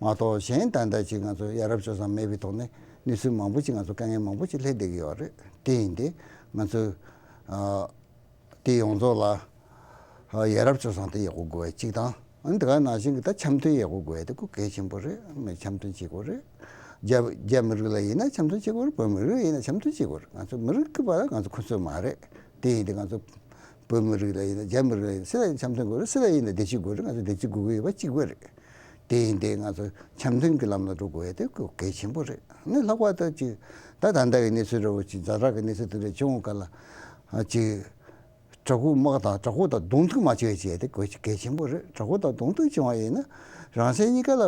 མ་གཏོགས་གཞན་ད་ལྟ་ཅིག་ང་ཚོ་ཡ་རབས་སྤྱོད་བཟང་མེད་པའི་ཐོག་ནས་ གནས་ཚུལ་མང་པོ་ཅིག་ང་ཚོ་དཀའ་ངལ་མང་པོ་ཅིག་སླེབས་བསྡད་ཀྱི་ཡོད་རེད། དེ་ཡིན་དུས་ང་ཚོས་ཨ་དེ་ཡོངས་རྫོགས་ལ་ཨ་ཡ་རབས་སྤྱོད་བཟང་དེ་ཡག་པོ་དགོས་པ་གཅིག་དང་། ཨ་ནི་དེ་ག་ནང་བཞིན་གྱི་ད་འཆམ་མཐུན་ཡག་པོ་དགོས་ཡ་དེ་ཁོ་གལ་ཆེན་པོ་རེད། མི་འཆམ་མཐུན་བྱེད་དགོས་རེད། རྒྱ་རྒྱ་མི་རིགས་ལ་ཡིན་ན་འཆམ་མཐུན་བྱེད་དགོས་རེད། བོད་མི་རིགས་ལ་ཡིན་ན་འཆམ་མཐུན་བྱེད་དགོས་རེད། ང་ཚོ་མི་རིགས་ཀྱི་བར་ང་ཚོ་ཁོ་ཚོ་མ་རེད། དེ་ཡིན་དུས་ང་ཚོ་བོད་མི་རིགས་ལ་ཡིན་ན་རྒྱ་མི་རིགས་ལ་ཡིན་ན་སུ་ལ་ཡིན་འཆམ་མཐུན་དགོས་རེད། སུ་ལ་ཡིན་ན་བདེ་སྐྱིད་དགོས་རེད། ང་ཚོ་བདེ་སྐྱིད་དགོས་ཀྱི་ཡོད་པ་གཅིག་པ་རེད། དེ་ཡིན་དུས་ང་ཚོ་འཆམ་མཐུན་གྱི་ལམ་ལ་འགྲོ་དགོས་ཡ་དེ་ཁོ་གལ་ཆེན་པོ་རེད། ནི་ལྷག་པར་དུ་ཅིག་ད་ད་ལྟ་གི་གནས་ཚུལ་འདྲ་བོ་ཅིག་ཛ་དྲག་གི་གནས་ཚུལ་དེ་འདྲ་བྱུང་བ་ག་ལ་ཨ་ཅིག་དྲག་པོ་དམག་དང་དྲག་པོ་དང་གདོང་ཐུག་མ་བྱེད་པ་བྱས་ཏེ་གལ་གལ་ཆེན་པོ་རེད། དྲག་པོ་དང་གདོང་ཐུག་བྱུང་བ་ཡིན་ན་རང་བཙན་གཉིས་ཀ་ལ་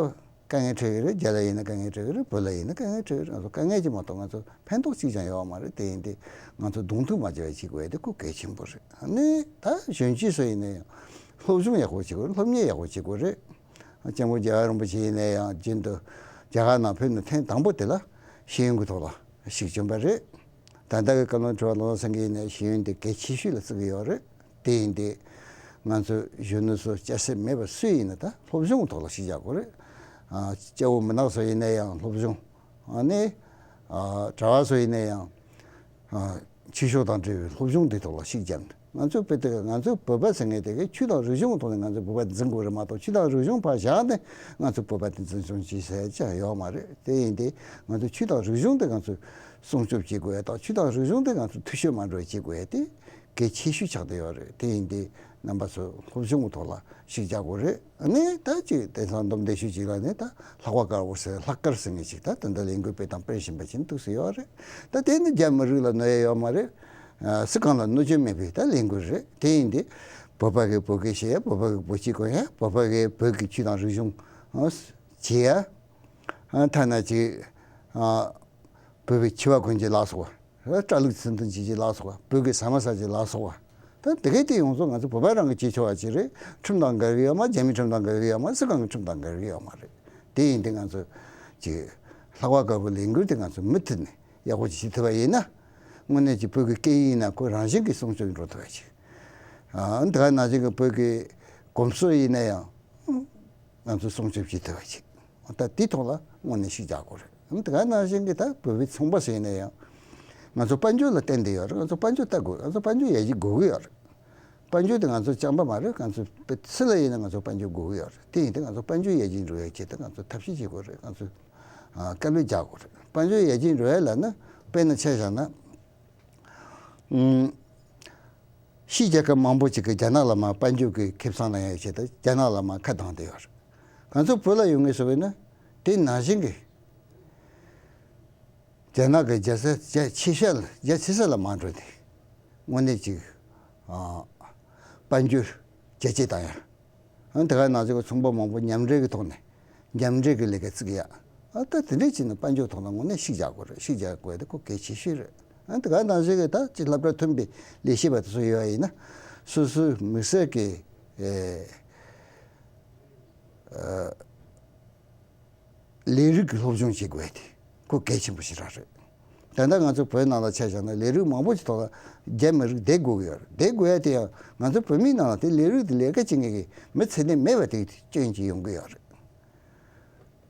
དཀའ་ངལ་འཕྲད་ཀྱི་རེད། རྒྱ་ལ་ཡིན་ན་དཀའ་ངལ་འཕྲད་ཀྱི་རེད། བོད་ལ་ཡིན་ན་དཀའ་ངལ་འཕྲད་ཀྱི་རེད། ང་ཚོ་དཀའ་ངལ་གྱིས་མ་གཏོགས་ང་ཚོ་ཕན་ཐོགས་གཅིག་ཀྱང་ཡོད་མ་རེད། དེ་ཡིན་དུས་ང་ཚོ་གདོང་ཐུག་མ་བྱེད་པ་བྱེད་དགོས་ཡ་དེ་ཁོ་གལ་ཆེན་པོ་རེད། ནི་ད་གཞོན་སྐྱེས་ཚོ་ཡིན་ན་ཡང་སློབ་སྦྱོང་ཡག་པོ་བྱེད་དགོས་རེད། སློབ་གཉེར་ཡག་པོ་བྱེད་དགོས་རེད། སྐྱབས་མགོན་རྒྱལ་བ་རིན་པོ་ཆེ་ཡིན་ན་ཡང་རྒྱུན་དུ་རྒྱ་གར་ནང་ཕེབས་ནས་ཐེངས་དང་པོ་དེ་ལ་ཤེས་ཡོན་གྱི་ཐོག་ལ་ཞིག་བྱོན་པ་རེད། ད་ལྟ་གི་བཀའ་བློན་ཁྲི་པ་བློ་བཟང་སེང་གེ་ཡིན་ན་ཤེས་ཡོན་དེ་གལ་ཆེ་ཤོས་ལ་བརྩི་གི་ཡོད་རེད། དེ་ཡིན་དུས་ང་ཚོ་གཞོན་ནུ་ཚོ་སྐྱ་སེར་མེད་པ་སུ་ཡིན་ན་ད་སློབ་སྦྱོང་གི་ཐོག་ལ་ཞིག་རྒྱག་དགོས་རེད། ཨ་སྐྱ་བོ་མི་ནག་ཚོ་ཡིན་ན་ཡང་སློབ་སྦྱོང་། ཨ་ནི་ཨ་གྲྭ་བ་ཚོ་ཡིན་ན་ཡང་ཨ་ཆོས་ཕྱོགས་དང་འབྲེལ་བའི་སློབ་སྦྱོང་དེ་ཐོག་ལ་ཤུགས་བརྒྱབ་ནས། ང་ཚོ་བོད་དེ་ང་ཚོ་བོད་པ་ཟེར་མཁན་དེ་གའི་ཆོས་དང་རིག་གཞུང་གི་ཐོག་ནས་ང་ཚོ་བོད་པ་འཛིན་དགོས་རེད་མ་གཏོགས། ཆོས་དང་རིག་གཞུང་ཕར་བཞག་ནས་ང་ཚོ་བོད་པ་དེ་འཛིན་སྐྱོང་བྱེད་ས་ཅང་ཡོད་མ་རེད། དེ་ཡིན་དུས་ང་ཚོ་ཆོས་དང་རིག་གཞུང་དེ་ང་ཚོ་སྲུང་སྐྱོབ་བྱེད་དགོས་ཡ་དང་། ཆོས་དང་རིག་གཞུང་དེ་ང་ཚོ་འཐུས་ཤོར་མ་འགྲོ་བ་བྱེད་དགོས་ཡ་དེ་གལ་ཆེ་ཤོས་ཆགས་བསྡད་ཡོད་རེད། དེ་ཡིན་དུས་རྣམ་པ་ཚོ་སློབ་སྦྱོང་གི་ཐོག་ལ་ཤུགས་རྒྱག་དགོས་རེད། ཨ་ནི་ད་ཅིག་དེང་སང་སྡོམ་བདེ་ཤོས་ཅིག་ལ་ནི་ད་ལྷག་པ་དཀར་པོ་ཟེར། ལྷག་དཀར་ཟེར་མཁན་ཞིག་ད་དེ་འདྲ་ལས་འགུལ་སྤེལ་དང་སྤེལ་བཞིན་པ་ཅིག་འདུག་སེ་ཡོད་རེད། ད་དེ་ནི་རྒྱ་མི་རིགས་ལ་གནོད་ཡ་ཡོད་མ་རེད། ཨ་སུ་གང་ལ་གནོད་སྐྱོན་མེད་པའི་ད་ལས་འགུལ་རེད། དེ་ཡིན་དུས་བོད་པ་གིས་བོད་སྐད་བཤད་ཡ། བོད་པ་གིས་བོད་སྐད་གོ་ཡ། བོད་པ་གིས་བོད་ཀྱི་ཆོས་དང་རིག་གཞུང་ཨ་བྱེད་ཡ། ཨ་ཐ་ན་ཅིག་ཨ་བོད་པའི་འཆི་བ་གོན་རྒྱུ་ལ་སོགས་པ། སྐྲ་ལུག་ཚུན་ཚོད་བྱེད་རྒྱུ་ལ་སོགས་པ། བོད་ཀྱི་ཟ་མ་ཟ་རྒྱུ་ལ་སོགས་པ། ད་དེ་གའི་དེ་ཡོངས་རྫོགས་ང་ཚོ་བོད་པ་རང་གིས་བྱེད་ཆོག་པ་ཅིག་རེད། ཁྲིམས་དང་འགལ་གྱི་ཡོད་མ། རྒྱ་མིའི་ཁྲིམས་དང་འགལ་གྱི་ཡོད་མ། སུ་གང་གི་ཁྲིམས་དང་འགལ་གྱི་ཡོད་མ་རེད། དེ་ཡིན་དུས་ང་ཚོ་ཅིག་ལྷག་པ་དཀར་པོ་ལས་འགུལ་དེ་ང་ཚོ་མུ་མཐུད་ནས་ཡག་པོ་ཅིག་བྱེད་ཐུབ་པ་ཡིན་ན། དངོས་གནས་ཀྱི་བོད་ཀྱི་སྐད་ཡིག་ཡིན་ན་ཁོ་རང་བཞིན་གྱིས་སྲུང་སྐྱོབ་འགྲོ་ཐུབ་པ་ཅིག་ཨ་འདི་ག་ནང་བཞིན་གྱི་བོད་ཀྱི་གོམས་སྲོལ་ཡིན་ན་ཡང་། ང་ཚོས་སྲུང་སྐྱོབ་བྱེད་ཐུབ་པ་ཅིག་ད་དེའི་ཐོག་ལ་དངོས་གནས་ཤུགས་རྒྱག་དགོས་རེད། དེ་ག་ནང་བཞིན་གྱི་ད་བོད་པའི་ཚོང་པ་ཟེར་ན་ཡང་། ང་ཚོ་དཔལ་འབྱོར་ལ་བརྟེན་བསྡད་ཡོད་རེད། ང་ཚོ་དཔལ་འབྱོར་ལྟ་དགོས། ང་ཚོ་དཔལ་འབྱོར་ཡར་རྒྱས་དགོས་ཀྱི་ཡོད་རེད། དཔལ་འབྱོར་དེ་ང་ཚོ་རྐྱང་པ་མ་རེད། ང་ཚོ་བོད་སུ་ལ་ཡིན་ན་ང་ཚོ་དཔལ་འབྱོར་དགོས་ཀྱི་ཡོད་རེད། དེ་ཡིན་དུས་ང་ཚོ་དཔལ་འབྱོར་ཡར་རྒྱས་འགྲོ་ཡའི་ཆེད་དུ་ང་ཚོ་ཐབས་ཤེས་བྱེད་དགོས་རེད། ང་ཚོས་ཨ་དཀའ་ལས་རྒྱག་དགོས་རེད། དཔལ་འབྱོར་ཡར་རྒྱས་འགྲོ་ཡ་ལ་ནི་དཔེར་ན་ཆ་བཞག་ན། ཨུམ། ཕྱིའི་རྒྱལ་ཁབ་མང་པོ་ཅིག་གིས་རྒྱ་ནག་ལ་མར་དཔལ་འབྱོར་གྱི་ཁེ་བཟང་ལེན་ཡག་ཆེད་དུ་རྒྱ་ནག་ལ་མར་ཁ་གདངས་བསྡད་ཡོད་རེད། ང་ཚོ་བོད་ལ་ཡོང་ངེས་བཟོ་བས་ན་དེ་ནང་བཞིན་གྱི་རྒྱ་ནག་གི་རྒྱལ་ས་རྒྱ་ཆེ་ཤོས་ལ་རྒྱ་ཆེ་ས་ལ་མར་འགྲོ་སྟེ། དངོས་གནས་ཅིག་ཨ་དཔལ་འབྱོར་རྒྱ་སྐྱེད་བཏང་ཡ། ཨ་དེ་ག་ནང་བཞིན་གྱི་ཚོང་པ་མང་པོ་མཉམ་འབྲེལ་གྱི་ཐོག་ནས་མཉམ་འབྲེལ་གྱི་ལས་ཀ་བརྩི་གི་ཡ། ཨ་ད་དེ་འདྲས་བྱས་ནས་དཔལ་འབྱོར་ཐོག་ལ་དངོས་གནས་ཤུགས་རྒྱག་དགོས་རེད། ཤུགས་རྒྱག་དགོས་དེ་ཁོ་གལ་ཆེ་ཤོས་རེད། ཨ་དེ་ག་ནང་བཞིན་གྱི་ད་ཅིག་སློབ་གྲྭ་མཐུན་པའི་ལས་བྱེད་པ་དེ་ཚོ་ཡོད་པ་ཡིན་ན་སོ་སོའི་དམིགས་བསལ་གྱི་ཨེ་ཨ་ལས་རིགས་ཀྱི་སློབ་སྦྱོང་བྱེད་དགོས་དེ་ཁོ་གལ་ཆེན་པོ་ཞེ་དྲག་རེད། ད་ལྟ་ང་ཚོ་བོད་ནང་ལ་ཆ་བཞག་ན་ལས་རིགས་མང་པོ་ཞིག་ཐོག་ལ་རྒྱ་མི་རིགས་བསྡད་དགོས་ཀྱི་ཡོད་རེད། བསྡད་དགོས་ཡ་དེ་ཡང་ང་ཚོ་བོད་མིའི་ནང་ལ་དེ་ལས་རིགས་དེ་ལས་ཀ་བྱེད་མཁན་གྱི་མི་ཚད་ལྡན་མེད་པ་དེ་སྐྱོན་གྱིས་ཡོང་གི་ཡོད་རེད།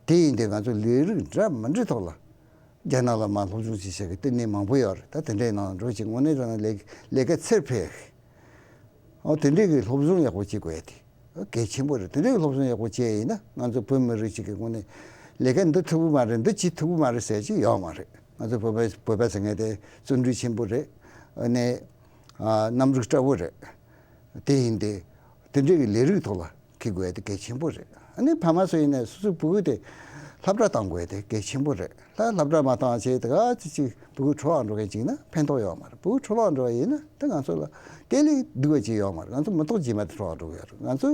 དེ་ཡིན་དུས་ང་ཚོ་ལས་རིགས་འདྲ་མི་འདྲའི་ཐོག་ལ་རྒྱ་ནག་ལ་མར་སློབ་སྦྱོང་བྱེད་ས་གི་ལྟེ་གནས་མང་པོ་ཡོད་རེད། ད་དེ་འདྲའི་ནང་འགྲོ་ཅིག་དངོས་གནས་དྲང་གནས་ལས་ལས་ཀ་འཚེར་ཕེ། ཨོ་དེ་འདྲའི་གི་སློབ་སྦྱོང་ཡག་པོ་བྱེད་དགོས་ཡ་དེ་གལ་ཆེན་པོ་རེད། དེ་འདྲའི་གི་སློབ་སྦྱོང་ཡག་པོ་བྱས་ཡིན་ན་ང་ཚོ་བོད་མི་རིགས་གཅིག་གི་ངོས་ནས་ལས་ཀ་འདི་ཐུབ་ཀྱི་མ་རེད། འདི་བྱེད་ཐུབ་ཀྱི་མ་རེད་ཟེར་གྱི་ཡོད་མ་རེད། ང་ཚོ་བོད་པ་བོད་པ་ཟེར་མཁན་དེ་བརྩོན་འགྲུས་ཆེན་པོ་རེད། ཨ་ནི་ཨ་རྣམ་རིག་བཀྲ་བོ་རེད། དེ་ཡིན་ཏེ། དེ་འདྲའི་གི་ལས་རིགས་ཐོག་ལ་འཁེལ་དགོས་ཡ་དེ་གལ་ཆེན་པོ་རེད། ཨ་ནི་ཕ་མ་ཚོ་ཡིན་ནའི་སོ་སོའི་བུ་གུ་དེ་སློབ་གྲྭ་གཏང་དགོས་ཡ་དེ་གལ་ཆེན་པོ་རེད། ད་སློབ་གྲྭ་མ་བཏང་བྱས་དེ་ག་ཅིག་ཅིག་བུ་གུ་འཕྲོ་བརླག་འགྲོ་མཁན་ཅིག་ན་ཕན་ཐོགས་ཡོད་མ་རེད། བུ་གུ་འཕྲོ་བརླག་འགྲོ་བ་ཡིན་ན་དེ་ང་ཚོ་ལ་དེ་ལས་སྡུག་པ་ཅིག་ཡོད་མ་རེད། ང་ཚོ་མི་ཐོག་རྗེས་མ་དེ་འཕྲོ་བརླག་འགྲོ་གི་ཡོད་རེད། ང་ཚོ་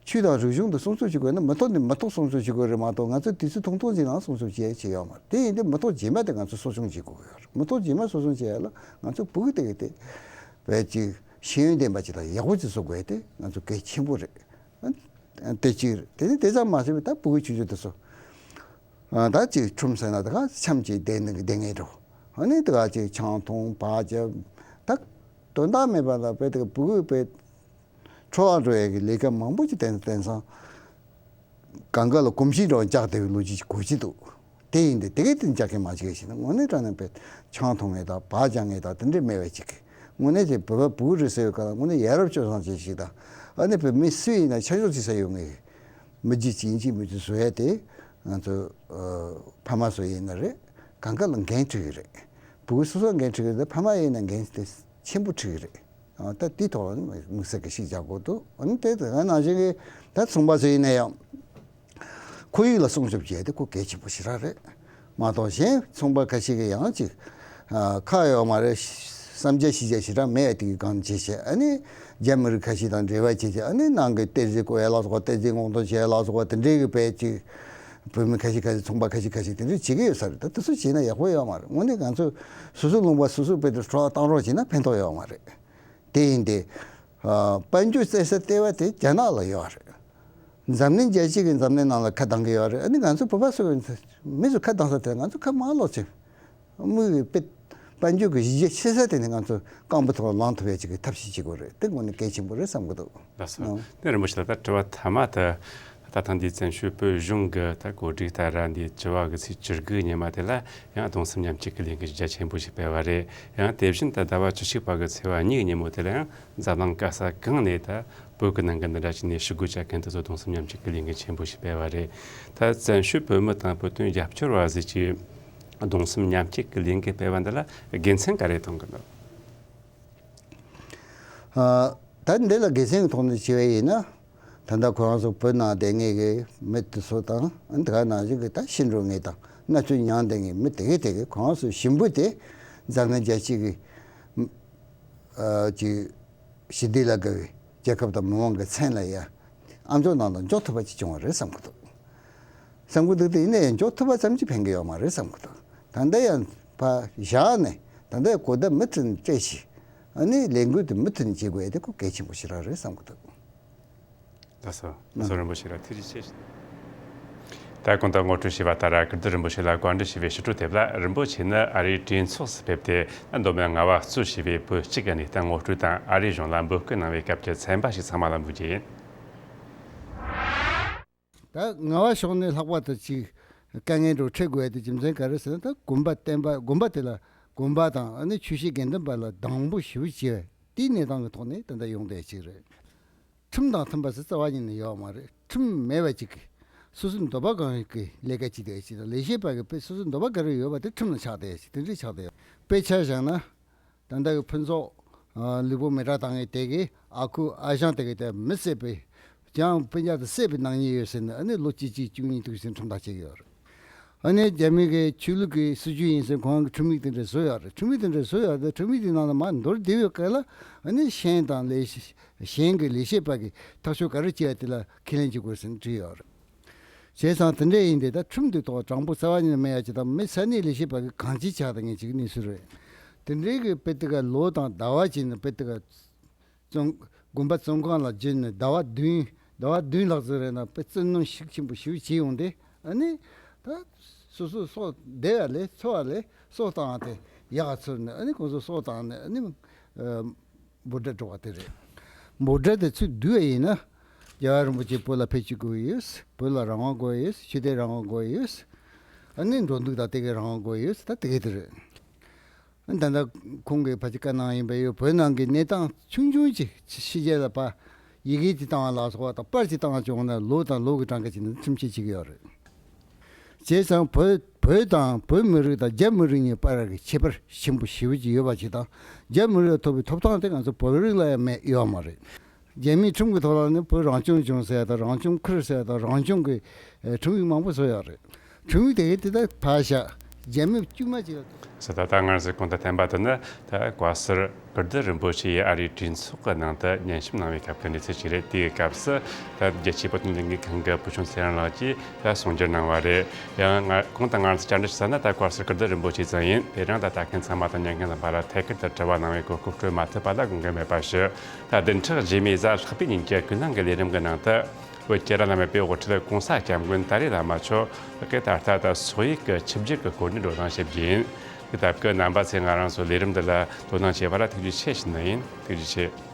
ཆོས་དང་རིག་གཞུང་དེ་སྲུང་སྐྱོབ་བྱེད་དགོས་ན་མི་ཐོག་ནས་མི་ཐོག་སྲུང་སྐྱོབ་བྱེད་དགོས་རེད་མ་གཏོགས། ང་ཚོ་དུས་ཚོད་ཐུང་ཐུང་ཅིག་ནང་སྲུང་སྐྱོབ་བྱེད་ཡ་ཅིག་ཡོད་མ་རེད། དེ་ཡིན་དུས་མི་ཐོག་རྗེས་མ་དེ་ང་ཚོ་གསོ་སྐྱོང་བྱེད་དགོས་ཀྱི་ཡོད་རེད། མི་ཐོག་རྗེས་མ་གསོ་སྐྱོང་བྱེད་ཡ་ལ་ང་ཚོ་བུ་གུ་དེ་གི་དེ་བས་ཅིག་ཤེས་ཡོན་ལྡན་པ་ཅིག་དང་ཡག་པོ་ཅིག་བཟོ་དགོས་ཡ་དེ་ང་ཚོ་གལ་ཆེན་པོ་རེད། དེ་གཅིག་རེད། དེ་ནས་དེ་ཙམ་མ་ཟད་པའི་ད་བུ་གུ་ཆུང་ཆུང་དེ་ཚོ་ད་ཅིག་ཁྲོམ་ཟེར་ན་ད་ག་འཆམ་ཅིག་བསྡད་ནས་བསྡད་ངེས་འགྲོ། ཨ་ནི་ད་ག་ཅིག་ཆང་འཐུང་བ་རྒྱབ། ད་དོན་དག་མེད་པ་ལ་བས་དེ་བུ་གུ་བས་འཕྲོ་བརླག་འགྲོ་ཡ་གི་ལས་ཀ་མང་པོ་ཅིག་དེང་དེང་སང་གང་ག་ལ་གོམས་གཤིས་འདྲ་བ་འཇགས་བསྡད་པའི་ལོ་རྒྱུས་ཅིག་གོ་གི་འདུག་དེ་ཡིན་དེ་དེ་གའི་དེ་འཇག་གི་མ་བྱེད་ཞེ་ན། དངོས་གནས་དྲང་གནས་པའི་ཆང་འཐུང་མཁན་དང་བག་ཅང་མཁན་དང་དེ་འདྲའི་མེད་པ་ཅིག་གི། དངོས་གནས་ཀྱི་བོད་པ་བུ་རེད་ཟེར་བའི་སྐབས་ལ་དངོས་གནས་ཡ་རབས་སྤྱོད་བཟང་ཅན་ཞིག་དང་། ཨ་ནི་བོད་མི་སུ་ཡིན་ན་ཆ་འཇོག་བྱེད་ས་ཡོད་ངེས། མི་རྒྱུད་གཅིག་ཡིན་གཅིག་མིན་གཅིག་བཟོ་ཡ་དེ་ང་ཚོ་ཨ་ཕ་མ་ཚོ་ཡིན་ན་རེད། གང་ག་ལ་འགན་འཁྲི་གི་རེད། བུ་སོ་སོ་འགན་འཁྲི་གི་རེད། ཕ་མ་ཡིན་ན་འགན་དེ་ཆེན་པོ་འཁྲི་གི་རེད། ཨ་ད་དེའི་ཐོག་ལ་དམིགས་བསལ་གྱི་ཤུགས་རྒྱག་དགོས་འདུག་ཨ་ནི་དེ་དེ་ནང་བཞིན་གྱི་ད་ཚོང་པ་ཚོ་ཡིན་ན་ཡང་། ཁོར་ཡུག་ལ་སྲུང་སྐྱོབ་བྱས་ཏེ་ཁོ་གལ་ཆེན་པོ་ཞེ་དྲག་རེད། མ་གཏོགས་གཞན་ཚོང་པ་ཁ་ཤས་ཀྱིས་ཡང་ཅིག་ཨ་ཁག་ཡོད་མ་རེད། བསམ་རྒྱ་ཤེས་རྒྱ་ཞེ་དྲག་མེད་ཡ་དེ་གི་སྒང་བྱས་བྱས། ཨ་ནི་རྒྱ་མི་རིགས་ཁ་ཤས་དང་འབྲེལ་བ་བྱས་བྱས། ཨ་ནི་ནང་གི་གཏེར་རྫས་བརྐོ་ཡ་ལ་སོགས་པ། གཏེར་རྫས་སྔོག་འདོན་བྱེད་ཡ་ལ་སོགས་པ་དེ་འདྲའི་གི་དཔེ་ཅིག་བོད་མི་ཁ་ཤས་ཁ་ཤས་ཚོང་པ་ཁ་ཤས་ཁ་ཤས་དེ་འདྲ་བྱེད་ཀྱི་ཡོད་ས་རེད། ད་དེ་ཚོ་བྱས་ན་ཡག་པོ་ཡོད་མ་རེད། དངོས་གནས་ང་ཚོ་སོ་སོའི་ལུང་པ་སོ་སོའི་དཔེ་དེ་སྲོག་བཏང་རོགས་བྱས་ན་ཕན་ཐོགས་ཡོད་མ་རེད། དེ་ཡིན་ཏེ། ཨ་དཔལ་འབྱོར་བཙལ་ས་ལྟེ་བ་དེ་རྒྱ་ནག་ལ་ཡོད་རེད། འཛམ་གླིང་རྒྱལ་སྤྱི་གིས་འཛམ་གླིང་ནང་ལ་ཁ་གདང་གི་ཡོད་རེད། ཨ་ནི་ང་ཚོ་བོད་པ་ཚོ་མི་ཚོ་ཁ་གདང་ས་དེ་ང་ཚོ་ཁ་མང་ལོག་ཅིག་དམིགས་ཡུལ་དཔེ་དཔལ་འབྱོར་གྱི་གཞི་རྒྱ་ཆེ་ས་དེ་ནི་ང་ཚོ་རྐང་པ་ཐོག་ལ་ལངས་ཐུབ་ཡ་ཅིག་གི་ཐབས་ཤེས་བྱེད་དགོས་རེད། དེ་དངོས་གནས་གལ་ཆེན་པོ་རེད་བསམ་གི་འདུག་ལགས་སོ། ཨ་དེ་རིན་པོ་ཆེ་ལགས། ད་དྲི་བ་མཐའ་མ་དེ། ད་ཐེངས་འདིའི་བཙན་བྱོལ་བོད་གཞུང་གི་ད་གོ་སྒྲིག་ལྟར་ར་འདི་བཅུ་པ་གི་ཚེས་བཅུ་དགུ་ཉི་མ་དེ་ལ་ཡང་གདུང་སེམས་མཉམ་སྐྱེད་ཀྱི་ལས་འགུལ་རྒྱ་ཆེན་པོ་ཞིག་སྤེལ་བ་རེད། ཡང་དེ་བཞིན་ད་ཟླ་བ་བཅུ་གཅིག་པ་གི་ཚེས་པ་གཉིས་ཉིན་མོ་དེ་ལ་ཡང་འཛམ་གླིང་ག་ས་གང་ནས་ད་བོད་ཀྱི་ནང་གི་འདི་འདྲ་བྱས་ནས་ཞི་རྒོལ་བྱ་མཁན་དེ་ཚོ་གདུང་སེམས་མཉམ་སྐྱེད་ཀྱི་ལས་འགུལ་ཆེན་པོ་ཞིག་སྤེལ་བ་རེད། ད་བཙན་བྱོལ་བོད་མི་དང་བོད་དོན་རྒྱབ་སྐྱོར་བ་ཟེར་གྱི་གདུང་སེམས་མཉམ་སྐྱེད་ཀྱི་ལས་འགུལ་སྤེལ་བ་འདི་ལ་དགེ་མཚན་ག་རེ་མཐོང་གི་འདུག་ཨ། ད་འདི་ལ་དགེ་མཚན་གྱི་ཐོག་ནས་བྱས་པ་ཡིན་ན། ད་ལྟ་ཁོ་རང་ཚོ་བོད་ནང་བསྡད་མཁན་གྱི་མི་དེ་ཚོ་དང་། ཨ་ནི་དེ་ག་ནང་བཞིན་གྱི་ད་ཤི་འགྲོ་མཁན་དང་མནར་གཅོད་མྱངས་བསྡད་མཁན་མི་དེ་གའི་དེ་གའི་ཁོ་རང་ཚོའི་ཞུ་འབོད་དེ་འཛམ་གླིང་རྒྱལ་སྤྱི་གི་ཨ་ཅིག་ཞི་བདེ་ལ་དགའ་བའི་རྒྱལ་ཁབ་དང་མི་མང་གི་མཚན་ལ་ཡ་ཨ་མཆོག་ནང་དུ་འཇོག་ཐུབ་པ་ཅིག་བྱུང་བ་རེད་བསམ་གྱི་འདུག་བསམ་གྱི་འདུག་དེ་ཡིན་ན་ཡང་འཇོག་ཐུབ་པ་ཙམ་གྱིས་ཕན་གྱི་ཡོད་མ་རེད་བསམ་གྱི་འདུག་ད་ལྟ་ཡང་ཕར་བཞག་ནས་ད་ལྟ་གོ་བརྡ་མུ་མཐུད་ནས་སྤྲད་བྱས། ཨ་ནི་ལས་འགུལ་དེ་མུ་མཐུད་ནས་བྱེད་དགོས་ཡ་དེ་ཁོ་གལ་ཆེན་པོ་ཞེ་དྲག་རེད་བསམ་གྱི་འདུག་ལགས་སོ། ལགས་སོ། རིན་པོ་ཆེ་ལ་ཐུགས་རྗེ་ཆེ། ད་གོང་དུ་ངོ་སྤྲོད་བྱས་པ་ལྟར་ཀིརྟི་རིན་པོ་ཆེ་ལ་བཀའ་འདྲི་ཞུ་བའི་ཕྱི་དྲོ་དེབ་ལ་རིན་པོ་ཆེ་ནི་ཨ་རིའི་གྲོས་ཚོགས་སུ་ཕེབས་ཏེ་མདོ་སྨད་རྔ་བ་གཙོས་བྱས་པའི་བོད་སྤྱི་ཁྱབ་གནས་སྟངས་ངོ་སྤྲོད་དང་ཨ་རིའི་གཞུང་ལ་འབོད་སྐུལ་གནང་བའི་སྐབས་ཀྱི་ཚན་པ་ཞིག་ཚང་མ་ལ་འབུལ་རྒྱུ་ཡིན། ད་རྔ་བ་ཕྱོགས་ནས་ལྷག་པར་དུ་ཅིག་དཀའ་ངལ་འདྲ་འཕྲད་དགོས་ཡ་དེ་རྒྱུ་མཚན་ག་རེ་ཟེར་ན། ད་དགོན་པ་བསྟན་པ་དགོན་པ་དེ་ལ་དགོན་པ་དང་ཨ་ནི་ཆོས་བཤད་དགེ་འདུན་པ་ལ་སྡང་པོ་ཞེ་པོ་བྱས་པའི་དེའི་གནས་སྟངས་ཀྱི་ཐོག་ནས་ད་ལྟ་ཡོང་བསྡད་ཅིག་རེད། ཁྲིམས་དང་མཐུན་པ་ཟེར་རྩ་བ་ཉིད་ནས་ཡོད་མ་རེད། ཁྲིམས་མེད་པ་ཅིག་གིས་སོ་སོའི་འདོད་པ་གང་གི་ལས་ཀ་བྱེད་བསྡད་ཅིག་དང་། ལས་བྱེད་པ་གི་དཔེ་སོ་སོའི་འདོད་པ་ག་རེ་ཡོད་པ་དེ་ཁྲིམས་ལ་ཆགས་བསྡད་ཅིག་དེ་འདྲས་ཆགས་བསྡད་ཡོད། དཔེ་ཆ་བཞག་ན། ད་ལྟ་གི་ཕུན་ཚོགས་ལུས་པོ་མེ་དྲག་བཏང་ངེས་དེ་གི་ཨ་ཁུ་ཨ་ཞང་དེ་གི་དེ་མི་བསད་པའི་ཀྱང་སྤུན་ཀྱག་དེ་བསད་པའི་ནག་ཉེས་ཡོད་ཟེར་ནས་ཨ་ནི་ལོ་གཅིག་གཅིག་བཅུ་གཉིས་དུག་ཟིན་ཁྲིམས་ཐག་བཅད་ཡོད་རེད། ཨ་ནི་རྒྱ་མི་གི་ཆོས་ལུགས་ཀྱི་སྲིད་ཇུས་ཡིན་ཟེར་ཁོང་གི་ཁྲིམས་ཡིག་དེ་འདྲ་བཟོས་ཡོད་རེད། ཁྲིམས་ཡིག་དེ་འདྲ་བཟོས་ཡོད་རེད། ཁྲིམས་ཡིག་དེ་ནང་ལ་མར་མདོར་བསྡུས་པའི་སྐབས་ལ་ཨ་ནི་གཞན་དང་ལས་གཞན་གྱི་ལས་བྱེད་པ་གི་ཐག་གཅོད་ག་རེ་བྱེད་ཡ་དེ་ལ་ཁས་ལེན་བྱེད་དགོས་ཟེར་ནས་བྲིས་ཡོད་རེད། བྱས་ཙང་དེ་འདྲ་ཡིན་དེ་ད་ཁྲིམས་དེ་ཐོག་དྲང་པོ་རྩ་བ་ཉིད་ནས་མེད་ཡ་ཅིག་དང་། མི་ས་གནས་ལས་བྱེད་པ་གི་གང་ཅི་ཆགས་དང་ངེས་ཅིག་གནས་ཚུལ་རེད། དེ་འདྲའི་གི་དཔེ་དེ་ག་ལོ་དང་ཟླ་བ་ཅིག་ནས་དཔེ་དེ་ག་བཙོན་དགོན་པ་བཙོན་ཁང་ལ་བསྒྱུར་ནས་ཟླ་བ་བདུན་ཟླ་བ་བདུན་ལྷག་ཙམ་རེད་ན་དཔེ་བཙན་གནོན་ཤུགས་ཆེན་པོ་ཞེ་པོ་བྱས་ཡོང་དེ། ཨ་ནི་ད་སོ་སོ་སྲོག་བདེ་བ་ལས་འཚོ་བ་ལས་སྲོག་བཏང་སྟེ་ཡག་ག་ཚུར་ནས་ཨ་ནི་ཁོང་ཚོ་སྲོག་བཏང་ནས་ཨ་ནི། འབོད་སྒྲ་སྒྲོག་པ་དེ་རེད། འབོད་སྒྲ་དེ་ཚུར་བསྡུས་པ་ཡིན་ན། རྒྱལ་བ་རིན་པོ་ཆེ་བོད་ལ་ཕེབས་བཅུག་དགོས་ཡོད། བོད་ལ་རང་དབང་དགོས་ཡོད། ཆོས་དད་རང་དབང་དགོས་ཡོད། ཨ་ནི་འགྲོ་འདུག་དང་དེ་གའི་རང་དབང་དགོས་ཡོད། ད་དེ་གའི་དེ་རེད། ཨ་ནི་ད་ལྟ་ཁོང་གིས་ཕལ་ཆེར་བཀའ་གནང་ཡིན་པས་ཡོད། བོད་ནང་གི་གནས་སྟངས་ཆུང་ཆུང་ཅིག་ཕྱི་རྒྱལ་ལ་ཕར་ཡི་གེ་ཅིག་བཏང་བ་ལ་སོགས་པ་དང་པར་ཅིག་བཏང་བ་བྱུང་ན་ལོ་དང་ལོ་གི་གྲངས་ཀ་ཅིག་ནང་ཁྲིམས་ཆད་བྱེད་ཀྱི་ཡོད་རེད། བྱས་ཙང་བོད་བོད་དང་བོད་མི་རིགས་དང་རྒྱ་མི་རིགས་གཉིས་བར་གྱི་ཁྱད་པར་ཆེན་པོ་ཞེ་པོ་ཅིག་ཡོད་པ་ཅིག་དང་། རྒྱ་མི་རིགས་ལ་ཐོབ་པའི་ཐོབ་ཐང་དེ་ང་ཚོ་བོད་རིགས་ལ་ཡང་མེད་ཡོད་མ་རེད། རྒྱ་མིའི་ཁྲིམས་ཀྱི་ཐོག་ལ་ནི་བོད་རང་སྐྱོང་ལྗོངས་ཟེར་ཡ་དང་རང་སྐྱོང་ཁུལ་ཟེར་ཡ་དང་རང་སྐྱོང་གི་ཨེ་ཁྲིམས་ཡིག་མང་པོ་བཟོས་ཡོད་རེད། ཁྲིམས་ཡིག་དེ་གའི་དེ་དག་ཕར་བཞག་རྒྱ་མི་དཀྱུས་མ་ཅིག་ལ། ཟེར་ད་ལྟ་ང་ཚོས་གོང་དུ་བསྟན་པ་དེ་ནི་ད་བཀའ་ཟུར་ཀིརྟི་རིན་པོ་ཆེ་ཡིས་ཨ་རིའི་གྲོས་ཚོགས་ཀྱི་ནང་དུ་ཉན་ཞིབ་གནང་བའི་སྐབས་ཀྱི་གནས་ཚུལ་ཞིག་རེད། དེའི་སྐབས་སུ་ད་རྒྱལ་སྤྱིའི་བོད་དོན་ལས་འགུལ་ཁང་གི་བུ་ཆུང་ཚེ་རིང་ལགས་ཀྱིས་ད་གསུང་བསྒྱུར་གནང་བ་རེད། ཡང་ང་གོང་དུ་ང་ཚོས་བཅར་འདྲི་ཞུ་ས་ནི་ད་བཀའ་ཟུར་ཀིརྟི་རིན་པོ་ཆེ་ཙམ་ཡིན། དེ་རིང་ད་ལྟ་མཁན་ཚང་མ་དང་ཉན་མཁན་རྣམ་པ་ལ་ཐད་ཀར་དུ་དྲི་བ་གནང་བའི་གོ་སྐབས་སྤྲོད་མ་ཐུབ་པ་ལ་དགོངས་འགལ་མེད་པ་ཞུ། ད་བདུན་ཕྲག་རྗེས་མའི་གཟའ་ལྷག་པའི་ཉིན་གྱི་ཀུན་གླེང་གི་ལས་རིམ་གྱི་ནང་དུ། བོད་རྒྱལ་རབས་བླ་མའི་དཔེ་འོག་ཁྲིད་གོང་ས་སྐྱབས་མགོན་ཏཱ་ལའི་བླ་མ་མཆོག་གིས་ད་ལྟ་ད་སོག་ཡིག་གི་ཆིབས་བསྒྱུར་གྱི་སྐོར་ནས་བགྲོ་གླེང་བྱེད་རྒྱུ་ཡིན། དེ་སྟབས་ཀྱིས་རྣམ་པ་ཚོས་ང་རང་ཚོའི་ལས་རིམ་འདི་ལ་དོ་སྣང་བྱས་པ་ལ་ཐུགས་རྗེ་ཆེ་ཞུ་ནི་ཡིན། ཐུགས་རྗེ་ཆེ།